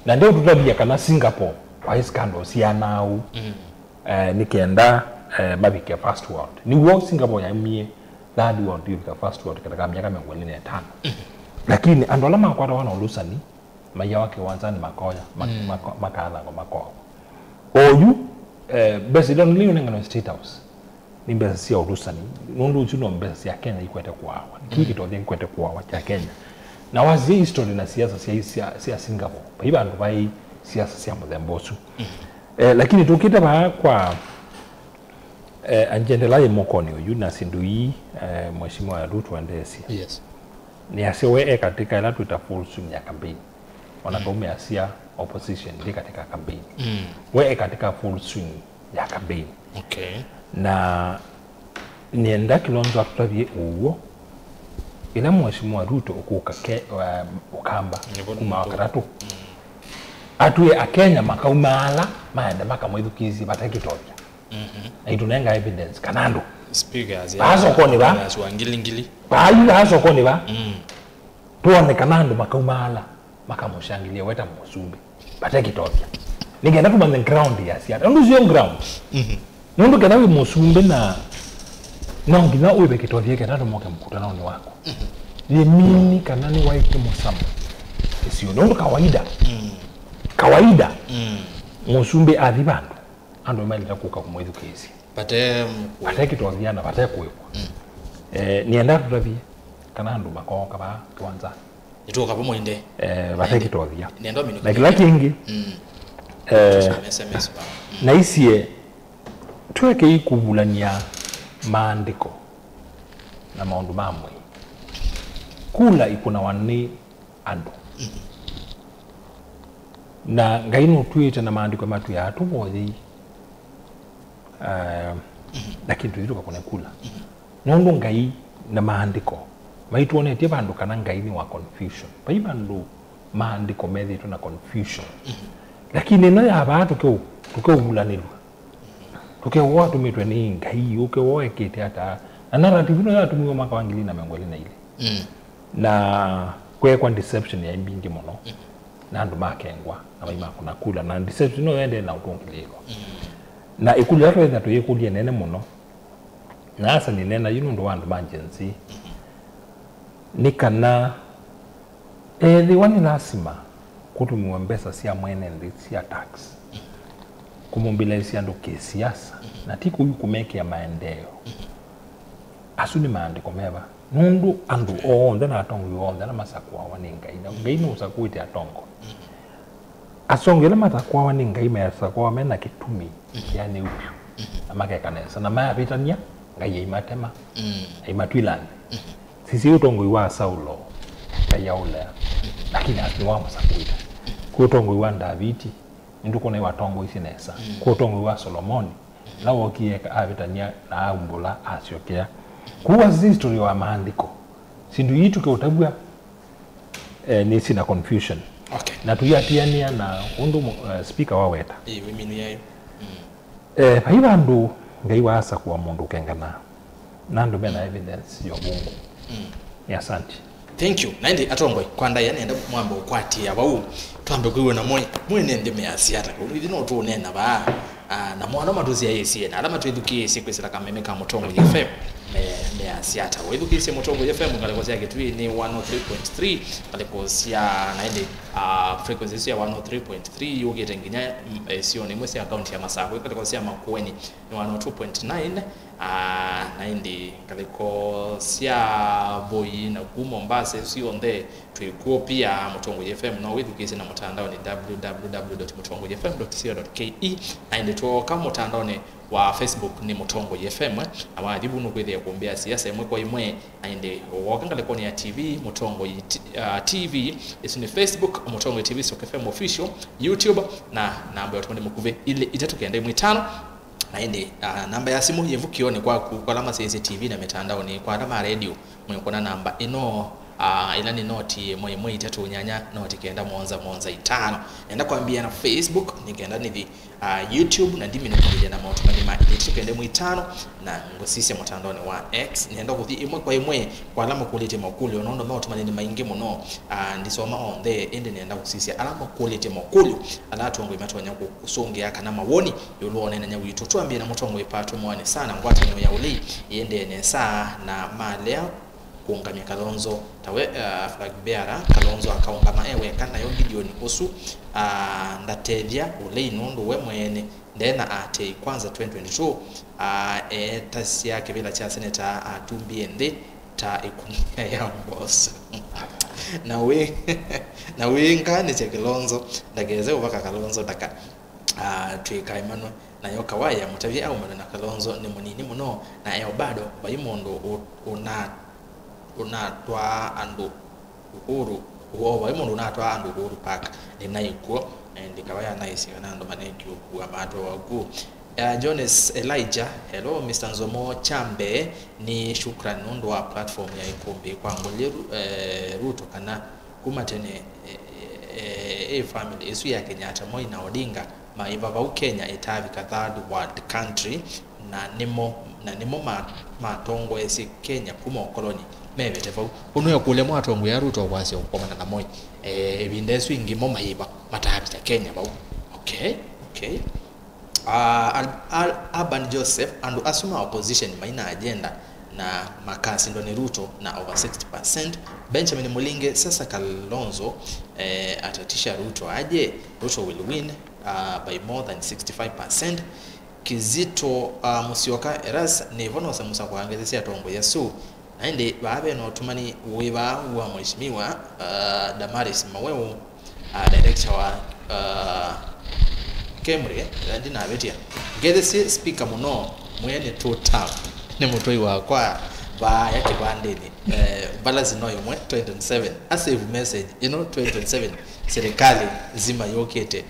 Na ndeo tũtavye kana Singapore kwa isi scandal siana au. Eh, nĩ kenda, eh, mavike first world. Nĩw'o Singapore yaumie third world yũvika first world katika myaka mĩongo ĩlĩ na ĩtano. Lakini andũ ala makwatawa na ũlũsani, maiawa kĩwanzanĩ makoya, ma- mako- makathangwa makoawa. Oyu, eh, mbesa ila nĩlĩ ũnenganwe State House nĩ mbesa sya ũlũsani, nũndũ ũsu no mbesa sya Kenya ikwete kũawa. Nĩkĩ kĩtothya kĩkwete kũawa kya Kenya? Na wasisya history na siasa sya, sya, sya Singapore, vai vandũ vai siasa sya mũthemba ũsu. Eh, lakini tũkĩte vaa kwa Eh, agenda ĩla yĩ mũkonĩ ũyu na syĩndũ ii, eh, Mheshimiwa Ruto endeesye. Yes. Nĩasya we e katika ĩla twĩta full swing ya campaign. Ona kaumĩasya opposition ndĩ katika campaign. We e katika full swing ya campaign. Okay. Na nĩenda Kilonzo atũtavye ũw'o. Ĩla Mheshimiwa Ruto ũkũka ke, um, Ũkamba kuma Wakatatũ. Atwĩe Akenya makaumaala maende makamwĩthukĩĩsye vate kĩtony'a. Na itũnenga evidence kana andũ speakers vaa sokonĩ va, speakers wa ngili ngili. Vaa yu vaa sokonĩ va, twone kana andũ makaumaala makamũshangĩlya we ta mũsumbĩ vate kĩtony'a, nĩ kenda tũmanye ground ya siasa. Ũndũ sio ground. Nũndũ kenda wĩ mũsumbĩ na no nginya ũĩve kĩtony'a kenda tũmoke mũkutanonĩ waku. Yĩmini kana nĩwaĩkĩe mũsamo ĩsio. Nũndũ kawaida, kawaida, mũsumbĩ athi vandũ, andũ maendete kũka kũmwĩthukĩĩsya. Vate kĩtony'a na vate kũĩvwa. Eh, nĩenda tũtavye kana andũ makooka vaa kĩwanzanĩ. Nĩtũka vamwe ĩndĩ. Eh, vate kĩtony'a. Nenda ũminũke. Na kĩla kĩngĩ, eh, S M S vaa. Naisye twekei kũvulany'a maandĩko na maũndũ ma mwĩĩ. Kula ikũnawa nĩ andũ. Na Ngai nũtwĩte na maandĩko matwĩaa tũvoyei. Ah, lakini tũthi tũkakũne kula. Nũndũ Ngai na maandĩko maitwonetye vandũ kana Ngai nĩ wa confusion. Vai vandũ maandĩko methĩĩtwe na confusion. Lakini ĩno ya vaa tũkeũ-, tũkeũvulanĩlw'a. Tũkewa watũmĩtwe nĩ Ngai, ũkewa ekĩte ata? Na narrative ĩno yatũmiwe mwaka wa ngili na mĩongo ĩlĩ na ilĩ. Na kwekwa deception yaĩ mbingĩ mũno. Na andũ makengwa, na vai makũna kula. Na deception ĩno yendee na ũtũngĩlĩĩlwa. Na ĩkũlyo ĩla twĩthĩa tũyĩkũlya nene mũno, na asa nĩneena yu nũndũ wa andũ ma Gen Z, nĩ kana ethĩwa nĩ lasima kũtũmĩwe mbesa sya mwene nthĩ sya tax kũmobilize andũ kĩsiasa, na ti kũu kũmekĩa maendeeo, asu nĩ maandĩko meva? Nũndũ andũ onthe na atongoi onthe ala masakũawa nĩ Ngai, na Ngai nũsakũĩte atongoi. Asonge ala matakwawa nĩ Ngai mayasakwawa me na kĩtumi kĩanĩu vyũ, na makeka nesa, na mayavĩtany'a, Ngai aimatema, aimatw'ĩlany'a. Sisya ũtongoi wa Saulo, Ngai aũlea, lakini nĩwamũsakũĩte. Kwĩ ũtongoi wa Ndaviti, nĩtũkwona watongoisye nesa. Kwĩ ũtongoi wa Solomoni, na wookie eka avĩtany'a na aumbũla asyokea. Kũu Azizi tũyĩ wa maandĩko. Syĩndũ ii tũkeũtavw'a, eh, nĩ syĩ na confusion. Okay. Na tũiatĩanĩa na ũndũ mũ-, eh, speaker waweta. Ĩĩ, wĩminũya yu. Mm. Eh, vai vandũ Ngai waasakũa mũndũ ũkenganaa. Na andũ mena evidence ya ũvũngũ. Mm. Nĩ asante. Thank you. Na ĩndĩ atongoi, kwa ndaĩa nenda mwambe ũkwatĩĩa vau. Twambe kwĩw'a na mwe. Mwe nĩ nthĩ measya ata? Kau nĩthi no tũũneena vaa. Ah, na mwana matũsyaĩĩsye, na ala matwĩthukĩĩsye kwĩsĩla kameme ka Mũtongoi F M, me, measya ata? Wĩthukĩĩsye Mũtongoi F M, ngalĩko sya Kĩtui nĩ one oh three point three, ngalĩko sya, na ĩndĩ, ah, frequency ĩsu ya one oh three point three yũkĩte nginya, mm, eh, isionĩ imwe sya kaunti ya Masakũ, ngalĩko sya Makueni nĩ one oh two point nine, ah, na ĩndĩ ngalĩko sya Voi na kũu Mombasa, ĩsu yonthe twĩ kw'o pia. Mũtongoi F M no wĩthukĩĩsye na mũtandaonĩ, www dot mũtongoi F M dot co dot ke, na ĩndĩ twooka mũtandaonĩ wa Facebook nĩ Mũtongoi F M, eh, na wathi vu nũkwĩthĩa kũmbĩa siasa ĩmwe kwa ĩmwe, na ĩndĩ wooka ngalĩkonĩ ya T V, Mũtongoi T-, ah, T V, ĩsu nĩ Facebook, Mũtongoi T V stroke F M Official, YouTube, na namba ya ũtũmani mũkuvĩ ilĩ itatũ kenda ĩmwe itano. Na ĩndĩ, ah, namba ya simũ yĩ vukĩonĩ kwaku, kwa ala masyaĩĩsye T V na mĩtandaonĩ, kwa ala ma redio, mwĩkũna namba ĩno, ah, ĩla nĩ noti ĩmwe ĩmwe itatũ nyanya, noti kenda mũonza mũonza itano. Nenda kwambĩĩa na Facebook, nĩ kenda nĩthi, ah, YouTube, na ndiminũkĩlĩlya na maũtũmani ma ilĩ itatũ kenda ĩmwe itano, na ngũsisya mũtandaonĩ wa X. Nenda kũthi ĩmwe kwa ĩmwe kwa ala makũlĩtye makũlyo, nũndũ maũtũmani nĩ maingĩ mũno. Ah, ndisoma onthe, ĩndĩ nenda kũsisya ala makũlĩtye makũlyo, ala atongoi matonya kũ-, kũsũngĩa kana mawoni ĩũlũ wa ũneenany'a witũ. Twambĩe na mũtongoi Pato Mwanĩsa na ngwatanĩo ya ũlei ĩendee nesa, na malea kũũngamya Kalonzo ta we, uh, flag bearer. Kalonzo akaũngama e weka, nayo Gideon ũsu, uh, ndatethya ũlei nũndũ we mwene nde na aatĩĩi. Kwanza twenty twenty-two, uh, eetasya kĩvĩla kya seneta atumbie nthĩ ta ĩkunia ya mboso. Na wĩ, na wĩnganĩsya Kalonzo ndakese ũvaka Kalonzo ndaka. Ah, twĩkaemanwe nayo kawaya, mũtavye aumana na Kalonzo nĩ mũnini mũno, na eo bado vai mũndũ ũ-, ũna-, ũnatwaa andũ Uhuru, o vai mũndũ ũnatwaa andũ Uhuru Park, nĩ naĩ kw'o, na ĩndĩ kawaya naĩsĩ kana andũ manengi ũkua matwawa ku. Ah, Jones Elijah, hello, Mister Nzomo Chambe, nĩ shukran nũndũ wa platform ya Ĩkũmbĩ kwa ngũlye Ru-, eh, Ruto kana kuma tene, eh, eh, ĩ family ĩsu ya Kenyatta, Moi na Odinga maĩ vavau Kenya ĩtaavika third world country, na nĩmo, na nĩmo ma-, matongoesye Kenya kuma ũkoloni mevĩte vau. Ũnũe kũlya mwatongoea Ruto kwasya ũkomana na Moi, eh, ĩvinda ĩsu ĩngĩ mo maĩ va mataavika Kenya vau. Okay, okay. Ah, Al-, Al-, Urban Joseph, andũ asu ma opposition maina agenda na makasindwa nĩ Ruto na over sixty percent. Benjamin Mulinge, sasa Kalonzo, eh, atatisha Ruto aje? Ruto will win, uh, by more than sixty-five percent. Kizito, uh, Musyoka, Eras, nĩvo nose mũsakwa ngethesya atongoi asu. Na ĩndĩ vaa ve na ũtũmani wĩ vaa wa Mheshimiwa, uh, Damaris Maweu, uh, director wa, uh, KEMRI, eh, ndinavĩtya. Ngethesye speaker mũno, mwĩe nĩ two term, nĩ mũtũi wakwa, vaaya kĩvandĩnĩ. Eh, mbalasi no ĩmwe, twenty twenty-seven. A save message, you know, twenty twenty-seven, serikali nzima yũkĩte.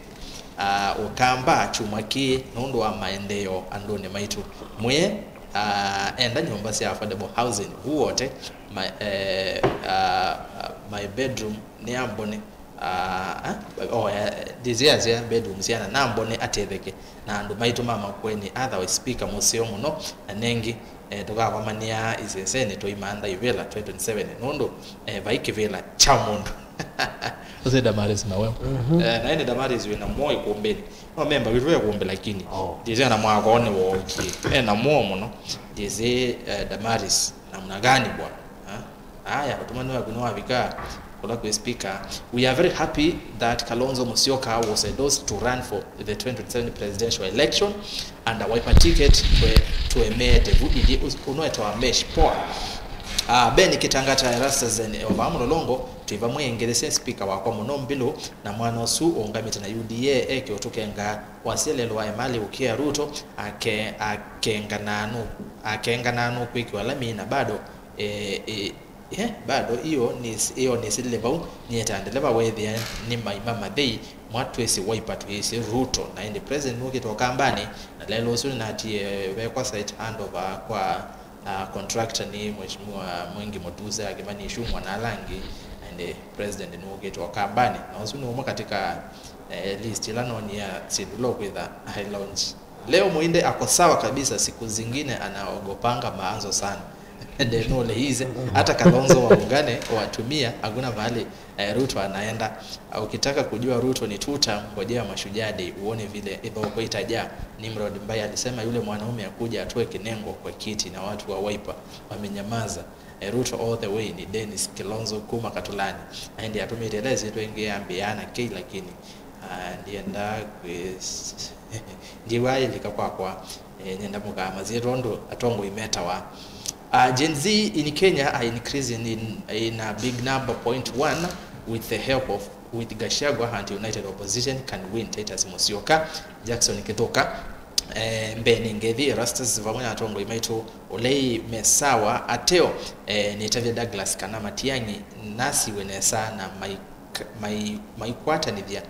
Ah, Ũkamba kyumwa kĩĩ nũndũ wa maendeeo andũnĩ maitũ. Mwĩe, ah, enda nyũmba sya affordable housing, vu wote, my, eh, ah, my bedroom nĩ ambone, ah, ah, oh, eh, ndĩsĩ asya bedroom syana, nambone atetheke na andũ maitũ ma Makueni, otherwise speaker mũseo mũno, na nengĩ, eh, tũkakomanĩa isesenĩ tũimantha ivĩla twenty twenty-seven, nũndũ, eh, vai kĩvĩla kya mũndũ. Ũsĩ Damaris Maweu. Mhm. Eh, na ĩndĩ Damaris wĩ na mwo ĩkũmbĩnĩ. No memba witũ e kũmbĩ lakini. Oh. Ndĩsĩ ana mwaka one wookie. E na mwo mũno. Ndĩsĩ, eh, Damaris namna gani bwana? Ha? Aya, ũtũmani waku nĩwavika kũla kwĩ speaker. We are very happy that Kalonzo Musyoka was endorsed to run for the twenty twenty-seven presidential election under Wiper ticket. Twe-, twemeete vu ithyĩ ũs-, ũnwetawa Mesh Poa. Ah, Ben Kitangata, Erastus, and Ova Mulolongo, twĩva mwĩngĩlĩsye speaker wakwa mũno Mbilu, na mwana ũsu ũũngamĩte na U D A eke ũtũkenga wasya lelũ wa Emali ũkĩa Ruto, ake-, akenganaa nũ-, akenganaa nũkwĩkĩwa lami na bado, eh, eh, eh, bado iyo nĩs-, iyo nĩsilile vau, nyie ta ndeleva wethĩa nĩ maima mathei, mwa twĩsĩ Wiper twĩsĩ Ruto, na ĩndĩ president nũkĩte Ũkambanĩ, na lelũ ũsu nĩnatie vekwa site handover kwa Ah, contractor nĩ Mheshimiwa Mwengi Mutuse, akĩmani Ichung'wa na ala angĩ, and, eh, president nũkĩte Ũkambanĩ. Na ũsu nĩ ũmwe katika, eh, list ĩla nonie ya syĩndũ ila ũkwĩtha I launch. Leo Muinde ako sawa kabisa, siku zingine anaogopanga maanzo sana. Ndenũle hize, hata Kalonzo waungane, watumia, hakuna mahali Eh, Ruto anaenda. Ah, ukitaka kujua Ruto ni two term, ngojea Mashujaa Day uone vile ithoko itaja. Nimrod Mbai alisema yule mwanaume akuja atoe kinengo kwa kiti na watu wa Wiper wamenyamaza. Eh, Ruto all the way ni Dennis Kilonzo kuma Katulani. Aende atumite lezi twenge ambiana kei lakini, ah, ndienda kwis-, ndiwa ilika kwakwa. Eh, nyenda mũkamasie tondũ atongoi metawa. Uh, Gen Z in Kenya are increasing in, in a big number, point one, with the help of, with Gachagua and United Opposition can win. Titus Musyoka, Jackson Kithuka, eh, mbee nĩ ngethi, Erastus vamwe na atongoi maitũ ũlei mesawa ateo, eh, nĩtavya Douglas kana Matiang'i nasiwe nesa na mai-, mai-, maikwatanĩthya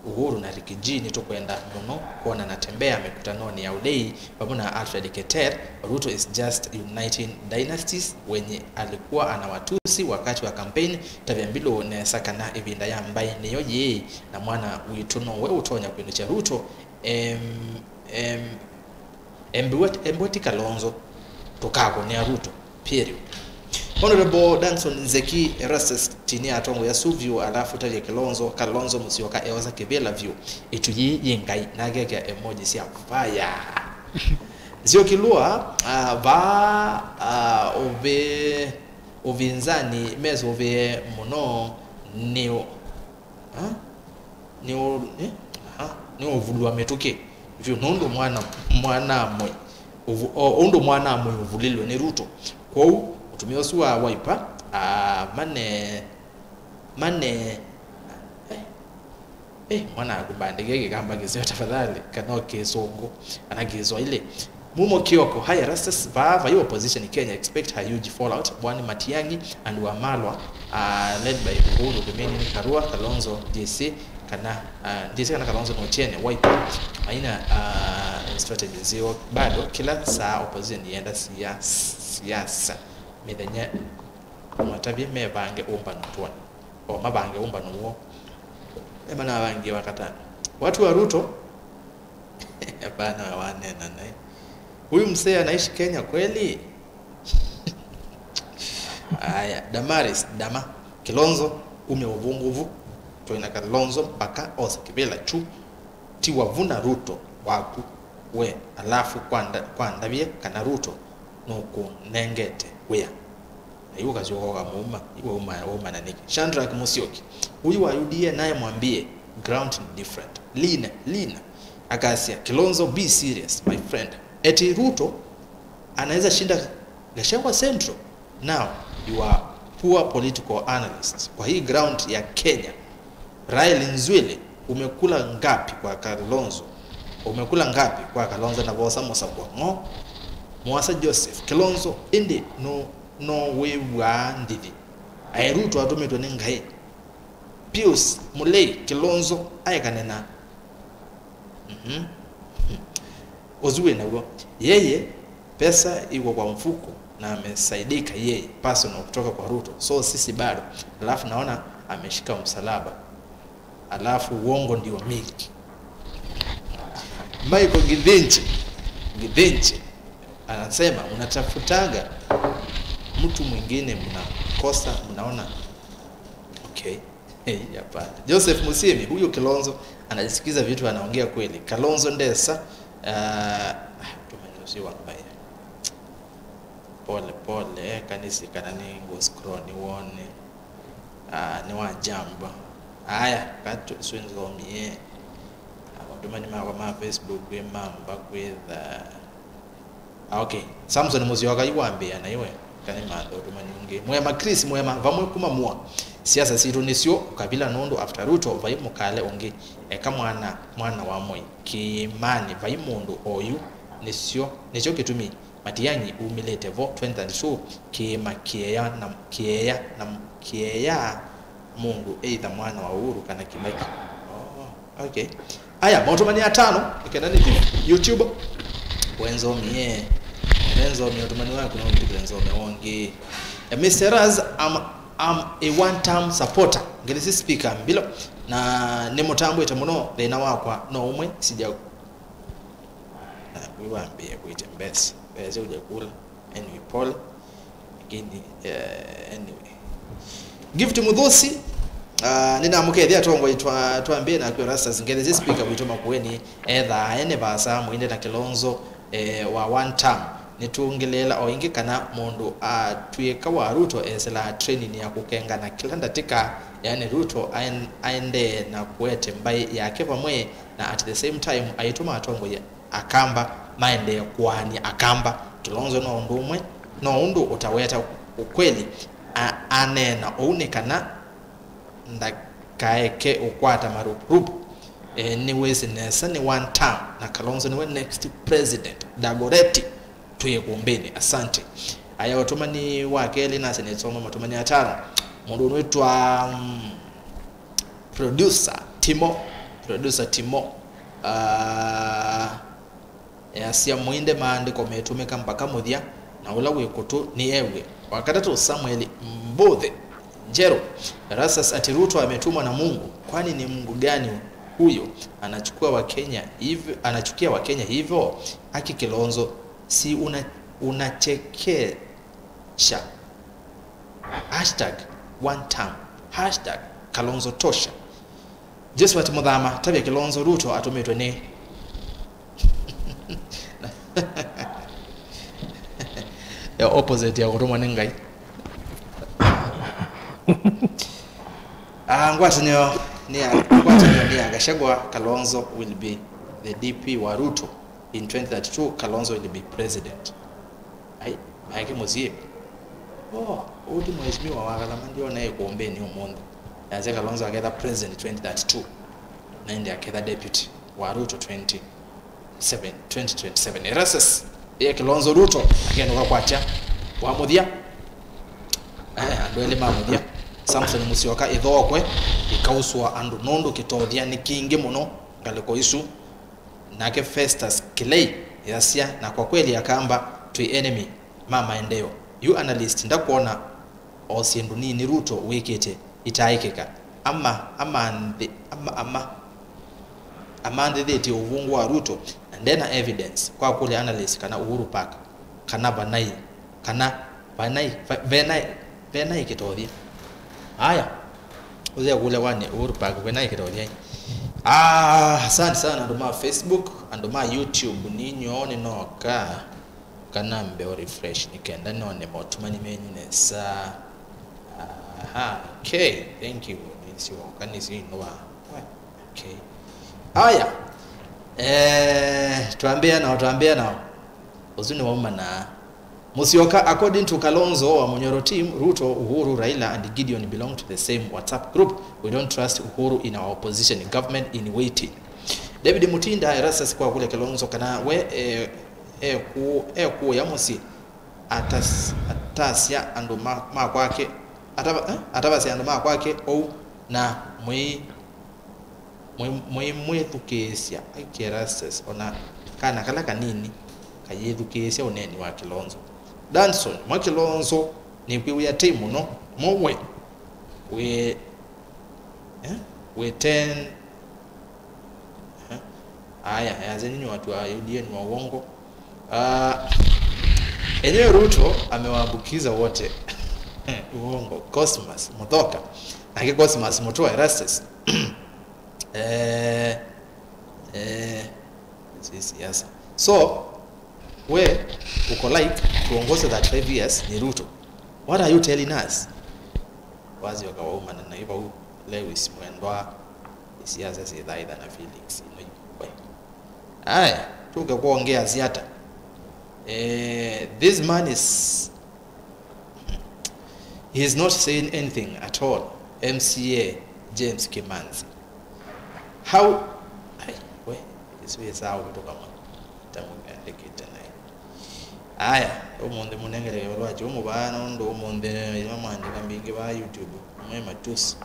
Uhuru na Ricky G, nĩtũkwenda mũno kwona Natembeya mĩkũtanonĩ ya ũlei vamwe na Alfred Keter. Ruto is just uniting dynasties, wenye alikuwa anawatusi wakati wa campaign. Tavya Mbilu nesa kana ĩvinda ya mbaĩ nĩyo yĩĩ, na mwana witũ nowe ũtonya kwĩnũkya Ruto. Em, em, Embwe, embwe ti Kalonzo, tũkakũnĩa Ruto. Period. Honorable Danson Nzeki, Erastus Tini atongoya su vyũ, alafu tavya Kalonzo, Kalonzo Musyoka eosa kĩvĩla vyũ. Ĩtu yĩĩ yĩ ngai, na akekĩa emoji sya fire. Nzioki Lua, ah, vaa, ah, ũvi-, ũvinzani mesũvĩe mũno nĩ ũ-, Ha? Nĩ ũ-, nĩ? Ha? Nĩ ũvulwa mĩtũkĩ vyũ nũndũ mwana, mwana amwe ũvu-, o, ũndũ mwana amwe ũvulilwe nĩ Ruto. Kwoou, mũtumĩa ũsu wa Wiper, ah, mane, mane, eh, eh, mwana aku mbandĩke Kĩkamba kĩseo tafadhali, kana o Kĩsũngũ, kana Kĩswaili. Mumo Kioko, hi Erastus, vaa vai opposition Kenya, expect a huge fallout, Bwani Matiang'i and Wamalwa, uh, led by Uhuru, Kimani, Karua, Kalonzo, D C, kana, uh, D C kana Kalonzo no Otieno, Wiper, maina, uh, strategy zio, bado, kila saa opposition yenda siasa, siasa, mĩthenya, matavye mevange ũmbano tuone, o mavange ũmbano woo, emanavangie wakatano, watu wa Ruto, Hapana, wanena naye. Huyu mzee anaishi Kenya kweli? Aya, Damaris, Dama, Kilonzo, ume uvunguvu. Twina Kalonzo mpaka osa kivila chu. Ti wavuna Ruto waku we, alafu kwanda, kwandavye kana Ruto nũkũnengete wĩa. Na yu ũkasyoka ũkamũuma, yu wauma, waumana nĩkĩ? Shadrack Musyoki, huyu wa U D A naye mwambie, ground ni different. Lina, Lina, akasya, Kilonzo, be serious, my friend. Eti Ruto anaweza shinda Gachagua Central? Now, you are poor political analysts. Kwa hii ground ya Kenya, Rael Nzwili, umekula ngapi kwa Kalonzo? Umekula ngapi kwa Kalonzo na vosa mũsakwa ng'o? Mwasa Joseph, Kilonzo, ĩndĩ no, no wĩw'aa ndithi? Aĩ Ruto atũmĩtwe nĩ Ngai? Pius Mulei, Kilonzo aekane na, mhm. Ũsu wĩ naw'o. Yeye, pesa iko kwa mfuko na amesaidika yeye personal kutoka kwa Ruto. So sisi bado. Alafu naona ameshika msalaba. Alafu uongo ndio mingi. Michael Githinji, Githinji anasema, "Mnatafutaga mtu mwingine, mnakosa, mnaona." Okay. Hey, hapana. Joseph Musimi, huyo Kilonzo anajisikiza vitu anaongea kweli. Kalonzo ndesa, ah, tumenyosiwa mbaya. Pole, pole, eh, kanisi kana ni ngũ scroll ni wone. Ah, ni wa jamba. Aya, katu swinzomie. Maũndũ mani makwa ma Facebook kwĩ mamba kwĩtha. Ah, okay. Samson Musyoka iwambĩa na iwe. Kana mantha ũtũmani ũngĩ. Mwema Chris, Mwema, vamwe kuma mua. Siasa sitũ nĩsyo ũkavila nũndũ after Ruto vai mũkale ũngĩ. Eka mwana, mwana wa Moi. Kĩĩmanĩ vai mũndũ oyu. Nĩsyo, nĩkyo kĩtumi Matiang'i umĩlĩte vo twenty thirty-two kĩĩma kĩea na kĩea na kĩea mũndũ either mwana wa Uhuru kana Kibaki. Oh, okay. Aya, maũtũmani atano, nĩkenda nĩthi YouTube. Wenzomie. Wenzomie ũtũmani waku no ũndikĩle nzome wongi. Eh, Mister Raz, I'm, I'm a one term supporter. Ngelesi speaker mbilo. Na nĩmũtambwĩte mũno thĩna wakwa no ũmwe sija na wĩwambĩe kwĩtya mbesa. Mbesa uja kula. Anyway, pole. Lakini, eh, anyway. Gift Muthusi, ah, nĩnamũkethya atongoi twa, twambĩe naku Erastus Ngelesi, speaker witũ Makueni, ethaa ene vasa mwinde na Kilonzo, eh, wa one term. Nĩtũngĩlĩĩla o ĩngĩ kana mũndũ atw'ĩka wa Ruto esĩlaa training ya kũkengana kĩla ndatĩka, yani Ruto aen-, aendee na kũete mbaĩ yake vamwe, na at the same time aitũma atongoi Akamba maendee kũaany'a Akamba. Kilonzo no ũndũ ũmwe, no ũndũ ũtaweta ũkweli, a-, aneena ũu nĩ kana ndakaeke ũkwata marupurupu. E, nĩwĩsĩ nesa nĩ one term, na Kalonzo nĩwe next president. Dagoretti, twĩ ĩkũmbĩnĩ. Asante. Aya, ũtũmani wa kelĩ nase nĩsoma matũmani atano. Mũndũ ũnwĩtwa, mm, producer Timo, producer Timo. Ah, easya, "Mũinde maandĩko metũmĩka mpaka mũthya, na ũla wĩ kũtũ nĩ ew'e." Wa katatũ, Samuel Mbũthĩ, Njerũ. Erastus ati, "Ruto ametumwa na Mungu, kwani ni Mungu gani huyo anachukua wa Kenya hivyo, anachukia wa Kenya hivyo? Aki Kilonzo, si una, unachekesha." Hashtag one term. Hashtag Kalonzo tosha. Josephat Muthama, tavya Kilonzo Ruto atũmĩtwe nĩ. Ya opposite ya kũtũmwa nĩ Ngai. Ah, ngwatanĩo nĩ ya, ngwatanĩo nĩ ya Gachagua, Kalonzo will be the D P wa Ruto. In twenty thirty-two, Kalonzo will be president. Ai, maeke mũsyĩ. Oh, ũu ti mheshimiwa wa Kalama, ndiona ĩkũmbĩnĩ ũmũnthĩ. Yasya Kalonzo aketha president twenty thirty-two, na ĩndĩ aketha deputy wa Ruto twenty-seven, twenty twenty-seven. Erastus, ye Kilonzo Ruto, akenũka kwakya. Wa mũthya. Eh, andũ elĩ ma mũthya. Samson Musyoka, ĩthookwe, ĩkausũa andũ, nũndũ kĩtothya nĩ kingĩ mũno ngalĩko isu. Nake Festus Kilei easya, "Na kwa kweli Akamba twĩ enemy ma maendeeo." Yu analyst ndakwona o syĩndũ nini Ruto wĩkĩte itaaĩkĩka. Ama, amanthi-, ama, ama, amanthĩthĩtye ũvũngũ wa Ruto na ndena evidence kwa kũlya analyst kana Uhuru Park kana vanai kana venai, ve-, venai, venai kĩtothya. Aya, ũthea kũlya wanĩ Uhuru Park, venai kĩtothya. Ah, asante sana andũ ma Facebook, andũ ma YouTube, ninyo nĩnoka kana mbe o refresh nĩ kenda none motũmani menyu nesa. Aha, okay, thank you. Nĩsyoka, nĩsyo inũa. Okay. Aya. Eh, twambĩa nao, twambĩa nao. Ũsu nĩ wauma na Musyoka, according to Kalonzo wa Munyoro team, Ruto, Uhuru, Raila and Gideon belong to the same WhatsApp group. We don't trust Uhuru in our opposition government in waiting. David Mutinda, Erastus kwa kule Kalonzo kana we, eh, eh, ku, eh, kuya mũsyĩ. Atas-, atasya andũ ma, ma kwake, atava-, eh, atavasya andũ ma kwake ou na mwĩ Mũi-, mũimwĩthukĩĩsya, Aki Erastus, o na kana kala kanini kayĩthukĩĩsya ũneeni wa Kilonzo. Danson, mwa Kilonzo, nĩkwĩw'ĩa tei mũno, mo we, wĩ, eh, wĩ ten, eh, aya, yasya nyinyi watu wa U D A ni wa uongo. Ah, enyewe Ruto amewaambukiza wote. Uongo. Cosmas Muthoka. Nake Cosmas Mutua Erastus. Eh, eh, si siasa. So, we, uko like, tuongoze thirty-five years ni Ruto. What are you telling us? Wazi wakawauma na naiva huu, Lewis Mwendwa, siasa si thaitha na Felix. Ino yu, we. Aya, tuke kuongea siata. Eh, this man is, He is not saying anything at all. M C A James Kimanzi. How? Ai, we, ĩsu ĩsaa ũvĩtũka mwa. Tamũandĩkĩte naĩ. Aya, ũmũnthĩ mũnengele kĩvalũa kyu mũvaa nũndũ ũmũnthĩ ĩla mwandĩka mbingĩ vaa YouTube, mwe matusi.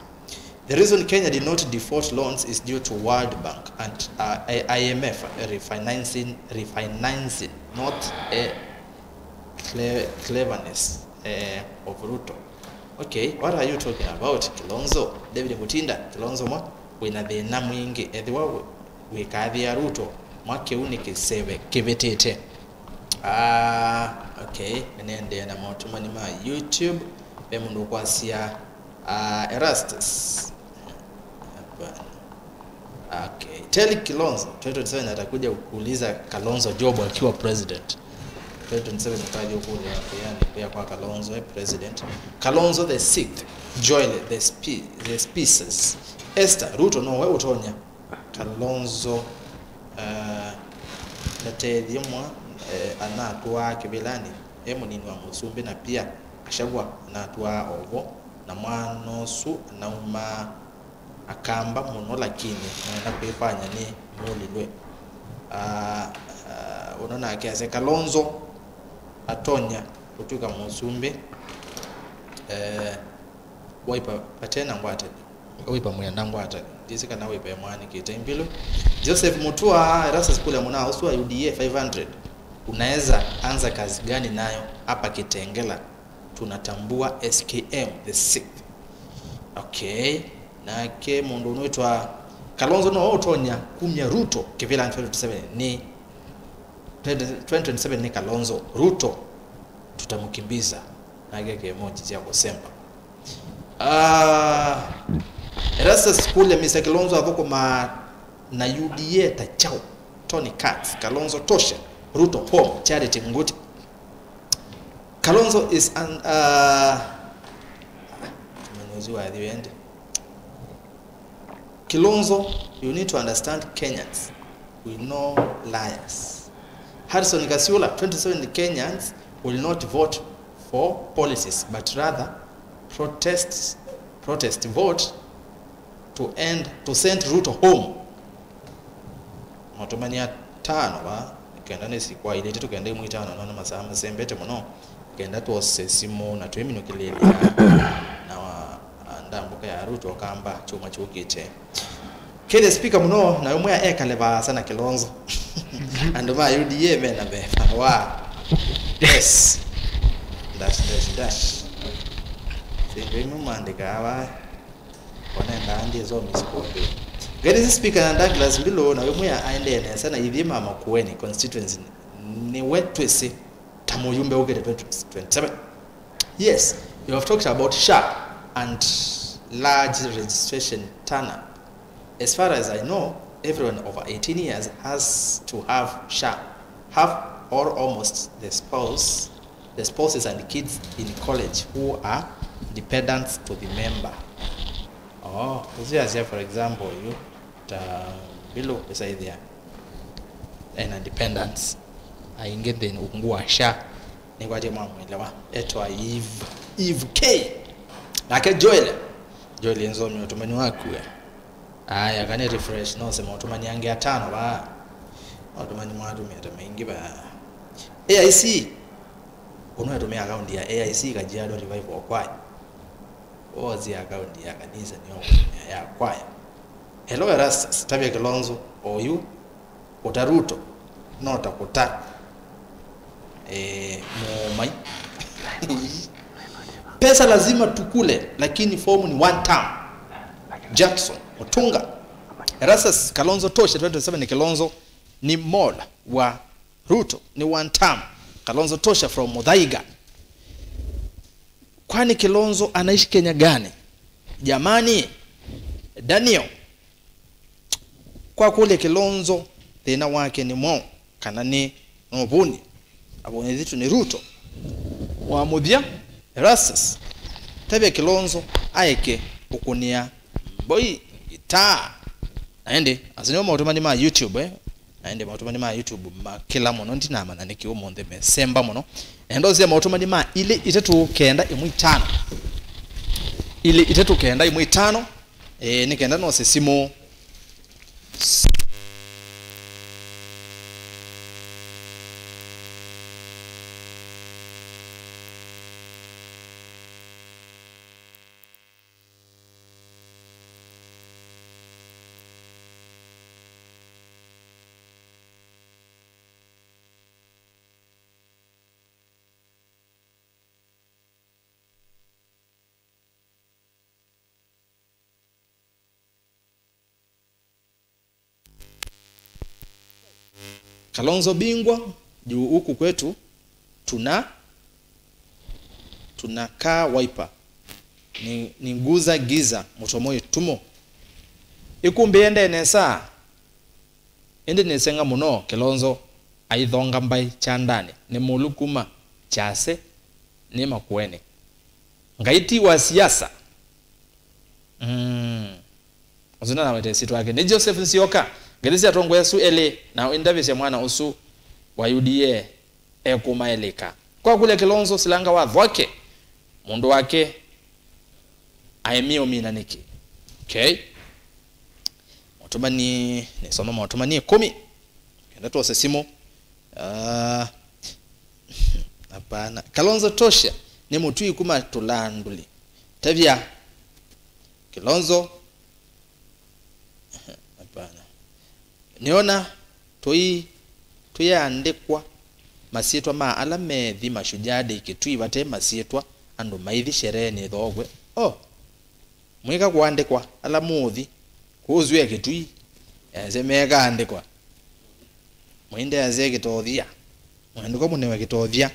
The reason Kenya did not default loans is due to World Bank and, uh, I M F refinancing, refinancing, not a cle-, cleverness, eh, of Ruto. Okay, what are you talking about, Kilonzo? David Mutinda, Kilonzo mwa, wĩna thĩna mwingĩ. Ethĩwa wĩ-, wĩkathĩa Ruto, mwa kĩu nĩ kĩseve kĩvĩtĩte. Ah, okay, nĩnendee na motũmani ma YouTube. Ve mũndũ ũkwasya, ah, Erastus. Hapana. Okay. Tell Kilonzo, twenty twenty-seven atakuja kuuliza Kalonzo Job akiwa president. Twenty twenty-seven ukaja kule, yani, pia kwa Kalonzo, eh, president. Kalonzo the sixth, Joel the spe-, the species. Esther, Ruto no we ũtonya. Kalonzo, eh, ndatethie mwa, eh, anatwaa kĩvĩlanĩ, e mũnini wa mũsumbĩ na pia Gachagua anatwaa ovo, na mwana ũsu anauma akamba mũno, lakini nenda kwĩkwanya nĩ mũlilwe. Ah, ah, ũno nake asya Kalonzo atonya kũtw'ĩka mũsumbĩ, eh, Wiper vate na ngwatanĩo. Wiper mwĩ na ngwatanĩo. Ndĩsĩ kana Wiper ĩmwaanĩkĩte. Mbilũ. Joseph Mutua, Erastus kũlya mũnaa ũsu wa U D A five hundred. Unaweza anza kazi gani nayo hapa Kitengela? Tunatambua S K M the sixth. Okay. Nake mũndũ ũnwĩtwa Kalonzo no ũtonya kumya Ruto kĩvĩlanĩ twenty twenty-seven nĩ, twenty twenty-seven nĩ Kalonzo. Ruto tutamkimbiza. Nake ke emoji sya kũsemba. Ah, Erastus kũlya Mister Kilonzo athũkũmaa na U D A ta kyaũ? Tony Katz, Kalonzo tosha, Ruto home, Charity Nguti. Kalonzo is an, uh, mnunuzi wa the end. Kilonzo, you need to understand Kenyans. We know liars. Harrison Kasiula, twenty-seven Kenyans will not vote for policies, but rather protest, protest vote to end, to send Ruto home. Motũmani atano va, kenda nĩsi kwa ilĩte tũkenda imwe itano, nona masaa masembete mũno. Kenda twose simũ na twĩminũkĩlĩlya na wa, ndambũka ya Ruto kamba kyuma kyũkĩte. Kĩthĩ speaker mũno, na ũmwe ekale vaasa na Kilonzo. Andũ ma U D A mena meva wa. Yes. Dash, dash, dash. Sindũ imwe maandĩkaa va. Onenda andie zomi sikuonde. Getisi speaker na Douglas Mbilu, na ũmwe aendee nesa na ithyĩ ma Makueni constituency. Nĩwe twĩsĩ ta mũyumbe ũkĩte twenty twenty-seven. Yes, you have talked about SHA and large registration turn up. As far as I know, everyone over eighteen years has to have SHA, have or almost the spouse, the spouses and kids in college who are dependents to the member. Oh, ũsiasya, for example, you ta Mbilu ĩsaĩthĩa ena dependents aingĩ nthĩnĩ ungu wa SHA. Nĩkwatye mwamwĩlewa, etwa Eve, Eve K. Nake Joel, Joel nzomi ũtũmani waku we. Aya, kani refresh, nose maũtũmani angĩ atano vaa. Maũtũmani mwatumĩa ta maingĩ vaa. A I C, ũnũetũmĩa akaunti ya A I C Kajiado Revival Choir. Woosie akaunti ya kanisa nĩyo ũkũtũmĩa ya kwaya. Hello Erastus, tavya Kilonzo, oyu, kũta Ruto, no ta kũta, eh, mũũmai. Pesa lazima tukule, lakini fomu ni one term. Jackson Mutunga. Erastus, Kalonzo tosha, twenty twenty-seven ni Kilonzo, ni mola wa Ruto, ni one term. Kalonzo tosha from Muthaiga. Kwani Kilonzo anaishi Kenya gani? Jamani, Daniel, kwa kũlya Kilonzo thĩna wake nĩ mwaũ, kana nĩ no ũvũni? Avũni thitũ nĩ Ruto. Wa mũthya, Erastus, tavya Kilonzo aeke kũkũnĩa mboi ngitaa. Na ĩndĩ, asu nĩmo maũtũmani ma YouTube, eh? Na ĩndĩ maũtũmani ma YouTube makĩla mũno, ndinamanya nĩkĩ ũmũnthĩ mesemba mũno. Nenda ũsya maũtũmani ma ilĩ itatũ kenda ĩmwe itano. Ilĩ itatũ kenda ĩmwe itano, eh, nĩ kenda nose simũ. Kalonzo bingwa juu huku kwetu tuna tunakaa Wiper. Ni, ni nguza giza mutomo itumo. Ikumbie nde nesa. Ĩndĩ nĩseng'a mũno Kĩlonzo aithonga mbaĩ kyandanĩ, nĩ mũlu kuma Kyase nĩ Makueni. Ngai ti wa siasa. Mm. Ũsu ndanawete ĩsyĩtwa yake. Nĩ Joseph Nsioka. Ngethi sya atongoĩ asu elĩ na ũindavĩsya mwana ũsu wa U D A ekũmaelĩka. Kwa kũlya Kĩlonzo silanga watho wake, mũndũ wake aemie ũmina nĩkĩ? Okay. Maũtũmani, nĩsoma maũtũmani ĩkũmi. Kenda twose simũ. Ah, hapana. Kalonzo tosha, nĩ mũtwi kuma Tũlandũli. Tavya. Kĩlonzo. Hapana. Nĩona tũi-, tũiandĩkwa masyĩtwa ma ala methi Mashujaa Day Kitui vate masyĩtwa andũ maithi shereenĩ ĩthookwe. Oh! Mwĩka kũandĩkwa ala mũũthi kũũswĩa Kitui, ese mekaandĩkwa. Mwĩndeasye kĩtothya. Mwandĩkwa mũnewe kĩtothya.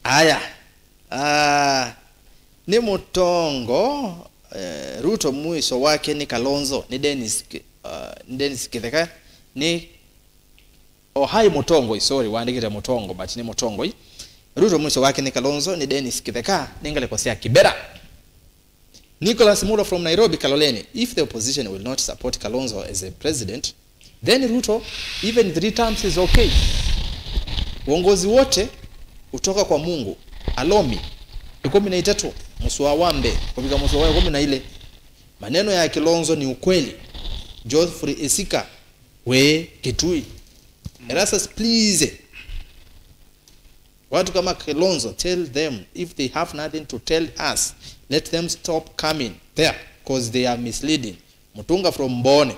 Aya. Ah, nĩ mũtongo, eh, Ruto mwiso wake nĩ Kalonzo, nĩ Dennis Ki-, ah, nĩ Dennis Kitheka, nĩ, oh, hi mũtongoi, sorry, wandĩkĩte mũtongo, but nĩ mũtongoi. Ruto mwiso wake nĩ Kalonzo, nĩ Dennis Kitheka, nĩ ngalĩko sya Kibera. Nicholas Mulo from Nairobi, Kaloleni, if the opposition will not support Kalonzo as a president, then Ruto, even three terms is okay. Uongozi wote hutoka kwa Mungu. Alomi ĩkũmi na itatũ, mũsoa wa mbee kũvika mũsoa wa ĩkũmi na ilĩ. Maneno ya Kilonzo ni ukweli. Geoffrey Isika, we Kitui. Erastus, please. Watu kama Kilonzo, tell them if they have nothing to tell us, let them stop coming there 'cause they are misleading. Mutunga from Mbone.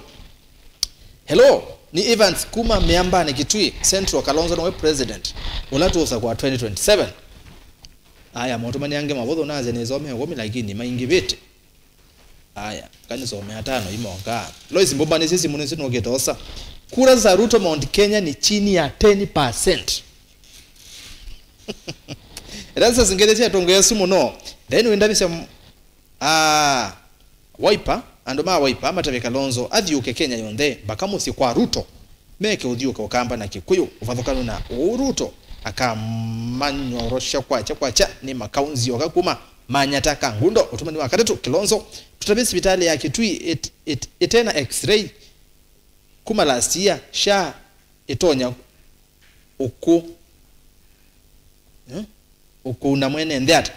Hello, ni Evans kuma Miambani Kitui Central, Kalonzo nowe president. Ũla tũũsa kwa twenty twenty-seven. Aya, maũtũmani angĩ mavũthũ naze nĩsome ũkũmi lakini maingĩvĩte. Aya, kanisome atano imoka. Lois Mbumba nĩsĩ simũ nĩsĩ nũkĩte osa. Kura za Ruto Mount Kenya ni chini ya ten percent. Erastus, ngethi sya atongoĩ asu mũno. Then wĩndavĩsya m-, ah, Wiper, andũ ma Wiper matavye Kalonzo athiũke Kenya yonthe, mbaka mũsyĩ kwa Ruto. Meke ũthiũke Ũkamba na Kĩkũyũ, ũvathũkanu na ũu Ruto akamanyorosha kwakya kwakya nĩ makaũ nzioka kuma Manyata Kangundo. Ũtũmani wa katatũ, Kilonzo, tũtavye sivitalĩ ya Kitui ĩt-, ĩt-, ĩtena X-ray kuma last year, SHA ĩtonya ũkũ-, eh? Ũkũuna mwene nthĩ ata?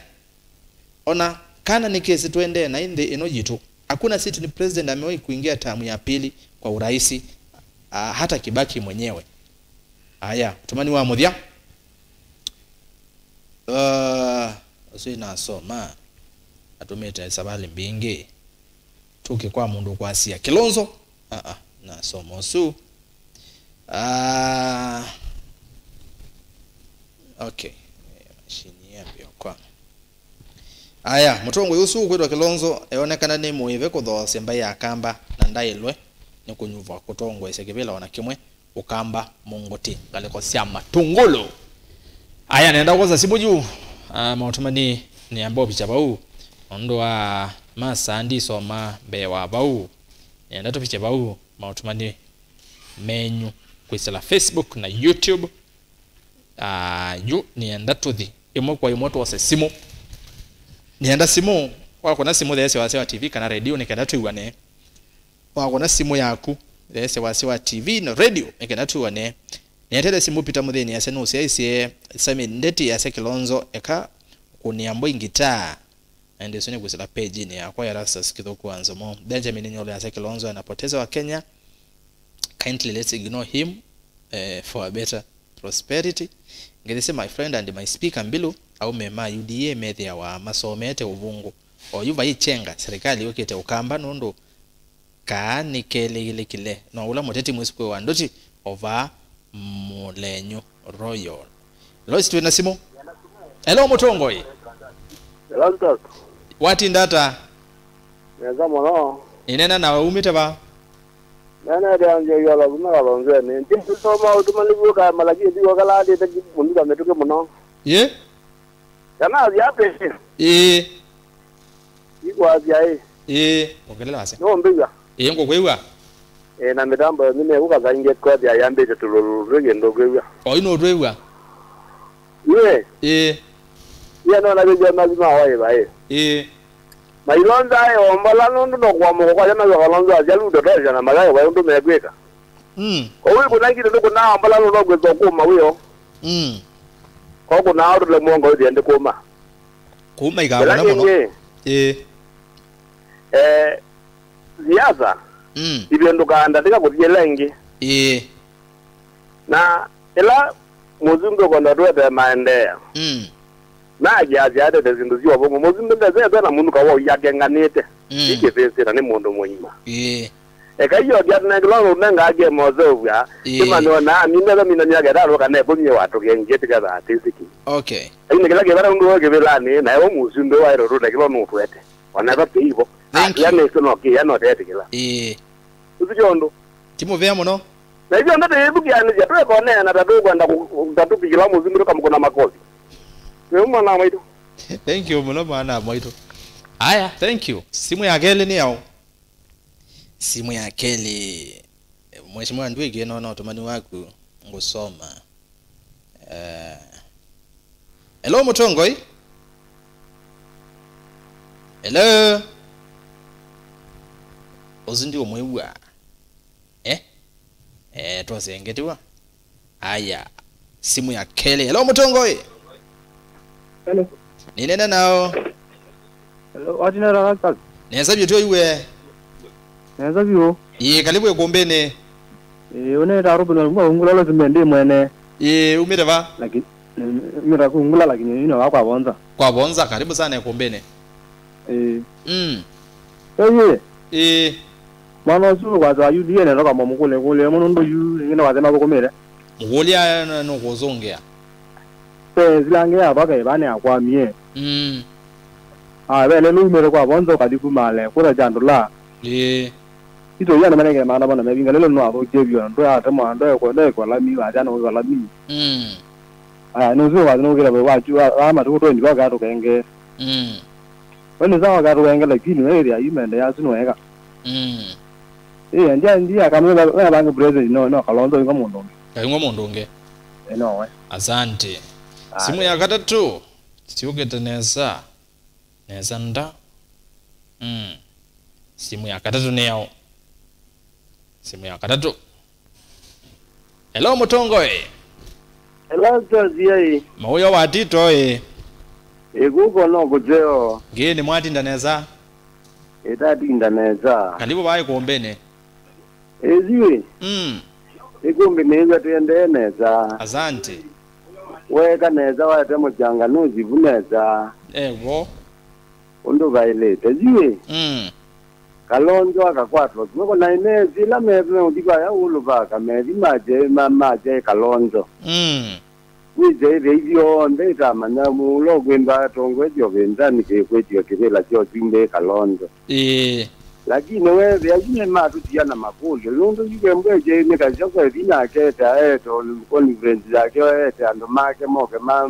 Ona kana nĩ kesi tũendee naĩ nthĩ ĩno yitũ. Hakuna sitting president amewahi kuingia term ya pili kwa urahisi, ah, hata Kibaki mwenyewe. Aya, ũtũmani wa mũthya. Ah, ũsu inasoma. Atũmĩte savali mbingĩ. Tũke kwa mũndũ kwasya. Kilonzo. Ah, ah, nasoma ũsu. Ah, okay. Mashini yambia kwa. Aya, mũtongoi ũsu ũkwĩtwa Kilonzo eonekana nĩ mũĩve kũthoosya mbaĩ ya Kamba na ndaĩlwe nĩ kũnyuvwa kũtongoesya kĩvĩla ona kĩmwe. Ũkamba mũngũti ngalĩko sya Matũngũlũ. Aya, nenda kwosa simũ yu. Ah, maũtũmani nĩamba ũvikya vau. Ũndũ wa masaa ndisoma mbee wa vau. Nenda tũvikye vau maũtũmani menyu kwĩsĩla Facebook na YouTube. Ah, yu nĩenda tũthi ĩmwe kwa ĩmwe twose simũ. Nĩenda simũ, wakũna simũ theesya wasya wa T V kana redio nĩ kenda twĩw'ane. Wakũna simũ yaku, theesya wasya wa T V na redio nĩ kenda twĩw'ane. Nĩetele simũ Peter Mũthĩni asya nũsyaĩsye Sami Ndeti asya Kilonzo eka kũnĩa mboi ngitaa. And ũsu nĩ kwĩsĩla page-inĩ yakwa ya Erastus Kĩthũku wa Nzomo. Benjamin Nyolo yasya Kilonzo anapoteza wa Kenya. Kindly let's ignore him, eh, for a better prosperity. Ngethĩsye my friend and my speaker Mbilu, aume ma U D A methĩawa masomete ũvũngũ. Oyu vai chenga, serikali yũkĩte ũkamba nũndũ kaa nĩkelĩlĩkile. No ũla mũteti mwĩsukũĩ wa nduti, o vaa Mũlenyu Royal. Lois, twĩ na simũ. Hello, mũtongoi. Erastus. Watinda ata? Nesa mũno. Nĩnena nawe, umĩte va? Nene ndĩanzĩa ĩola kuma Kalonzweni. Ndĩsoma ũtuma nĩvuo kaema, lakini ndiwo kalaandĩte mũnuka mĩtũkĩ mũno. Yĩ? Kana athi atĩ? Ĩĩ. Ikwasya ĩ. Ĩĩ, ongelela wasya. Nũmbĩw'a. Ĩĩ, ngũkwĩw'a. Ĩĩ, na mĩtambo yonyu nĩ ũkasaingĩ kwethĩa yambĩte tũlũlũ twĩ kĩndũ kwĩw'a. Oyu nũtwĩw'a? Ĩĩ. Ĩĩ. Ĩĩ, nona vĩvyo mathi ma waiva ĩ. Ĩĩ. Mailonza ĩ ombola nũndũ no kũamũka kwa yamaiwa Kalonzo asya lũtotosya na magaĩwa ũndũ mekwĩka. Mm. Kwoou ĩkũna kĩndũ nĩkũnaa ombola nũndũ kwĩtwa kuma wĩo. Mm. Ko kũnaa ũtũle muongo ũthie ndĩ kuma. Kuma ikakũna mũno. Kĩngĩ, ĩĩ. Eh, siasa, mm, ivĩndũkaa ndatĩka kũthiĩla ĩngĩ. Ĩĩ. Na ĩla mũsumbĩ ũkwenda tũetee maendeeo, mm, na akiasya atete syĩndũ sya ũvũngũ. Mũsumbĩ ndesete na mũnuka wa ũiakenganĩte. Mm. Ikĩvĩsĩ na nĩ mũndũ mũima. Ĩĩ. Ekai oke atũnengela ũndũ ũnengaa game ũseũvw'a. Ĩĩ. Kĩmanyona, amina ĩva mina myaka ĩtatũ kana ĩkũmi watũkengie tũkethaa tĩsĩkĩ. Okay. Lakini kĩla kĩvata ũndũ wĩ kĩvĩlanĩ, na ewe mũsumbĩ waĩle ũtũnengela ũnũtwete. Ona ĩva tĩivo. Thank you. Atĩa nĩsĩ no kĩya no tetĩkĩla. Ĩĩ. Ũsu kyo ũndũ. Ti mũvea mũno. Na ithyĩ onthe tũyĩthukĩanĩsya, twĩkoneena ta tũkwenda kũ-, ta tũkĩkĩla mũsumbĩ tũkamũkũna makosi. Nĩ mwana wa maitũ. Thank you mũno mwana wa maitũ. Aya, thank you. Simũ ya kelĩ nĩ yaũ? Simũ ya kelĩ, Mheshimiwa Ndwĩki, nona ũtũmani waku ngũsoma. Eh, hello, mũtongoi? Hello? Ũsu ndiũmwĩw'a. Eh? Eh, twasengetiwa. Aya. Simũ ya kelĩ. Hello, mũtongoi? Hello. Nĩnena nao. Hello, watinda ata Erastus? Nesa vyũ, tũiwe. Nesa vyũ. Ĩĩ, karibu ĩkũmbĩnĩ. Ĩĩ, ũnĩta Ruben wa Ungula, Ungula Losime ndi mwene. Ĩĩ, umĩte va? Lakini, umĩta ku Ungula, lakini ino wa kwa Vonza. Kwa Vonza, karibu sana ĩkũmbĩnĩ. Ĩĩ. Mm. Ĩĩ. Ĩĩ. Mwana ũsu kwasya wa U D A nenda kwamba mũkũlye kũlye mũno ndũ yu, ĩngĩ nĩ wasya navũkũmĩte. Mũkũlya nũkũsũngĩa. Pe, silangĩ ya vaka ĩvane akwamie. Mm. Ah, vele lũmĩte kwa Vonza ũkathi kumale, kũtha chandũla. Ĩĩ. Ito yana manenge maana mana mevinga lelo no athũkie vyo, ndo atemwa, ndo ekwa, ndo ekwa lami, wa jana wa lami. Mm. Aya, nũsu wa nũkĩra wa wa wa matuko twenty vaka tũkenge. Mm. Wene sawa gatũkenge, lakini wewe ya imende ya sinu weka. Mm. Eh, ndia ndia kamwe ba ba bange president no no Kalonzo inga mũndũ ũngĩ. Kaingwa mũndũ ũngĩ. Eh, no we. Asante. Ah, simũ ya katatũ. Siũkĩte nesa. Nesa nda. Mm. Simũ ya katatũ nĩ yaũ? Simũ ya katatũ. Hello, mũtongoi. Hello, Josie. Mauyo wa tito ĩ. Ĩkuko no kũteo. Ngĩĩ nĩ mwatinda nesa? Ĩtatinda nesa. Karibu vai kũmbĩnĩ. Ĩthyĩ. Mm. Ĩkũmbĩ nĩw'a tũendee nesa. Asante. Weeka nesa, waete mũchanganuzi vu nesa. Evo. Ũndũ vaĩlĩte. Ĩthyĩ. Mm. Kalonzo akakwatwa kw'oko na inesi ila meũthi vaya ũlũ va kamethi makye ma makye Kalonzo. Mm. Wĩsyaĩthya ithyonthe itamanya mũũla ũkwĩmba atongoesya ũvĩnzani kĩkwĩtyo kĩvĩla kya ũsumbĩ Kalonzo. Ĩĩ. Lakini weethĩa yu nĩmatũtia na makũlyo, nũndũ yu Kembweche nĩ kasya kwethi nake ete aete conference yake, aete andũ make moke ma,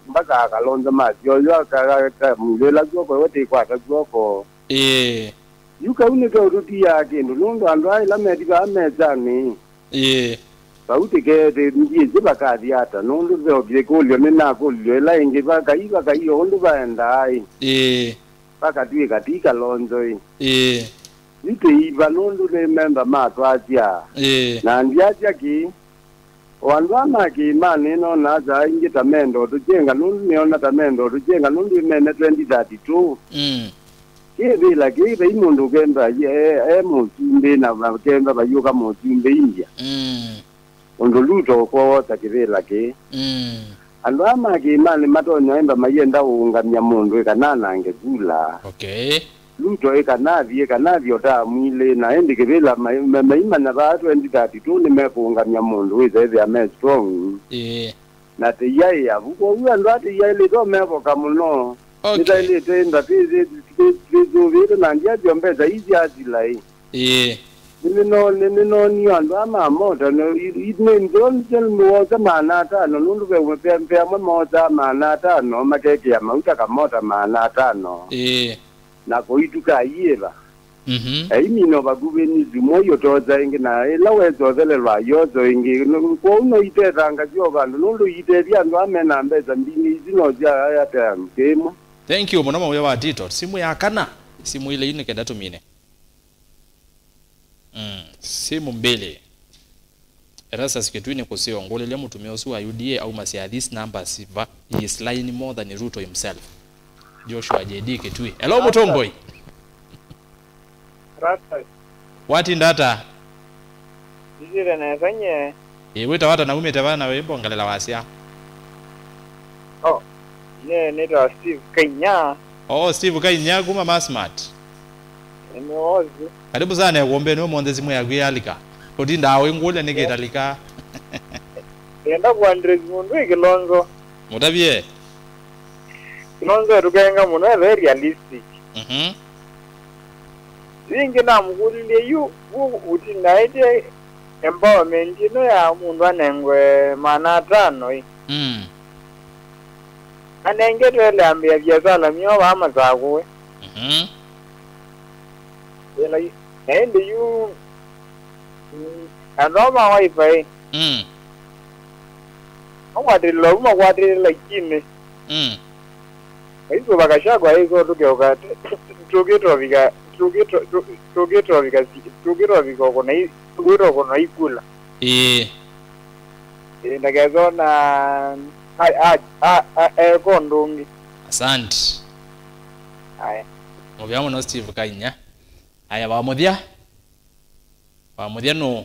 mpaka Kalonzo masya ũyũ akamulĩla kw'oko we tĩkwata kw'oko. Ĩĩ. Yu kau nĩkeũtũtiaa kĩndũ, nũndũ andũ aa ĩla methi vaa mesanĩ, ĩĩ, vau tĩkethĩ ndiĩsĩ vakathi ata, nũndũ ve kĩkũlyo nĩnakũlilwe ĩla ĩngĩ, vakai, vakai o ũndũ vaendaa-ĩ, ĩĩ, vakatw'ĩka ti Kalonzo-ĩ. Ĩĩ. Yu tĩiva nũndũ nĩ memba matwasya, ĩĩ, na ndyasya kĩ. O andũ aa ma kĩĩmanĩ nonaa ta aingĩ ta menda ũtũkyenga, nũndũ nĩona ta menda ũtũkyenga, nũndũ ĩmene twenty thirty-two. Mm. Kĩvĩla kĩĩ, vai mũndũ ũkemba e, e mũsumbĩ, na makemba vayũka mũsumbĩ India. Mm. Ũndũ Ruto ũkwosa kĩvĩla kĩĩ. Mm. Andũ aa ma kĩĩmanĩ matonya emba mayenda ũũngamya mũndũ ĩ kana anange kula. Okay. Ruto ĩ kana athi, ĩ kana athi ũtamwilĩ, na ĩndĩ kĩvĩla mai-, ma-, maimanya vaa twenty thirty-two nĩmekũũngamya mũndũ wĩsa ĩthĩa me strong. Ĩĩ. Na tĩyaĩ avu. Kwoou andũ a tĩyaĩlĩte ũmevoka mũno. Okay. Nĩtaĩlĩte ĩmba twĩ-, twĩ-, twĩ-, twĩsũvĩte na ndiasyo mbesa ii syasila ĩ. Ĩĩ. Nĩnĩno-, nĩnĩnoonie andũ aa ma mota, no, i-, i-, nĩ nzeo nzeo nĩwosa maana atano, nũndũ ve, ve, ve amwe moosaa maana atano makekĩa mauta kamota maana atano. Ĩĩ. Na kũituka aiĩva. Mhm. Aimina vakuvĩ nusu mwei ũtosa ĩngĩ, na ĩla wesothelelwa ayoso ĩngĩ. N-, kwoou no itethanga syo vandũ, nũndũ iitethya andũ aa mena mbesa mbingĩ, isu no sya airtime kĩmwe. Thank you mũno mawĩa wa Tito. Simũ ya kana, simũ ile yu nĩ kenda tũmine. Mm, simũ mbili. Erastus Kĩtui nĩ kũseo, ngũlĩlya mũtumĩa ũsu wa U D A aumasya these numbers va, he is lying more than Ruto himself. Joshua J D Kĩtui. Hello, Mũtongoi. Erastus. Watinda ata? Ndisĩte nesa nye. Ĩ, wĩtawa ata na umĩte va na wĩmbongelela wasya? Oh, nye nĩtawa Steve Kainya. Oh, Steve Kainya kuma Masmart. Nĩmĩwozu. Karibu sana ĩkũmbĩnĩ ũmũnthĩ, simũ yaku ĩyalika. Ũtindaa ũingũlya nĩkĩ ĩtalika? Enda kũandresi mũndũ ĩ Kĩlonzo. Mũtavye. Kĩlonzo etũkenga mũno, e very realistic. Mhm. Yĩngĩ namũkũlilye yu, vu ũtindaĩtye empowerment ĩno ya mũndũ anengwe maana atano ĩ. Mm. Anengetwe ele ambĩa viasala myoo vaa Masakũe. Mhm. Ĩla yu, na ĩndĩ yu, mm, andũ aa ma Wi-Fi. Mm. Makwatĩlĩlwa vu makwatĩlĩla ikinĩ. Mm. Aisũva Gachagua aisũva tũkeũka, tũkĩtovika, tũkĩto-, tũ-, tũkĩtovika si-, tũkĩtovika ũkũna i-, tũkĩtovika ũkũna ikula. Ĩĩ. Ĩĩ, ndakethona a, a, a, a, eka ũndũ ũngĩ. Asante. Aya. Mũvea mũno Steve Kainya. Aya, wa mũthya. Wa mũthya nũũ?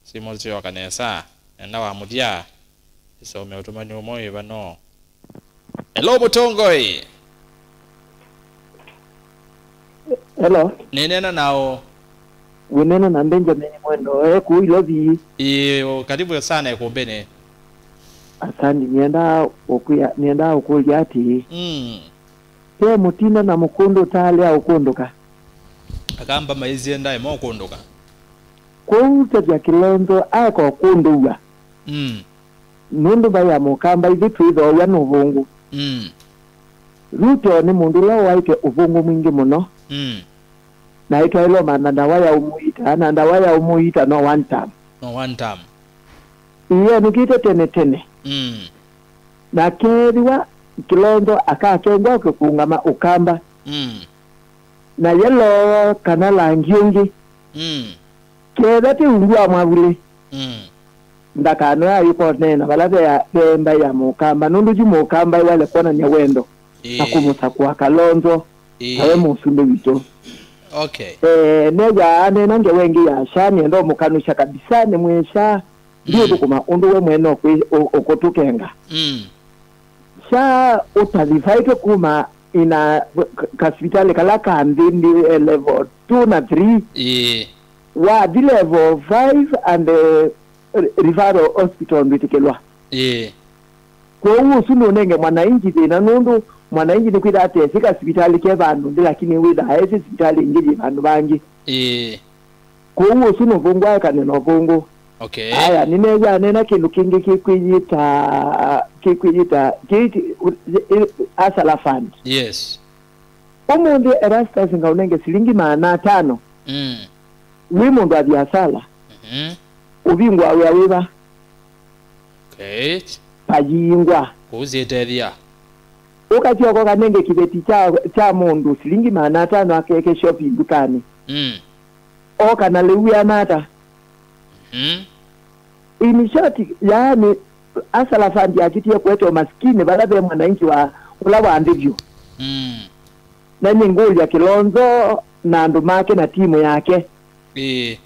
Simũ syoka nesa. Nenda wa mũthya. Ĩsome ũtũmani ũmwe wĩva no. Hello, Mũtongoi. Hello. Nĩneena naũ? Wĩneena na Benjamin Mwendo, e kũu Ilovi. Ĩĩ, karibu sana ĩkũmbĩnĩ. Asante, nĩendaa ũkwĩa, nĩendaa ũkũlya atĩĩ. Mm. Ve mũtinda na mũkũndũ ũtaalea ũkũndũka. Akamba maisye ndaĩ mokũndũka. Kwoou tavya Kĩlonzo aeka ũkũndũw'a. Mm. Nũndũ vai ya Mũkamba ithyĩ twĩthooaw'a nĩ ũvũngũ. Mm. Ruto nĩ mũndũ ũla ũwaĩte ũvũngũ mwingĩ mũno. Mm. Na ĩtwaĩlwa mana ndawa ya ũmũita, na ndawa ya ũmũita no one term. No one term. Ĩĩ, enũkĩte tene tene. Mm. Na kethĩwa Kĩlonzo akakengwa kũũngama Ũkamba, mm, na yeloo kana langi ũngĩ, mm, ketha ti ungu wa mwavulĩ, mm, ndakanoe ayũka ũneena vala ve, ve mbaĩ ya Mũkamba, nũndũ yu Mũkamba ĩwale kwonany'a wendo na, ĩĩ, kũmũsakũa Kalonzo, ĩĩ, tawe mũsumbĩ witũ. Okay. Eh, nethwa aneena ngewa ĩngĩ ya sha, nĩenda ũmũkanũsya kabisa, nĩ mwĩsha. Ndiũthũkũma ũndũ we mwene ũkwĩ-, ũ-, ũkũtũkenga. Mm. Sha ũtalivaĩtwe kuma ina k-, kasivitalĩ kala ka nthĩ nĩ, eh, level two na three. Ĩĩ. Wathi level five and, eh, re-, referral hospital ndwĩtĩkĩlwa. Ĩĩ. Kwoou ũsu nũnenge mwananchi thĩna, nũndũ mwananchi nĩkwĩtha atesĩ kasivitalĩ ke vandũ nthĩ, lakini wĩthaa esĩ sivitalĩ ĩngĩ yĩ vandũ vangĩ. Ĩĩ. Kwoou ũsu nũvũngũ aekane na ũvũngũ. Okay. Aya, nĩneew'a aneena kĩndũ kĩngĩ kĩkwĩyĩta, kĩkwĩyĩta, kĩ, kĩ, Hustler Fund. Yes. Ũmũnthĩ Erastus ngaũnenge silingi maana atano. Mm. Wĩ mũndũ wa viasala. Mhm. Ũvingũa wĩa wĩva? Okay. Vayingwa. Kũu syĩtethya. Ũkasyoka ũkanenge kĩveti kya, kya mũndũ silingi maana atano akeke shopping ndukanĩ. Mm. Oka na lĩu wĩana ata? Mhm. In short, yaani, Asalafandi akitie kũete ũmasikini vala ve mwananchi wa ũla wa nthĩ vyũ. Mm. Na nĩngũlya Kilonzo na andũ make na timu yake. Ĩĩ.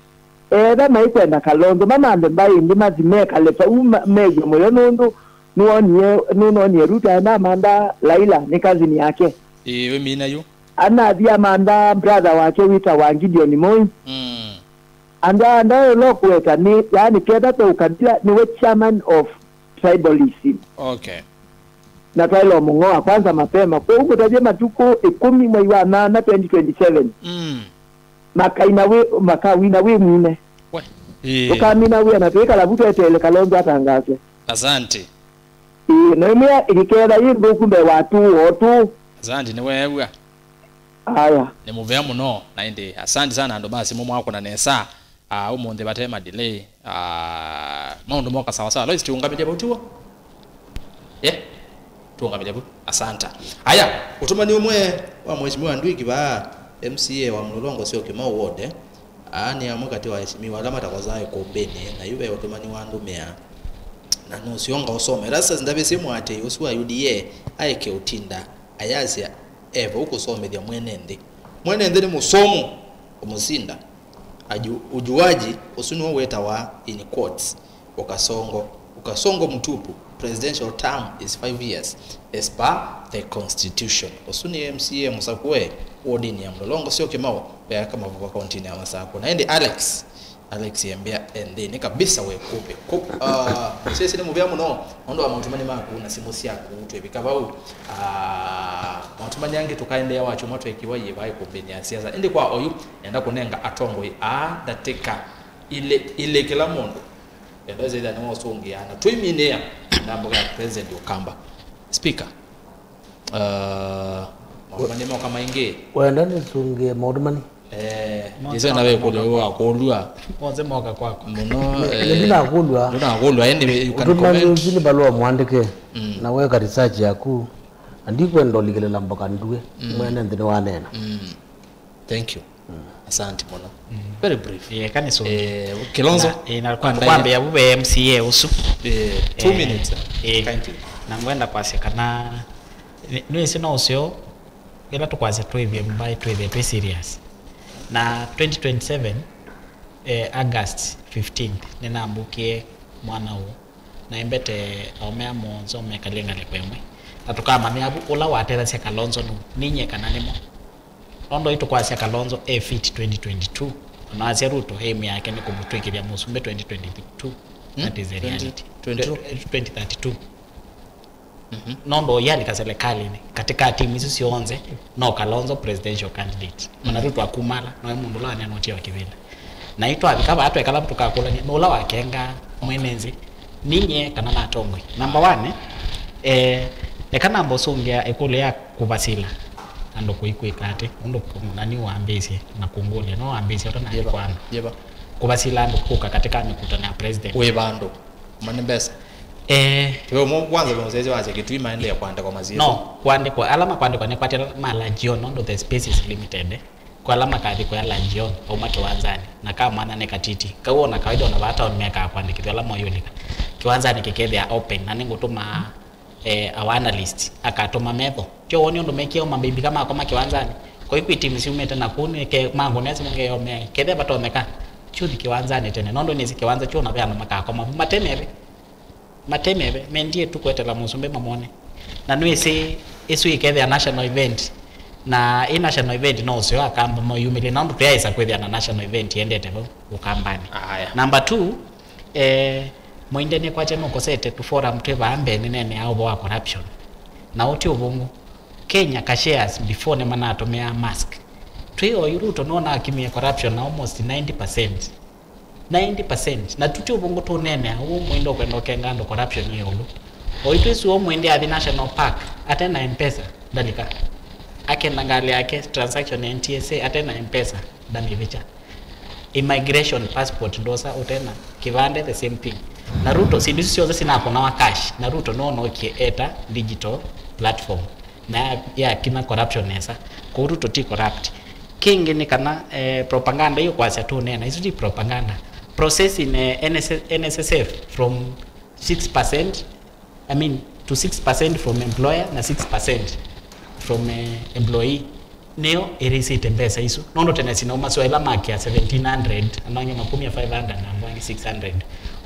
Etha maikwenda Kalonzo, mamanthe mbaĩ ĩngĩ mathi mekale vau ma-, mew'e mũyo, nũndũ nĩwonie, nũnonie Ruto aenda amantha Raila nĩ cousin yake. Ĩĩ, wĩmina yu. Anathi amantha brother wake wĩtawa Gideon Moi. Mm. Andũ aa ndaĩ ũla ũkũweta nĩ, yaani, ketha ve ũkabila, nĩwe chairman of tribalism. Okay. Na twaĩle ũmũng'oa kwanza mapema. Kwoou kũtavye matukũ ĩkũmi mwei wa nana twenty twenty-seven. Mm. Makaina wĩ, makawina wĩ mwine. We. Ĩĩ. Tũkamina wĩa na twĩkala vu tweteele Kalonzo atangaase. Asante. Ĩĩ, na ĩmwe ĩkĩketha yĩ nthũku mbee wa tu o tu. Asante, nĩweew'a. Aya. Nĩ mũvea mũno, na ĩndĩ asante sana andũ ma simũ mwakũna nesa. Ah, ũmũnthĩ vate ma delay. Ah, maũndũ moka sawa sawa. Lois, tiũngamĩlye vau tiw'o? Ye? Tuũngamĩlye vu. Asanta. Aya, ũtũmani ũmwe wa Mheshimiwa Ndwiki vaa, M C A wa Mlolongo Syokimau ward, aa nĩ amwe katĩ wa aheshimiwa ala matakosaa ĩkũmbĩnĩ, na yu ve ũtũmani wa ndũmĩa. Na nũsyo ngaũsome. Erastus Ndavĩsĩ mũatĩĩi ũsu wa U D A aeke ũtinda ayasya e vau kũsomethya mwene nthĩ. Mwene nthĩ nĩ mũsomu kũmũsinda. Aju-, ujuaji ũsu nĩw'o wĩtawa, in quotes, ukasongo. Ukasongo mtupu. Presidential term is five years as per the constitution. Ũsu nĩ M C A mũsakũe wodini ya Mlolongo Syokimau, Peaka Mavuva, kauntinĩ ya Masakũ. Na ĩndĩ Alex, Alex Embĩa e nthĩnĩ kabisa we kũvĩ. Kũ-, ah, mũsyaĩĩsya nĩ mũvea mũno nũndũ wa maũtũmani maku na simũ syaku twĩvika vau. Ah, maũtũmani angĩ tũkaendeea wakyumwa twĩkĩwa yĩva ĩkũmbĩnĩ ya siasa. Ĩndĩ kwa oyu, nenda kũnenga atongoi aa ndatĩka ilĩ, ilĩ kĩla mũndũ. Enda ĩthĩa nĩwaũsũngĩa na tũiminĩa na mboka ya President Ũkamba. Speaker, uh, maũtũmani moka maingĩ. Wenda nĩsũngĩe maũtũmani? Eh, Moka ĩsĩ nawe kũlwa wa kũlwa. Moze moka kwako. Mũno, eh, ndinakũlwa. Ndinakũlwa, yani, you can comment. Ũtũmani ũsu nĩ balũa mwandĩke, mm, na weka research yaku. Na ndikwenda ũlikĩlĩla mboka ndue, mm, mwene nthĩ nĩwanena. Mm. Thank you. Mm. Asante mũno. Mm. Very brief. Yeah, can so. Eh, Kilonzo? Na, eh, na kwa ndai- kwambia bu M C A ũsu. Eh, two, eh, minutes, eh, kindly. Na ngwenda kwasya kana nĩ, nĩ ĩsĩ no ũseo, ĩla tũkwasya twĩthĩe mbaĩ, twĩthĩe twĩ serious. Na twenty twenty-seven, eh, August fifteenth, nĩnambũkie mwana ũũ. Na ĩmbete aũme amwe onthe mekalĩe ngalĩko ĩmwe. Na tũkamanya vu ũla watethasya Kalonzo nũũ, ninyie kana nĩmo. Nũndũ ĩtũkwasya Kalonzo e fit twenty twenty-two, ona asya Ruto aim yake nĩ kũmũtw'ĩkĩthya mũsumbĩ twenty twenty-two, hmm? That is the reality. Twenty, twenty-two. Twe-, twenty thirty-two. Mhm. Nũndũ ũyalika serikalĩnĩ, katĩ ka timu isu syonthe, no Kalonzo presidential candidate. Ona, mhm, Ruto akumala, noe mũndũ ũla waneena ũtio wa kĩvĩla. Na itwavika vaa twekala tũkakũlany'a, nũla wakengaa mwene nthĩ, ninyie kana na atongoi? Number one, eh, eka namba ũsũngĩa ĩkũlyo ya kũvasila andũ kũikwĩka atĩ, ũndũ nani wambĩĩsye na kũngũlya, no wambĩĩsye ũtanaalikwa andũ. Yeva. Kũvasila andũ kũka katĩ ka mĩkutano ya president. Wĩ vandũ. Mane mbesa. Eh. Kĩveo mo kwanza vya mzee wacha kitu imaendelea kuandikwa mazizo. No, kuandikwa, ala makuandikwa nĩ kwatĩ ala ma Legion, nũndũ the space is limited. Kwa ala makathi kwa Legion, auma kĩwanzanĩ, na ka mwana nĩ katiti. Kau ona kawaida ona vaa town mekaa kwandĩkĩthwa ala moyũlĩka. Kĩwanzanĩ kĩkethĩa open, na nĩngũtũma, eh, our analyst, akatũma metho. Tyo woni ũndũ mekie mambĩmbika makoma kĩwanzanĩ. Kwa hiyo kwĩ timu siumĩte na kũu, nĩke mangũnĩa simũ ngeyo meai. Kethe vatonyeka, kyũthi kĩwanzanĩ tene. Nũndũ nĩsĩ kĩwanza kyũ na ve andũ makakoma vu. Matemeve. Matemeve, mendie tu kwetela mũsumbĩ mamwone. Na nĩwĩsĩ ĩsu ĩkethĩa national event. Na ĩ national event no ũseo akamba mayumĩlye, nũndũ tũyaĩsa kwĩthĩa na national event yendete vau Ũkambanĩ. Aya. Number two, eh, Mwende nĩkwatya nũkosete tũ forum twĩ vaa mbee nĩneeneaa ũvoo wa corruption. Na ũti ũvũngũ. Kenya ka shares before nĩmanatũmĩaa mask. Twĩ oyu Ruto nũnakimie corruption na almost ninety percent. Ninety percent. Na tũti ũvũngũ tũneenea, ũu Mwende ũkwenda ũkenga andũ corruption ĩ ũlũ. Oitũ ĩsu o Mwende athi National Park, ate na M-Pesa, ndalika. Akenda ngalĩ yake, transaction ya N T S A, ate na M-Pesa, ndamĩvĩkya. Immigration passport ndosa ũte na kĩvande, the same thing. Na Ruto, syĩndũ isu syonthe sinakũnawa cash, na Ruto no nokie eta digital platform. Na ya, yakina corruption nesa. Kwoou Ruto ti corrupt. Kĩngĩ nĩ kana, eh, propaganda ĩyo kwasya tũneena, isu ti propaganda. processing eh, N S S, N S S F from six percent, I mean, to six percent from employer na six percent from eh, employee, nĩyo ĩrĩsĩte mbesa isu. Nũndũ tene sinauma sua ĩla makĩa seventeen hundred, andũ angĩ makumya five hundred na andũ angĩ six hundred.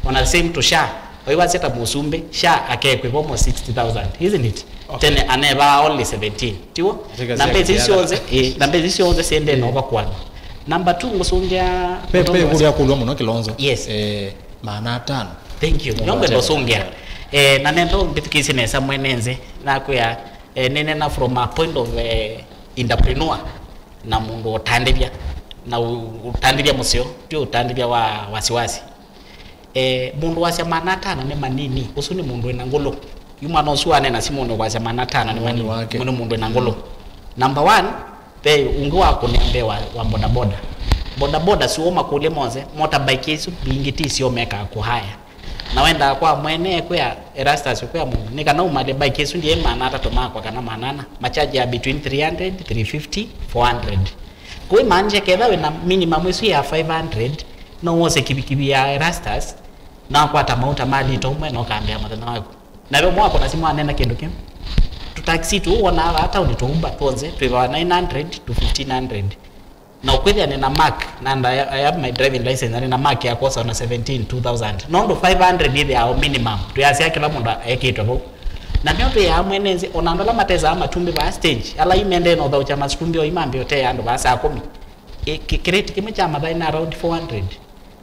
On the same to SHA, oiwasya ta mũsumbĩ, SHA akekwĩva almost sixty thousand, isn't it? Okay. Tene anevaa only seventeen, tiwo? Katika na mbesa isu syonthe, eh, na mbesa isu syonthe siendee na ũvakũanwa. Number two, ngũsũngĩa pe pe mũtongozi. Kũlya kũlwa mũno Kilonzo. Yes. Eh, maana atano. Thank you. Nĩyo ngwenda ũsũngĩa. Eh, na nenda ũmbĩthukĩĩsye nesa mwene nzĩ, nakwĩa, eh, nĩnena from a point of eh, entrepreneur na mũndũ ũtandĩthya, na ũ- ũtandĩthya mũseo, ti ũtandĩthya wa wasiwasi. Eh, mũndũ wasya maana atano nĩ manini, ũsu nĩ mũndũ wĩna ngũlũ. Yu mwana ũsu wanena si mũndũ kwasya maana atano nĩ manini, nĩ mũndũ wĩna ngũlũ. Number one, ve ũngĩ wa kũnea mbee wa, wa bodaboda. Bodaboda siwo makũlye mose, motorbike isu mbingĩ ti syo mekaa kũhaya. Na wendaa kwa mwene ekwĩa Erastus, ũkwĩa mũndũ, nĩ kana umalye bike ĩsu ndiĩ maana atatũ makwa kana maana ana, machaji ya between three hundred, three fifty, four hundred. Kũimaanisha ketha wĩna minimum ĩsu ya five hundred, no wose kivikivi ya Erastus, na wakwata mauta ma lita ũmwe na ũkambĩa mũthenya waku. Na ve mwako na simu anena kĩndũ kĩu. Tũtaxi tũu wonaa vaa taoni tũumba twonze twĩvawa nine hundred to fifteen hundred. Na ũkwĩthĩa nĩna mark, na nda- I have my driving license, na nĩna mark ya kwosa ona seventeen, two thousand. Nũndũ five hundred yĩthĩawa minimum, twĩasya kĩla mũndũ ekĩtwe vau. Na nĩo twĩaa mwene nzĩ, ona andũ ala matesaa matumbĩ vaa stage, ala imendee na ũthaũkya matumbĩ o imambĩa ũtee andũ vaa saa kũmi. Ĩ- kĩ- kĩrĩti kĩmwe kya mathaĩ na around four hundred.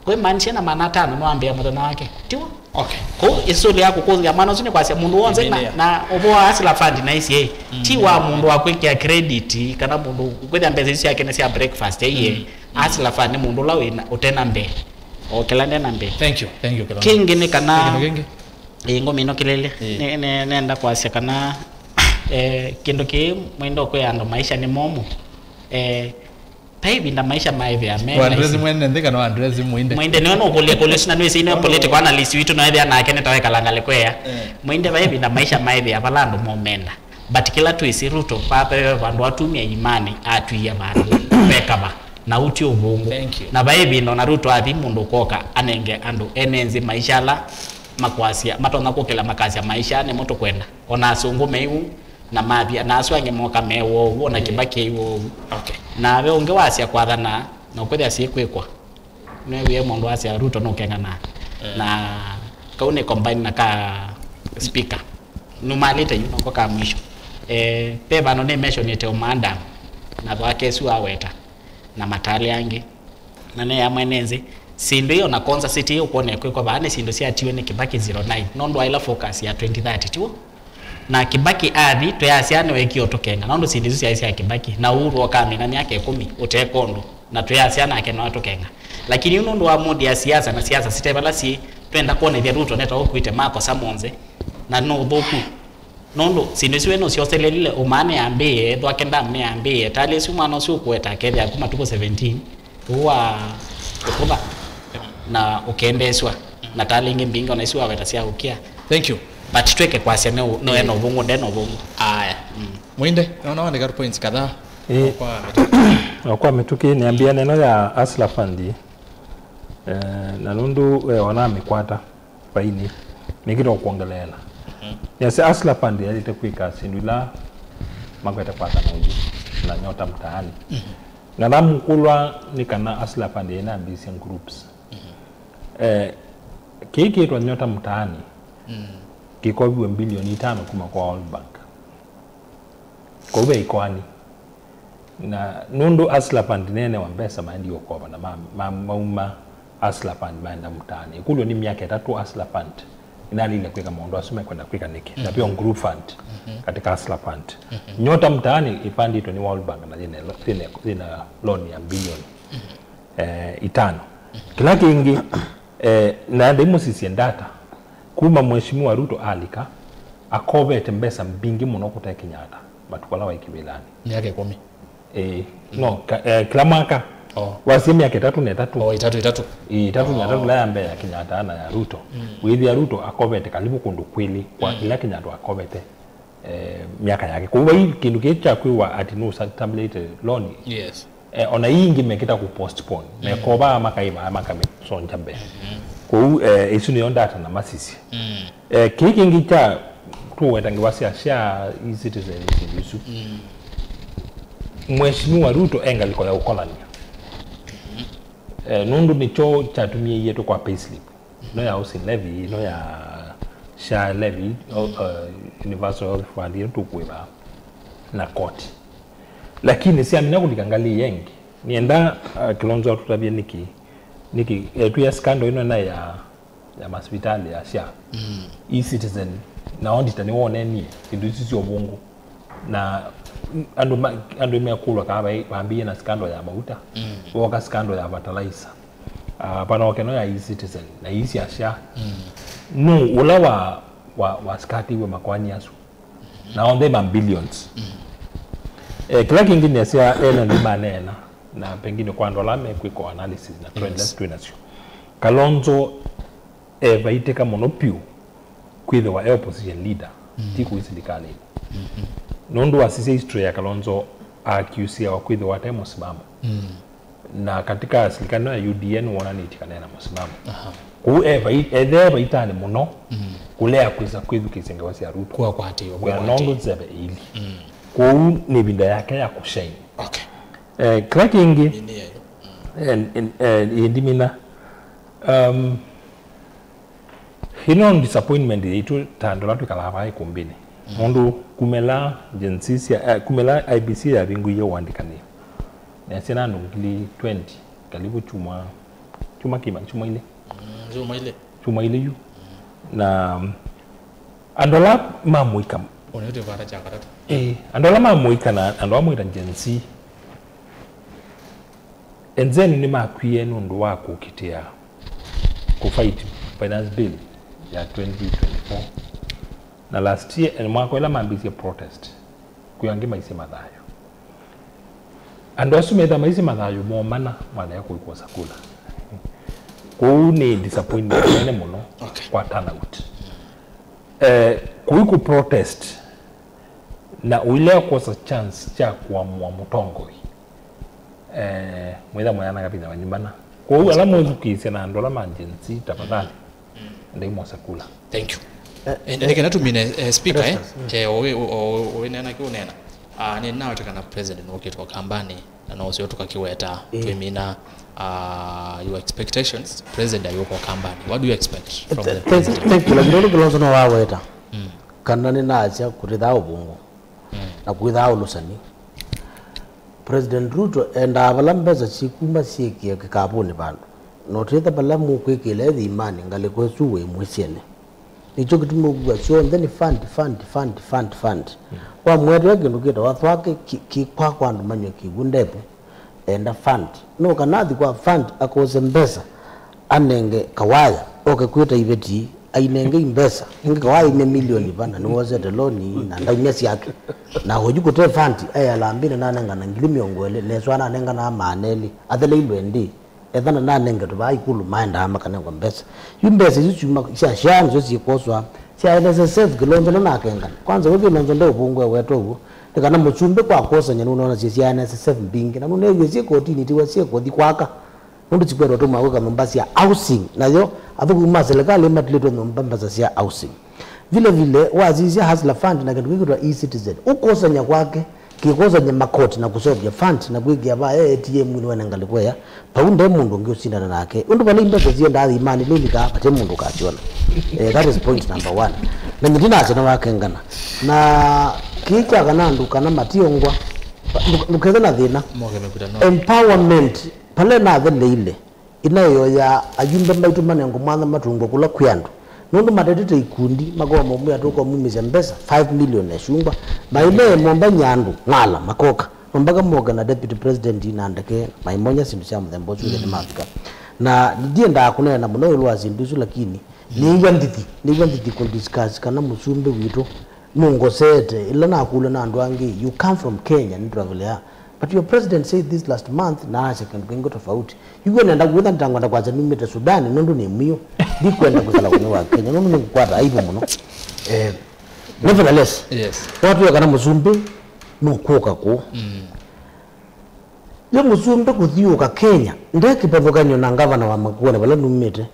Kwĩmaanisha na maana atano nĩwambĩa mũthenya wake. Tiw'o? Okay. Kũu ĩsũlĩ ya kũkũnzĩa mwana ũsu nĩ kwasya mũndũ w'onthe na, na ũvoo wa Hustler Fund na ĩsyĩ, ti wa mũndũ wa kwĩkĩa credit kana mũndũ kwĩthĩa mbesa isu syake nĩ sya breakfast, ĩiye. Hustler Fund nĩ mũndũ ũla wĩna ũtena mbee. Okela ndena mbee. Thank you. Thank you, Kilonzo. Kĩngĩ nĩ kana, kĩndũ kĩngĩ? Ĩĩ, ngũmĩnũkĩlĩlye. Ĩĩ. Nĩ- nĩ- nenda kwasya kana eh, kĩndũ kĩĩ mwĩndo kwĩ andũ maisha nĩ momũ. Eh, Vai ĩvinda maisha maĩthĩa me wa address laisi. Mwene nthĩ kana wa address Mwinde? Mwinde nĩwe nũkũlya kũlya ũsu, na nĩwĩsĩ ĩno political analyst witũ no ethĩa nake nĩtawekalanga lĩkwea. Eh. Mwinde vai ĩvinda maisha maĩthĩa vala andũ momenda. But kĩla twĩsĩ Ruto, vave vandũ atumia imanĩ atwia vandũ vekava. Na ũu ti ũvũngũ. Thank you. Na vai ĩvinda ona Ruto athi mũndũ ũkoka anenge andũ ene nzĩ maisha ala makwasya, matonya kũkĩla makasya maisha nĩmo tũkwenda. Ona asũngũ meiwu, na mathia, na asu angĩ moka me wou, ona Kĩbaki e wou. Okay. Na ve ũngĩ wasya kwathana, na ũkwĩthĩa syĩkwĩkwa. Nĩwĩe mũndũ asya Ruto nũkeng'ana. Mm. Na kau nĩ combine na ka speaker. Numalĩte yu noko ka mwisho. Eh, ve vandũ nĩ mentionĩte ũmaandam, na thwake ĩsu aweta, na matalĩ angĩ. Na neya mwene nzĩ, syĩndũ ii ona Konza City ii ũkwona ĩkwĩkwa vaa nĩ syĩndũ syatiwe nĩ Kibaki zero nine, nũndũ aĩla focus ya twenty thirty, tiw'o? Na Kibaki athi, twĩasya nĩwekie ũtũkenga, nũndũ syĩndũ isu syaĩ sya Kibaki, na Uhuru okamina myaka ĩkũmi ũteka ũndũ, na twĩasya nake no atũkenga. Lakini yu nũndũ wa mood ya siasa na siasa site vala syĩ, twenda kwonethya Ruto neta ũkwĩte makosa monthe, na nũthũku. Nũndũ syĩndũ isu we nũsyoselelile, ũmaa nĩyambĩĩe, ethwa kenda nĩyambĩĩe, talĩ ĩsu mwana ũsu ũkũweta akethĩa ku matukũ seventeen, ũu wa kũkũtha, na ũkendeeswa, na talĩ ingĩ mbingĩ ona isu waweta sya ũkĩa. Thank you. But twĩke kwasya no, no ena ũvũngũ, ndena ũvũngũ. Aya. Mm. Mwinde, naona wandika tu points kadhaa. Eh, kwa mĩtũkĩ. O kwa mĩtũkĩ, nĩambia neno ya Hustler Fund, eh, na nũndũ we ona mĩkwata. Vaini, nĩkĩto kwongeleela. Mhm. Nĩasya Hustler Fund yaĩlĩte kwĩka syĩndũ ila makwete kwathana ũyu na Nyota Mtaani. Mhm. Ng'ana mũkũlwa nĩ kana Hustler Fund yainambĩĩsya groups. Mhm. Eh, kĩĩ kĩĩtwa Nyota Mtaani, mm, kĩkoviwe mbilioni itano kuma kwa World Bank. Kwoou ve ikoani. Na nũndũ Hustler Fund neenewa mbesa maendie ũkova na ma, ma, mauma Hustler Fund maenda Mtaani. Ĩkũlyo nĩ myaka ĩtatũ Hustler Fund ĩnalile kwĩka maũndũ asu mekwenda kwĩka nĩkĩ? Na, mhm, veo group fund, mhm, katika Hustler Fund. Mhm. Nyota Mtaani ĩvandĩtwe nĩ World Bank na yĩna, yĩna, yĩna loan ya bilioni, mhm, eh, itano. Mhm. Kĩla kĩngĩ, eh, na ndaimũsisye data, kuma Mheshimiwa Ruto alika, akovete mbesa mbingĩ mũno kũte Kenyatta matukũ ala waĩ kĩvĩlanĩ. Myaka ĩkũmi. Ĩĩ, mm, no, ka, eh, kĩla mwaka. Oh. Wasie myaka ĩtatũ na ĩtatũ. Oh, ĩtatũ, ĩtatũ. Ĩĩ, ĩtatũ na ĩtatũ, oh, ĩla ya mbee ya Kenyatta na ya Ruto. Mm. Wĩthĩa Ruto akovete kalivu kũndũ kwĩlĩ kwa, mm, ila Kenyatta akovete, eh, myaka yake. Kwoou vai kĩndũ kĩĩ kya kwĩwa ati nũstamĩlĩte loan. Yes. Eh, ona ii ingĩ mekĩta kũ postpone, mekova makaivaa makamĩsongya mbee. Kwoou, eh, isu nĩyo ndata na masisya. Eh, kĩĩ kĩngĩ kya tũweta ngewa sya, sya e-citizen isu. Mheshimiwa Ruto e ngalĩko ya ũkolany'a. Eh, nũndũ nĩkyo kyatumie yetũ kwa payslip. No ya housing levy, no ya SHA levy, o, uh, universal health fund, ĩno tũkũĩva na koti. Lakini syamina kũlika ngalĩ ĩngĩ. Nienda, uh, Kilonzo atũtavye nĩkĩ, nĩkĩ, eh, twĩ ya scandal ĩno na ya, ya masivitali ya SHA. E-citizen, na auditor nĩwonenie syĩndũ isu sya ũvũngũ. Na andũ ma-, andũ mekũlwa kaa vai-, vambĩĩe na scandal ya mauta, voka scandal ya fertilizer. Ah, vanoke no ya e-citizen, na ii sya SHA. Nũ ũla wa, wa, wa skatiwe makoani asu? Na onthe ma billions. Eh, kĩla kĩngĩ nĩasya ene nĩ maneena, na pengine kwa andũ ala mekwĩka analysis na trend, let's twĩ nasyo. Kalonzo evaitĩka mũno piũ kwĩthĩwa e opposition leader, ti kũi silikalĩnĩ. Nũndũ wasisya history ya Kalonzo, akiusiawa kwĩthĩwa ate mũsimamo. Na katika silikalĩ ĩno ya U D A nĩwonanĩtye kana ena mũsimamo. Kwoou e vai-, ethe e vaitanĩ mũno kũlea kwĩsa kwĩthukĩĩsya ngewa sya Ruto. Kuakwatĩwa, na nũndũ nzeve ĩili. Kwoou nĩ ĩvinda yake ya kũshine. Okay. Eh, kĩla kĩngĩ, eh, eh, eh, ĩndimina, um, Ĩno disappointment yaitũ ta andũ ala twĩkalaa vaa ikumbĩnĩ. Nũndũ kumĩla Gen Z sya, eh, kumĩla I E B C yavingũie ũandĩkani, nesie na andũ ngili twenty, kalivu kyumwa, kyumwa kĩma, kyumwa ilĩ. Mm, kyumwa ilĩ. Kyumwa ilĩ yu. Na andũ ala mamũika. Ũnĩtĩ vata kya katatũ. Eh, andũ ala mamũika na andũ ala mwĩta Gen Z. Enzeni nĩmakwie nũndũ wa kũkitĩa kũ fight finance bill ya twenty twenty-four. Na last year, eh, mwaka ũla mambĩĩsye protest, kwĩ angĩ maisye mathayũ. Andũ asu metha maisye mathayũ momana, mwanea kũikwosa kula. Kwoou nĩ disappointment nene mũno kwa turnout. Eh, kũi kũ protest na ũilea kwosa chance kya kũamũa mũtongoi. Eh, mwĩtha mweana kavinda vanyumbana. Kwoou ala mwĩthukĩĩsya na andũ ala ma Gen Z, tafadhali, ndaimosa kula. Thank you. Eh, eh, nĩkenda tumine, eh, speaker, eh, eh, o wĩ, o, o, o wĩneena kĩũneena. Ah, nĩnaweta kana president nũkĩte Ũkambanĩ, na no ũseo tũkakĩweta, twĩmina, ah, your expectations, president ayũka Ũkambanĩ. What do you expect from the president? Thank you. Lakini ũndũ Kilonzo no waweta. Kana nĩnasya kũtĩthaa ũvũngũ na kwĩthaa ũlũsani. President Ruto endaa vala mbesa syĩkuma syĩkĩe kĩkavũnĩ vandũ, na ũtĩtha vala mũkwĩkĩla ĩthimanĩ ngalĩko ĩsu wĩ mwĩsyene. Nĩkyo kĩtumi ũkw'a syonthe nĩ fund, fund, fund, fund, fund. Wamwetee kĩndũ kĩtawa thwake kĩ-, kĩkwa kwa andũ manywe kĩw'ũ ndevu, enda fund. No kana athi kwa fund akose mbesa, anenge Kawaya, oke kwĩta iveti, ainenge imbesa. Ĩngĩ Kawaya aimya milioni vana, nĩwosete loni na ndaumya syake. Na oyu kũte fund, e Alambini nanengana ngili mĩongo ĩlĩ, neswa nanengana maana elĩ, atheleilwe ndĩ. Ethana nanengetwe vaa ikulu maendaa makanengwa mbesa. Yu mbesa isu syuma sya SHA nĩsyo syĩkwoswa, sya N S S F Kilonzo nanakengana. Kwanza we Kilonzo ndeũvũngũ ewetwe ũw'o, nĩ kana mũsumbĩ kwa kwosany'a nũnonasye sya N S S F mbingĩ, na nũneewie syĩ kotini itiwa syĩ kũthi kwaka. Nũndũ sikwendwa tũmwa kwĩka nyũmba sya housing, nayo athũkũmi ma silikalĩ matilĩtwe nyũmba mbesa sya housing. Vile vile, wasisya Hustler Fund na kĩndũ kĩkwĩtwa e-Citizen, ũkwosany'a kwake, kĩkwosany'a makoti na kũseũvya fund na kwĩkĩa vaa e A T M-inĩ wene ngalĩko ĩya, vau nde mũndũ ũngĩ ũsindana nake. Ũndũ vala imbesa siendaa thimanĩ lĩlikaa, vate mũndũ ũkasyona. Eh, that is point number one. Na nyie ndinasya nĩwakengana. Na kĩĩ kya kana andũ kana mationgwa, ndũ-, ndũkethe na thĩna. Moke mĩkutano. Empowerment, pale natheleile. Ĩnaĩo ya ayumbe maitũ manengwe mwanya matũngwe kũla kwĩ andũ. Nũndũ matetete ikundi, makoa maumĩa tũkomumĩsya mbesa, five million esyũngwa. Maĩle momba nyandũ, ng'ala, makoka. No mpaka moke na deputy president na ndeke, maimonya syĩndũ sya mũthemba ũsu, ĩthe nĩmavika. Na ndiendaa kũneena mũno ĩũlũ wa syĩndũ isu, lakini nĩw'a ndithi, nĩw'a ndithi kũ discuss kana mũsumbĩ witũ nũngosete, ĩla nakũlw'a na andũ angĩ, "You come from Kenya, nĩ travel ya." But your president said this last month, na asya kĩndũ kĩngĩ tofauti. Yu we nenda kwĩtha ndangwenda kwasya numĩte Sudan, nũndũ nĩ mwiũ. Ndikwenda kwĩkala ũnĩ wa Kenya, nũndũ nĩngũkwata aibu mũno. Eh, nevertheless, yes, watwĩa kana mũsumbĩ nũkũka kũũ. Mm. Yo mũsumbĩ kũthiũũka Kenya nde kĩvathũkany'o na ngavana wa Makueni vala numĩte,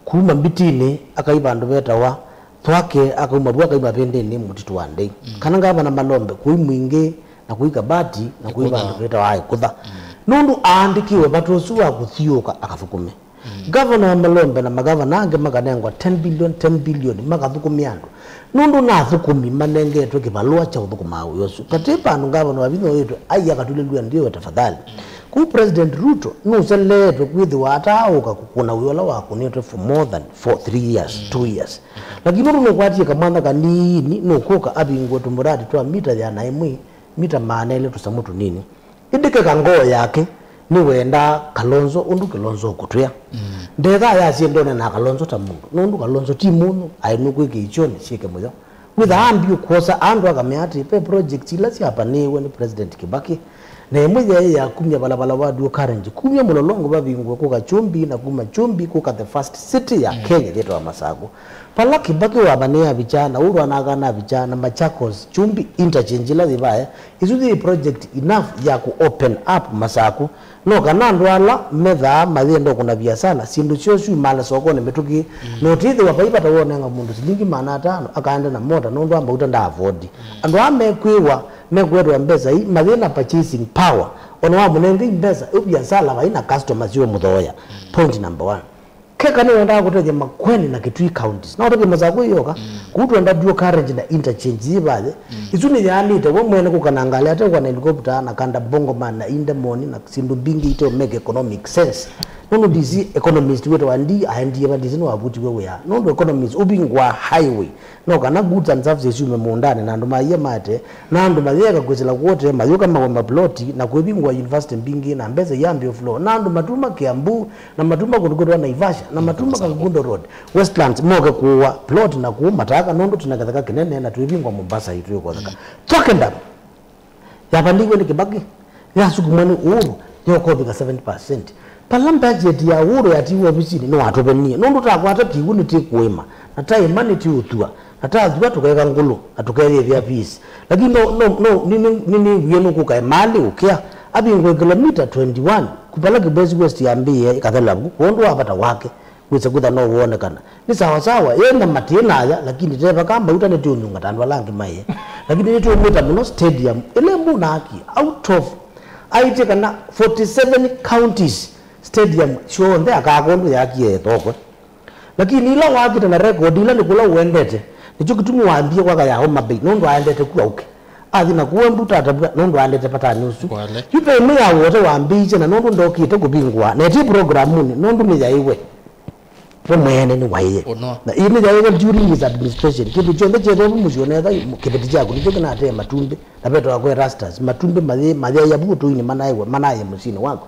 kuma Mbitinĩ akai vandũ vetawa Thwake, akauma vu akai Mavĩndĩnĩ mũtitũ wa Ndei, mm, kana ngavana Malombe kũi Mwingĩ na kũi Kabati na kũi Ĩkũtha, vandũ vetawa Ĩkũtha, mm, nũndũ aandĩkĩwe vata ũsu wa kũthiũũka akathũkũme. Mm. Ngavana wa Malombe na magavana angĩ makanengwa ten billion, ten billion makathũkũmĩa andũ. Nũndũ na athũkũmi manengetwe kĩvalũa kya ũthũkũmaa wĩa ũsu. Katĩ vandũ ngavana wa vinya ũyĩtwe ai akatulĩlw'a nthĩ we tafadhali. Mm. Kũu President Ruto nũseleetwe kwĩthĩwa ataaũka kũkũna wĩa ũla wakũnĩtwe for more than four, three years, mm, two years. Mm. Lakini nũndũ nũkwatie kamwanya kanini, nũkũka avingũe tũmũradi twa mita ĩana ĩmwe, mita maana elĩ, tũsamũ tũnini. Ĩndĩ keka ngoo yake nĩwendaa Kalonzo ũndũ Kalonzo ũkũtwĩa. Mm. Ndethaa yasie ndone na Kalonzo ta mũndũ, nũndũ Kalonzo ti mũnyũ, aĩ nũkwĩkĩa ikyonĩ syĩke mũyo. Wĩthaa ambi ũkwosa andũ akamea atĩ ve project ila syapanĩĩwe nĩ President Kibaki, na ĩmwe yaĩ ya kumya valavola wa dual carriage, kumya Mũlolongo vavingũe kũka Kyumbi, na kuma Kyumbi kũka the first city ya, mm, Kenya yĩtawa Masaku. Vala Kibaki wavanĩe avicha, na Uhuru anakana avicha, na Machakos, Kyumbi interchange ila yĩvae, isu yĩ project enough ya ku open up Masaku. No kana andũ ala methaa mayenda kũna viasala, syĩndũ syoo syumala sokonĩ mĩtũkĩ, mm, na ũtĩthĩwa vai vata wonenga mũndũ silingi maana atano, akaenda na mota nũndũ wa mauta nda afford. Mm. Andũ aa mekwĩwa, mekũetwa mbesa ii, mayĩ na purchasing power, ona wamũnenge mbesa, ĩ viasala vai na customers yũmũthooya. Mm. Point number one. Keka nĩwendaa kũtethya Makueni na Kitui counties. Na ũtavye Masaku ĩyoka, mm, kũu twenda dual carriage na interchange yĩ vathĩ. Mm. Isu nĩyaanĩte we mwene kũka na ngalĩ ate kwa na helicopter na kanda bongo man na indemoni na syĩndũ mbingĩ ite make economic sense. Nũndũ D C economist wĩtawa Ndi aendie va D C nĩwavutiwe wĩa. Nũndũ economist ũvingũa highway. No kana goods and services syume mũũndanĩ na andũ maia mate, na andũ mayeka kwĩsĩla kwote, mayũka mawa maploti, na kwĩvingũa university mbingĩ, na mbesa iambie flow, na andũ matuma Kiambu, na matuma kũndũ kwĩtawa Naivasha, na matuma Kagundo Road, Westlands, moke kũũa plot na kũu mataka, nũndũ twĩna kĩtheka kĩnene, na twĩvingũa Mombasa itũ ĩkotheka. Mm. Twakenda. Yavanĩiwe nĩ Kibaki, yasukumwa nĩ Uhuru, yokũvika seventy percent. Vala budget ya Uhuru yatiiwe ovisinĩ, nĩwatũvenie. Nũndũ takwata kĩw'ũ nĩtĩkũĩma, na taĩma nĩtĩũthua, na tathua tũkeka ngũlũ, na tũkeyĩthĩa peace. Lakini no, no, no, nĩ, nĩ, nĩ, nĩwie nũkũka ĩmaalĩ ũkĩa, avingũe kilomita twenty-one, ku vala Kibwezi West yambĩĩe ĩkathela vu, kwondũ wa vata wake. Wĩsa kwĩtha no wonekana. Nĩ sawa sawa, ĩĩ na matĩ naya, lakini te vaka mauta nĩtĩũnyunga ta andũ ala angĩ maĩ. Lakini nĩtũmwĩta mũno stadium, ĩla ĩmbũ na aki, out of, aĩtye kana forty-seven counties stadium syonthe akaka ũndũ yakie ĩthokwe. Lakini ila wakĩte na record, ila nĩ kũla ũendete, nĩkyo kĩtumi wambie kwaka ya Homa Bay, nũndũ aendete ku aũke. Athi na kũu Embu tatavw'a nũndũ aendete vatanĩ ũsu. Kwale. Yu ve ĩmwe ya wote wambĩĩisye na nũndũ ndokĩte kũvingũa. Na ĩtĩ programunĩ nũndũ nĩyaĩwe. We mwene nĩwaĩe. Ũno. Na ĩĩ nĩyaĩwe during his administration. Kĩndũ kyonthe kyethĩwa mũsyĩ ũnetha kĩveti kyaku nĩkyo kĩnatee matumbĩ. Na vetawa kwa Erastus. Matumbĩ mayĩ, mayaĩa vu ũtũinĩ manaĩwe, manaĩe mũsyĩnĩ waku.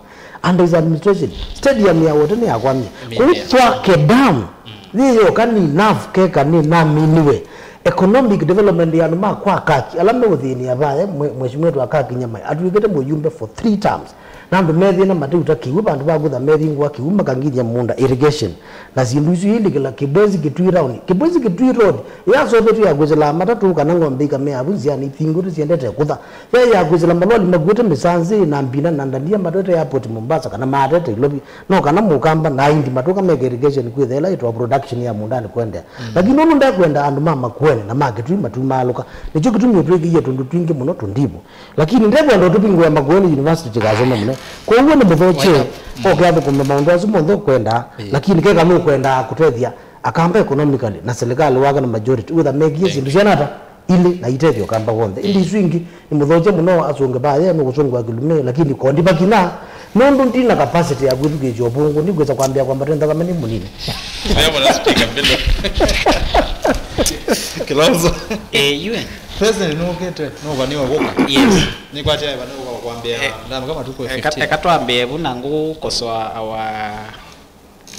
Under his administration, stadium ya wote nĩyakwamie. Kũu Thwake Dam. Yĩ yoka nĩ enough keka nĩ naminiwe. Economic development ya andũ ma kwa Kaki, ala meũthĩnĩa vaya, mwe-, Mheshimiwa wetu Kaki Nyamai, atw'ĩkĩte mũyumbe for three terms. Na andũ methĩna mateuta kĩw'ũ, vandũ va kũtha mevingũa kĩw'ũ, makangithya mũũnda, irrigation. Na syĩndũ isu iilikĩla Kibwezi Kitui Road. Kibwezi Kitui Road, yasovetwe ya kwĩsĩla matatũ kana ng'ombe ikamea vu nzĩanĩ, ithingũte siendete kũtha. Yaĩ ya kwĩsĩla maloli makuĩte mĩsanzĩ na mbina na ndania matwete airport Mombasa kana maatete Ilovi. No kana Mũkamba na Aindi matũka meke irrigation kwĩtha ĩla ĩtwa production ya mũũndanĩ kũendeea. Mm. Lakini nũndũ ndekwenda andũ ma Makueni na ma Kitui matumaalũka, nĩkyo kĩtumi ũtwĩkĩie tũndũ twingĩ mũno tũndivu. Lakini ndekwenda ũtũvingũe Makueni University tĩkasome mũno. Kwoou nĩ mũthokye, mm, oke athũkũme maũndũ asu monthe ũkwenda, mm, lakini keka nũkwenda kũtethya Akamba economically na serikali wake na majority, wĩtha mekie syĩndũ syana ata? Ilĩ na itethyo kamba w'onthe. Ĩndĩ isu ingĩ, nĩmũthokye mũno asũnge vaya, nũkũsũngwa kĩlumĩ, lakini kondi vakina, nũndũ ndina capacity ya kwĩthukĩĩsya ũvũngũ, ndikwĩsa kwambĩa kwambata nthakame nĩ mũnini. Ndio mwana speaker mbele. Kilonzo. Eh, U N. President nũkĩte, nũvaniwe kũka. Yes. Nĩkwatya eva nũka kwambĩa, eh, ndamaka matukũ eka, fifteen. Eka twambĩe vu na ngũkosoa our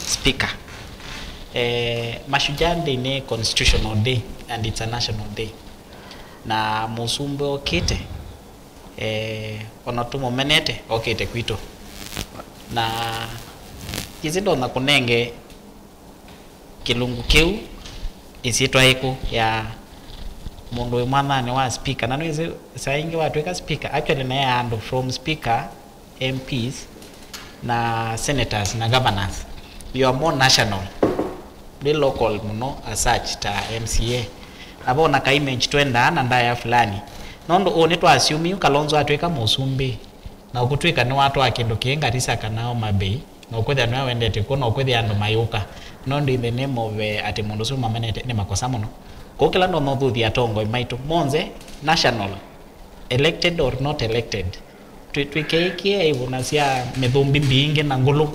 Speaker, eh, Mashujaa Day nĩ constitutional day and it's a national day. Na mũsumbĩ okĩte, eh, ona tũmũmenete, okĩte kwitũ. Na kĩsĩ ndonya kũnenge kĩlungu kĩu ĩsyĩtwa ĩkũ ya mũndũ wĩ mwathanĩ wa speaker. Na nĩwĩsĩ saa ingĩ watw'ĩka speaker, actually naĩ andũ from speaker M Ps na senators na governors. You are more national. Ndwĩ local mũno as such ta M C A. Na vo na ka image twendaa na ndaĩa fulani. Nũndũ ũũ nĩtwaassume yu Kalonzo atw'ĩka mũsumbĩ. Na ũkũtw'ĩka nĩwatwaa kĩndũ kĩĩ Garissa kana Homa Bay. Na ũkwĩthĩa nĩwe wendete kw'o, na ũkwĩthĩa andũ mayũka. Nũndũ in the name of, eh, atĩ mũndũ ũsu mamenete nĩ makosa mũno. Kũu kĩla ndonya ũthuthya atongoi maitũ. Monthe, national, elected or not elected. Twĩ- twĩkeĩkĩe ivũna sya mĩthũmbĩ mbingĩ na ngũlũ.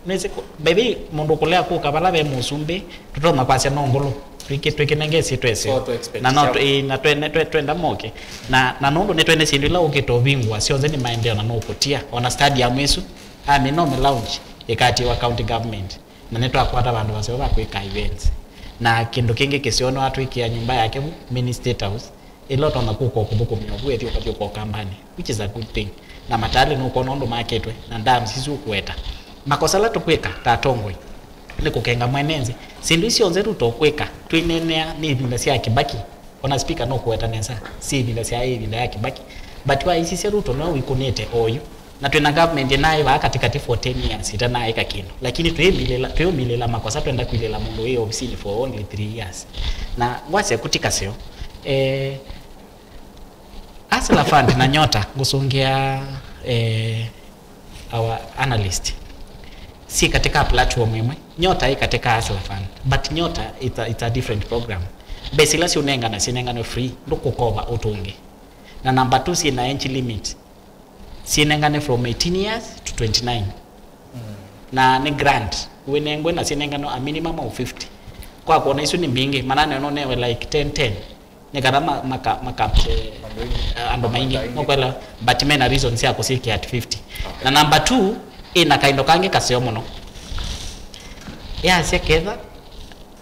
Nĩsĩ kũ- by the way, mũndũ kũlea kũka vala ve mũsumbĩ, tũtonya kwasya no ngũlũ. Twĩkĩ- twĩkĩnenge syĩtwa ĩseo. So, tũ expect na no sya- tũ- ĩ, na twene- twe- twenda moke. Na, na nũndũ nĩtwene syĩndũ ila ũkĩte ũvingũa, syonthe nĩ maendeeo na nũkũtia. Ona stadium ĩsu, amĩ no mĩ launch, ĩkatiwa county government. Na nĩtwakwata vandũ vaseo va kwĩka events. Na kĩndũ kĩngĩ kĩseo nĩwatwĩkĩa nyũmba yake vu, mini state house, ĩla ũtonya kũka kũthũkũmĩa ũvu ethĩ ũkathi ũka Ũkambanĩ, which is a good thing. Na matalĩ nũkwona ũndũ makĩtwe, na dams isu ũkũweta. Makosa ala tũkwĩka ta atongoi nĩ kũkenga mwene nthĩ. Syĩndũ isu syonthe Ruto ũkwĩka, twĩneenea nĩ ĩvinda sya Kibaki, ona speaker nũkũweta nesa, si ĩvinda sya ĩvinda ya Kibaki. But waisisya Ruto nĩwe wĩkũnĩte oyu. Na twĩ na government ĩnaĩ vaa katĩkatĩ for ten years ĩtanaĩka kĩndũ. Lakini twĩmilĩla, twĩũmilĩla makosa twenda kwilĩla mũndũ wĩ ovisinĩ for only three years. Na ngwasya kũti kaseo. Eh, Hustler Fund na Nyota ngũsũngĩa, eh, our analyst. Si katika platform ĩmwe. Nyota ĩ katika Hustler Fund. But Nyota it's a, it's a different program. Mbesa ila siũnengana, sinengane free. Ndũkũkova ũtũnge. Na number two, syĩ na age limit. Syĩnengane from eighteen years to twenty-nine. Na nĩ grant. Wĩnengwe na syĩnengane a minimum of fifty. Kwa kuona isu nĩ mbingĩ, manane no newe like ten ten. Nĩ kana ma- maka- makapte, eh, andũ maingĩ. Nũkwelewa? But mena reason sya kũsyĩkĩa at fifty. Na number two, ĩna kaindo kangĩ kaseo mũno. Yasya ketha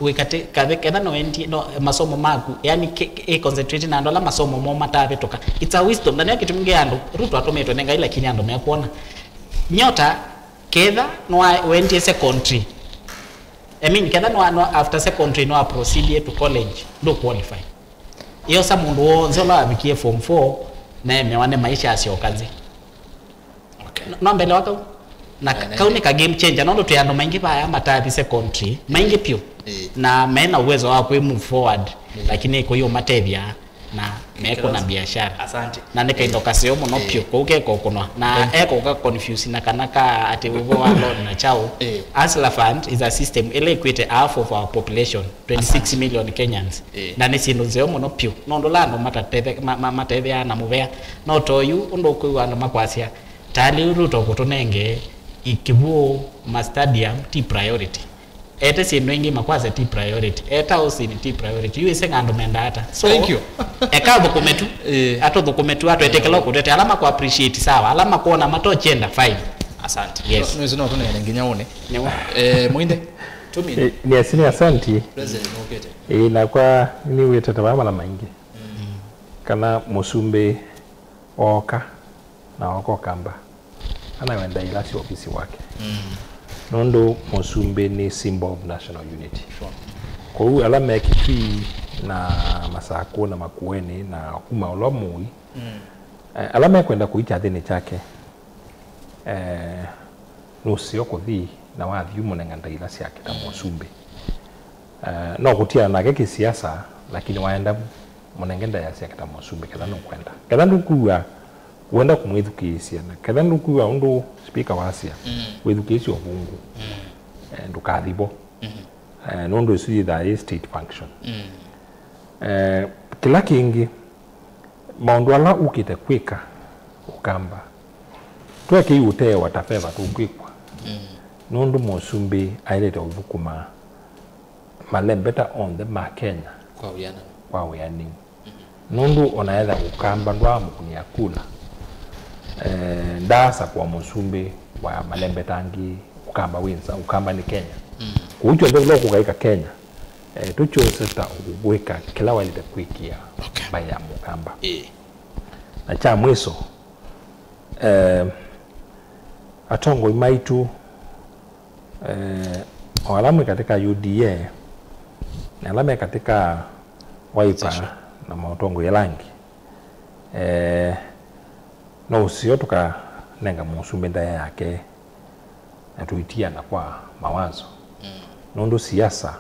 wĩ katĩ- kathe- ketha no endie no masomo maku, yani ke- ke- ĩ concentrate na andũ ala masomo moo matavĩtũka. It's a wisdom. Na nĩyo kĩtumi ngĩa andũ, Ruto atũmĩtwe nĩ Ngai, lakini andũ mekwona. Nyota, ketha no wendie secondary, I mean, ketha no, no after secondary no aproceedie to college, ndũ qualify. Yosa mũndũ wonse ũla wavikie form four na emewa nĩ maisha asyoka nthĩ. Okay. No mbele wa kau. Na eh, kau nĩ ka game changer, nondũ twĩ andũ maingĩ vaya matathi secondary, maingĩ pyũ. Eh. Na mena uwezo wa kwĩ move forward, eh, lakini kũyũmatethya na mekũna biashara. Asante. Na nĩ kaindo kaseo mũno, eh, pyũ, kũu kekũkũnwa. Na thank you, ekũka confuse na kana ka atĩ ũvo wa loan na chao. Eh. Hustler Fund is a system ĩla ĩkwĩte half of our population, twenty-six million Kenyans. Eh. Na nĩ syĩndũ nzeo mũno pyũ. Nondũ la andũ matateve- ma- ma- matetheaa na mũvea. No toyu ũndũ ũkwĩw'a andũ makwasya, talĩ Ruto kũtũnenge ikĩvuo ma stadium ti priority. Ete syĩndũ ingĩ makwasya ti priority. Eta ũsini ti priority. Yu ĩsenga andũ mendaa ata? So, thank you, eka athũkũme tu. Eh. Atũthũkũme tu, atwetĩkĩla ũkũtete. Ala makũ appreciate sawa. Ala makwona matokyenda, fine. Asante. Yes. No- nĩwĩsĩ no tũneene nginya ũnĩ. Nĩw'o. Eh, Mwinde. Tumi. Eh, nĩasini asanti. President nũkĩte. Eh, nakwa nĩwĩtete vaa mala maingĩ. Mm. Kana mũsumbĩ ooka na ooka Ũkamba, anawenda ila sya ovisi wake. Mm. Nũndũ mũsumbĩ nĩ symbol of national unity. Sure. Kwoou ala me Kitui na Masakũ na Makueni na kuma ũla mũi, mm, eh, ala mekwenda kũi kyathĩnĩ kyake, eh, nũseo kũthi na wathi ũmũnenga ndaĩa ila syake ta mũsumbĩ. Eh, no kũtiana nake kĩsiasa, lakini waenda mũnenge ndaĩa syake ta mũsumbĩ ketha nũkwenda. Ketha ndũkwĩw'a wenda kũmwĩthukĩĩsya, na ketha ndũkwĩw'a ũndũ speaker wasya, mm, wĩthukĩĩsye ũvũngũ. Mm. Eh, ndũkathi vo. Mm. Eh, nũndũ ĩsu yĩthaa yĩ state function. Mm. Eh, kĩla kĩngĩ, maũndũ ala ũkĩte kwĩka Ũkamba, twekĩi ũteewa ta favor tũkwĩkwa. Mm. Nũndũ mũsumbĩ aĩlĩte ũthũkũma malembeta onthe ma Kenya kwa wĩananu, kwa wĩanĩu. Mm-hmm. Nũndũ ona etha Ũkamba ndwaamũkũnĩa kula, eh, ndaasakũa mũsumbĩ wa malembeta angĩ, Ũkamba wĩ nza, Ũkamba nĩ Kenya. Mm. Kũu kyonthe kũla ũkũkaĩka Kenya, eh, tũkyose ta ũkwĩka kĩla waĩlĩte kwĩkĩa, okay, mbaĩ ya Mũkamba. Ĩĩ. Na kya mwiso, eh, atongoi maitũ, eh, o ala mwĩ katika U D A na ala me katika Wiper na maũtongoi ala angĩ, eh, no ũseo tũka- nenga mũsumbĩ ndaĩa yake na tũitiana kwa mawazo. Mm. Nũndũ siasa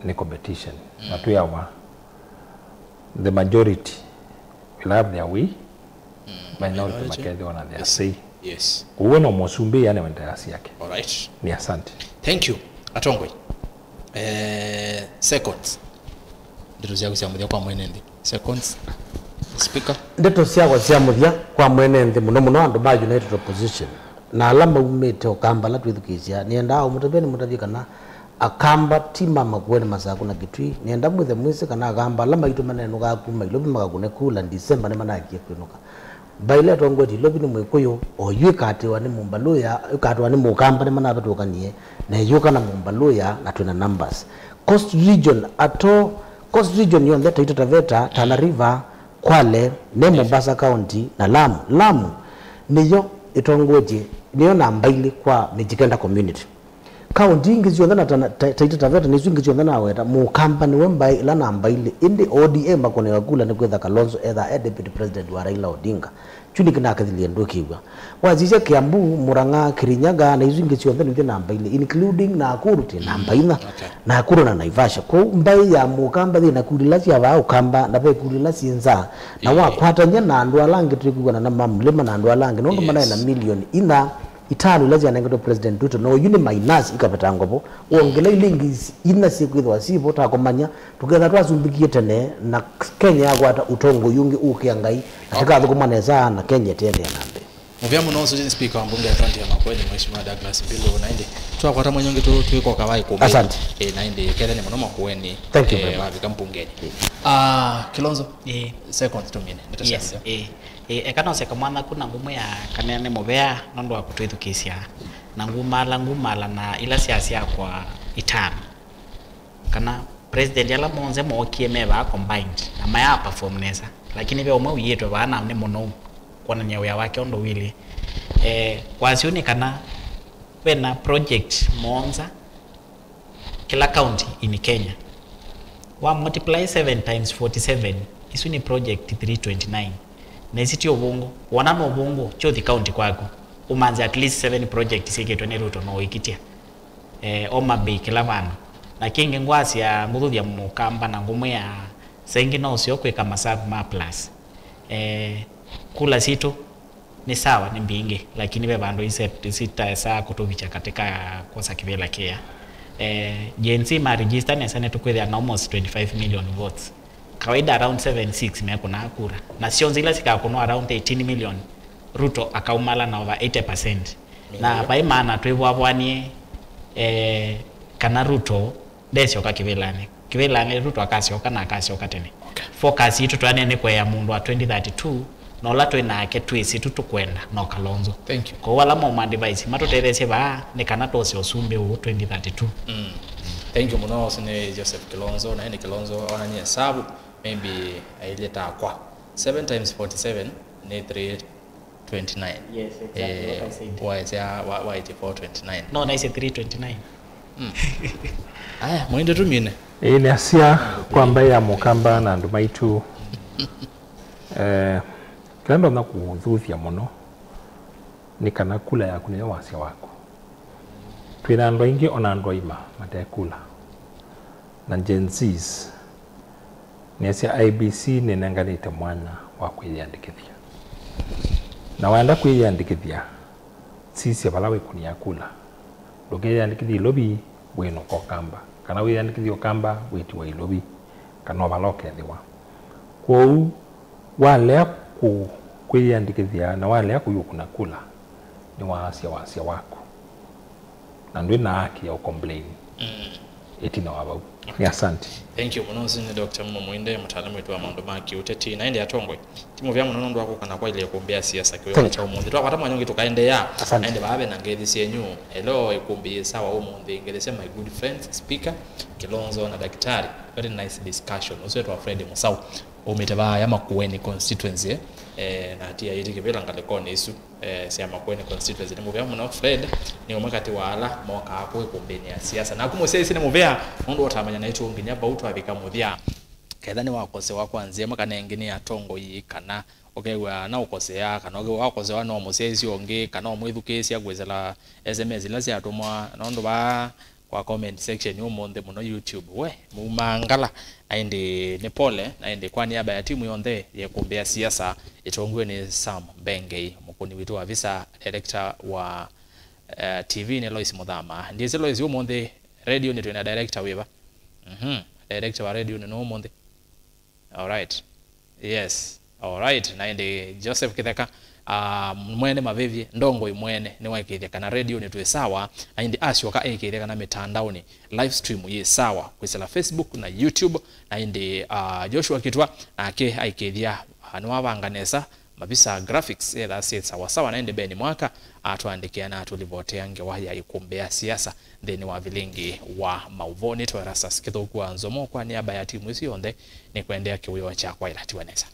nĩ competition. Mm. Na twĩawa, the majority will have their way, mm, minority, minority makethĩwa na their say. Yes. Kwoou no mũsumbĩ ane wendeea siake. All right. Nĩ asante. Thank you. Atongoi. Eh, seconds. Ndeto syaku sya mũthya kwa mwene nthĩ. Seconds. Speaker. Ndeto syakwa sya mũthya kwa mwene nthĩ, mũno mũno andũ ma United Opposition na ala maumĩte Ũkamba ala twĩthukĩĩsya, nĩendaa ũmũtavya nĩmũtavye kana Akamba ti ma Makueni, Masaku na Kitui. Nĩenda mwĩthe mwĩsĩ kana Akamba ala maitũ manenũkaa kuma Ilovi makakũne kula December nĩmanakie kwĩnũka. Mbaĩ ĩla ĩtongoetye Ilovi nĩ Mwĩkũyũ, o yu ĩkatĩwa nĩ Mũmbalũya, ĩkatĩwa nĩ Mũkamba nĩmanavatũkanie, na ĩyũka na Mũmbalũya, na twĩna numbers. Coast Region, ato, Coast Region yonthe, Taita Taveta, Tana River, Kwale, ne Mombasa County, na Lamu. Lamu nĩyo ĩtongoetye, nĩyo namba ilĩ kwa Mijikenda community. Kaũnti ingĩ syonthe na Tana-, Ta-, Taita Taveta na isu ingĩ syonthe naweta, Mũkamba nĩwe mbaĩ ĩla namba ilĩ, ĩndĩ O D M makũnĩwa kula nĩ kwĩtha Kalonzo etha e deputy president wa Raila Odinga. Kyu nĩkĩ nakĩthilie ndũkĩw'a. Wasisya Kiambu, Murang'a, Kirinyaga na isu ingĩ syonthe nĩthyĩ namba ilĩ, including Nakuru twĩ namba inya. Okay. Nakuru na Naivasha. Kwoou mbaĩ ya Mũkamba yĩ na kura ila sya vaa Ũkamba na ve kura ila syĩ nza. Na wakwatany'a na andũ ala angĩ twĩkwĩw'ana na ma Mlima na andũ ala angĩ, nũndũ manaĩ na milioni inya itano ila syanengetwe President Ruto, na oyu nĩ minus ikaveta ngovo. Wongela ila ingĩ inya syĩkwĩthĩwa syĩvo ta kũmanya, tũketha twasumbĩkie tene na Kenya yakwata ũtongoi ũngĩ ũkĩa Ngai, na tũkathũkũma nesa na Kenya ĩtĩendeea na mbee. Mũvea mũno ũsu nĩ Speaker wa mbunge ya kaunti ya Makueni, Mheshimiwa Douglas Mbilu. Na ĩndĩ twakwata mwanya ũngĩ tũ-, twĩkoka wa ĩkũmbĩ. Asante. Eh, na ĩndĩ kethani mũno Makueni. Thank you very much. Wavika mbungeni. Ah, Kilonzo. Eh. Seconds two minutes. Ndeto sya mũthya. Eh. Ĩ, eka nose kamwanya ku na ngũmwĩa kana nĩ mũvea nũndũ wa kũtwĩthukĩĩsya, na ngumaala, ngumaala na ila syasya kwa itano, kana president ala monthe mookie me vaa combined na maya perform nesa, lakini ve ũmwe ũiĩtwe vaa na nĩ mũnou kwonany'a wĩa wake ũndũ wĩlĩ. Eh, kwasyo nĩ kana ve na project mũonza kĩla county in Kenya. Wa multiply seven times forty-seven, isu nĩ project three twenty-nine. Na isi ti ũvũngũ. Wona nĩ ũvũngũ, kyothi county kwaku. Ũmanze at least seven project syĩkĩtwe nĩ Ruto no ũikitya. Eh, Homa Bay kĩla vandũ. Na kĩngĩ ngwasya ngũthuthya Mũkamba na ngũmwĩa, saa ingĩ no ũseo kwĩka masavu ma plus. Eh, kula sitũ, nĩ sawa, nĩ mbingĩ, lakini ve vandũ ise-, sitaesaa kũtũvikya katika kwosa kĩvĩla kĩya. Eh, Gen Z ma register nesa nĩtũkwĩthĩa na almost twenty-five million votes. Kawaida around seven six mekũnaa kura. Na syonthe ila sikakũnwa around eighteen million, Ruto akaumala na over eighty percent. Na vai maana twĩvwavwanie, eh, kana Ruto ndesyoka kĩvĩlanĩ. Kĩvĩlanĩ Ruto akasyoka na akasyoka tene. Okay. Focus yitũ twanĩa nĩ kũea mũndũ wa twenty thirty-two, na ũla twĩ nake twĩsĩ tu tũkwenda no Kalonzo. Thank you. Kwoou ala mauma advice matũtetheesye vaa nĩ kana twose ũsumbĩ ũũ twenty thirty-two. Mm. Thank you mũno. Ũsu nĩ Joseph Kilonzo, na ĩndĩ Kilonzo onanie savu, maybe ailyĩ takwa. Seven times forty-seven nĩ three twenty-nine. Yes, exactly what I said. Waisya wa, wa eighty-four twenty-nine. No, naisye three twenty-nine. Mm. Aya, mwende tumine. Ĩĩ, nĩasya kwa mbaĩ ya Mũkamba na andũ maitũ. Eh, kĩla ndonya kũthuthya mũno nĩ kana kula yaku nĩyo wasya waku. Twĩ na andũ aingĩ, ona andũ aima matekula. Na Gen Zs, nĩasya I E B C nĩnenganĩte mwanya wa kwĩyĩandĩkĩthya. Na waenda kwĩyĩandĩkĩthya, sisya vala wĩkũnĩa kula. Ndũkeyĩandĩkĩthye Ilovi wĩnũka Ũkamba, kana wĩyĩandĩkĩthye Ũkamba wĩtiwa Ilovi, kana o vala ũkethĩwa. Kwoou, walea kũ-, kwĩyĩandĩkĩthya na walea kũyũkũna kula, nĩwaasya wasya waku. Na ndwĩ na haki ya ũcomplain. Mm. Ĩtina wa vau. Nĩ asante. Thank you mũno. Ũsu nĩ Doctor Mumo Mwinde, mũtaalamu witũ wa maũndũ ma kĩũteti. Na ĩndĩ atongoi, ti mũvea mũno nũndũ wa kũka na kwaĩlya ĩkũmbĩ ya siasa kĩwĩanĩ kya ũmũnthĩ. Twakwata mwanya ũngĩ tũkaendeea. Asante. Na ĩndĩ vaa ve na ngethi syenyu. Hello, ĩkũmbĩ yĩ sawa ũmũnthĩ. Ngethi sya my good friends, Speaker Kilonzo na Daktari. Very nice discussion. Ũsu wĩtwa Fred Musau. Umĩte vaa ya Makueni constituency, eh, na atiaĩte kĩvĩla ngalĩkonĩ isu, eh, sya Makueni constituency. Nĩ mũvea mũno. Fred nĩ ũmwe katĩ wa ala mokaa kũ ĩkũmbĩnĩ ya siasa. Naku mũsyaĩĩsye nĩ mũvea, nũndũ ũtamanya naitũ nginya vau twavika mũthya. ketha nĩwakosewa kwa nzĩa ĩmwe kana ĩngĩ nĩ atongoi, kana ũkew'a na ũkosea, kana ũkew'a wakosewa no mũsyaĩĩsya ũngĩ, kana ũmwĩthukĩĩsya kwĩsĩla S M S ila syatũmwa, nũndũ vaa kwa comment section ũmũnthĩ mũno YouTube, we, mumangala, na ĩndĩ nĩ pole, na ĩndĩ kwa nĩamba ya timu yonthe ya Ĩkũmbĩ ya Siasa ĩtongoew'e nĩ Sam Mbengei, mũkũni witũ wa visa, director wa, eh, T V nĩ Lois Mũthama. Ndiĩsĩ Lois, ũmũnthĩ radio nĩ twĩ na director wĩva? Mhm. Director wa radio nĩ nũ ũmũnthĩ? Alright. Yes. Alright. Na ĩndĩ Joseph Kĩtheka, ah, mwene mavĩvye, ndongoi mwene, nĩwaĩkĩĩthya kana radio nĩ twĩ sawa, na ĩndĩ asyoka aĩkĩĩthya kana mĩtandaonĩ, live stream yĩ sawa, kwĩsĩla Facebook na YouTube, na ĩndĩ, ah, Joshua Kitwa nake aĩkĩĩthya, ah, nĩwavanga nesa, mavisa graphics ethaa syĩ sawasawa, na ĩndĩ Ben Mwaka atũandĩkĩa na atũlivotea ngewa ya Ĩkũmbĩ ya Siasa nthĩnĩ wa vilingi wa maũvoo. Nĩtwa Erastus Kĩthũku wa Nzomo kwa nĩamba ya timu ĩsu yonthe, nĩkwendea kĩwĩoo kya kwaĩla, tiwa nesa.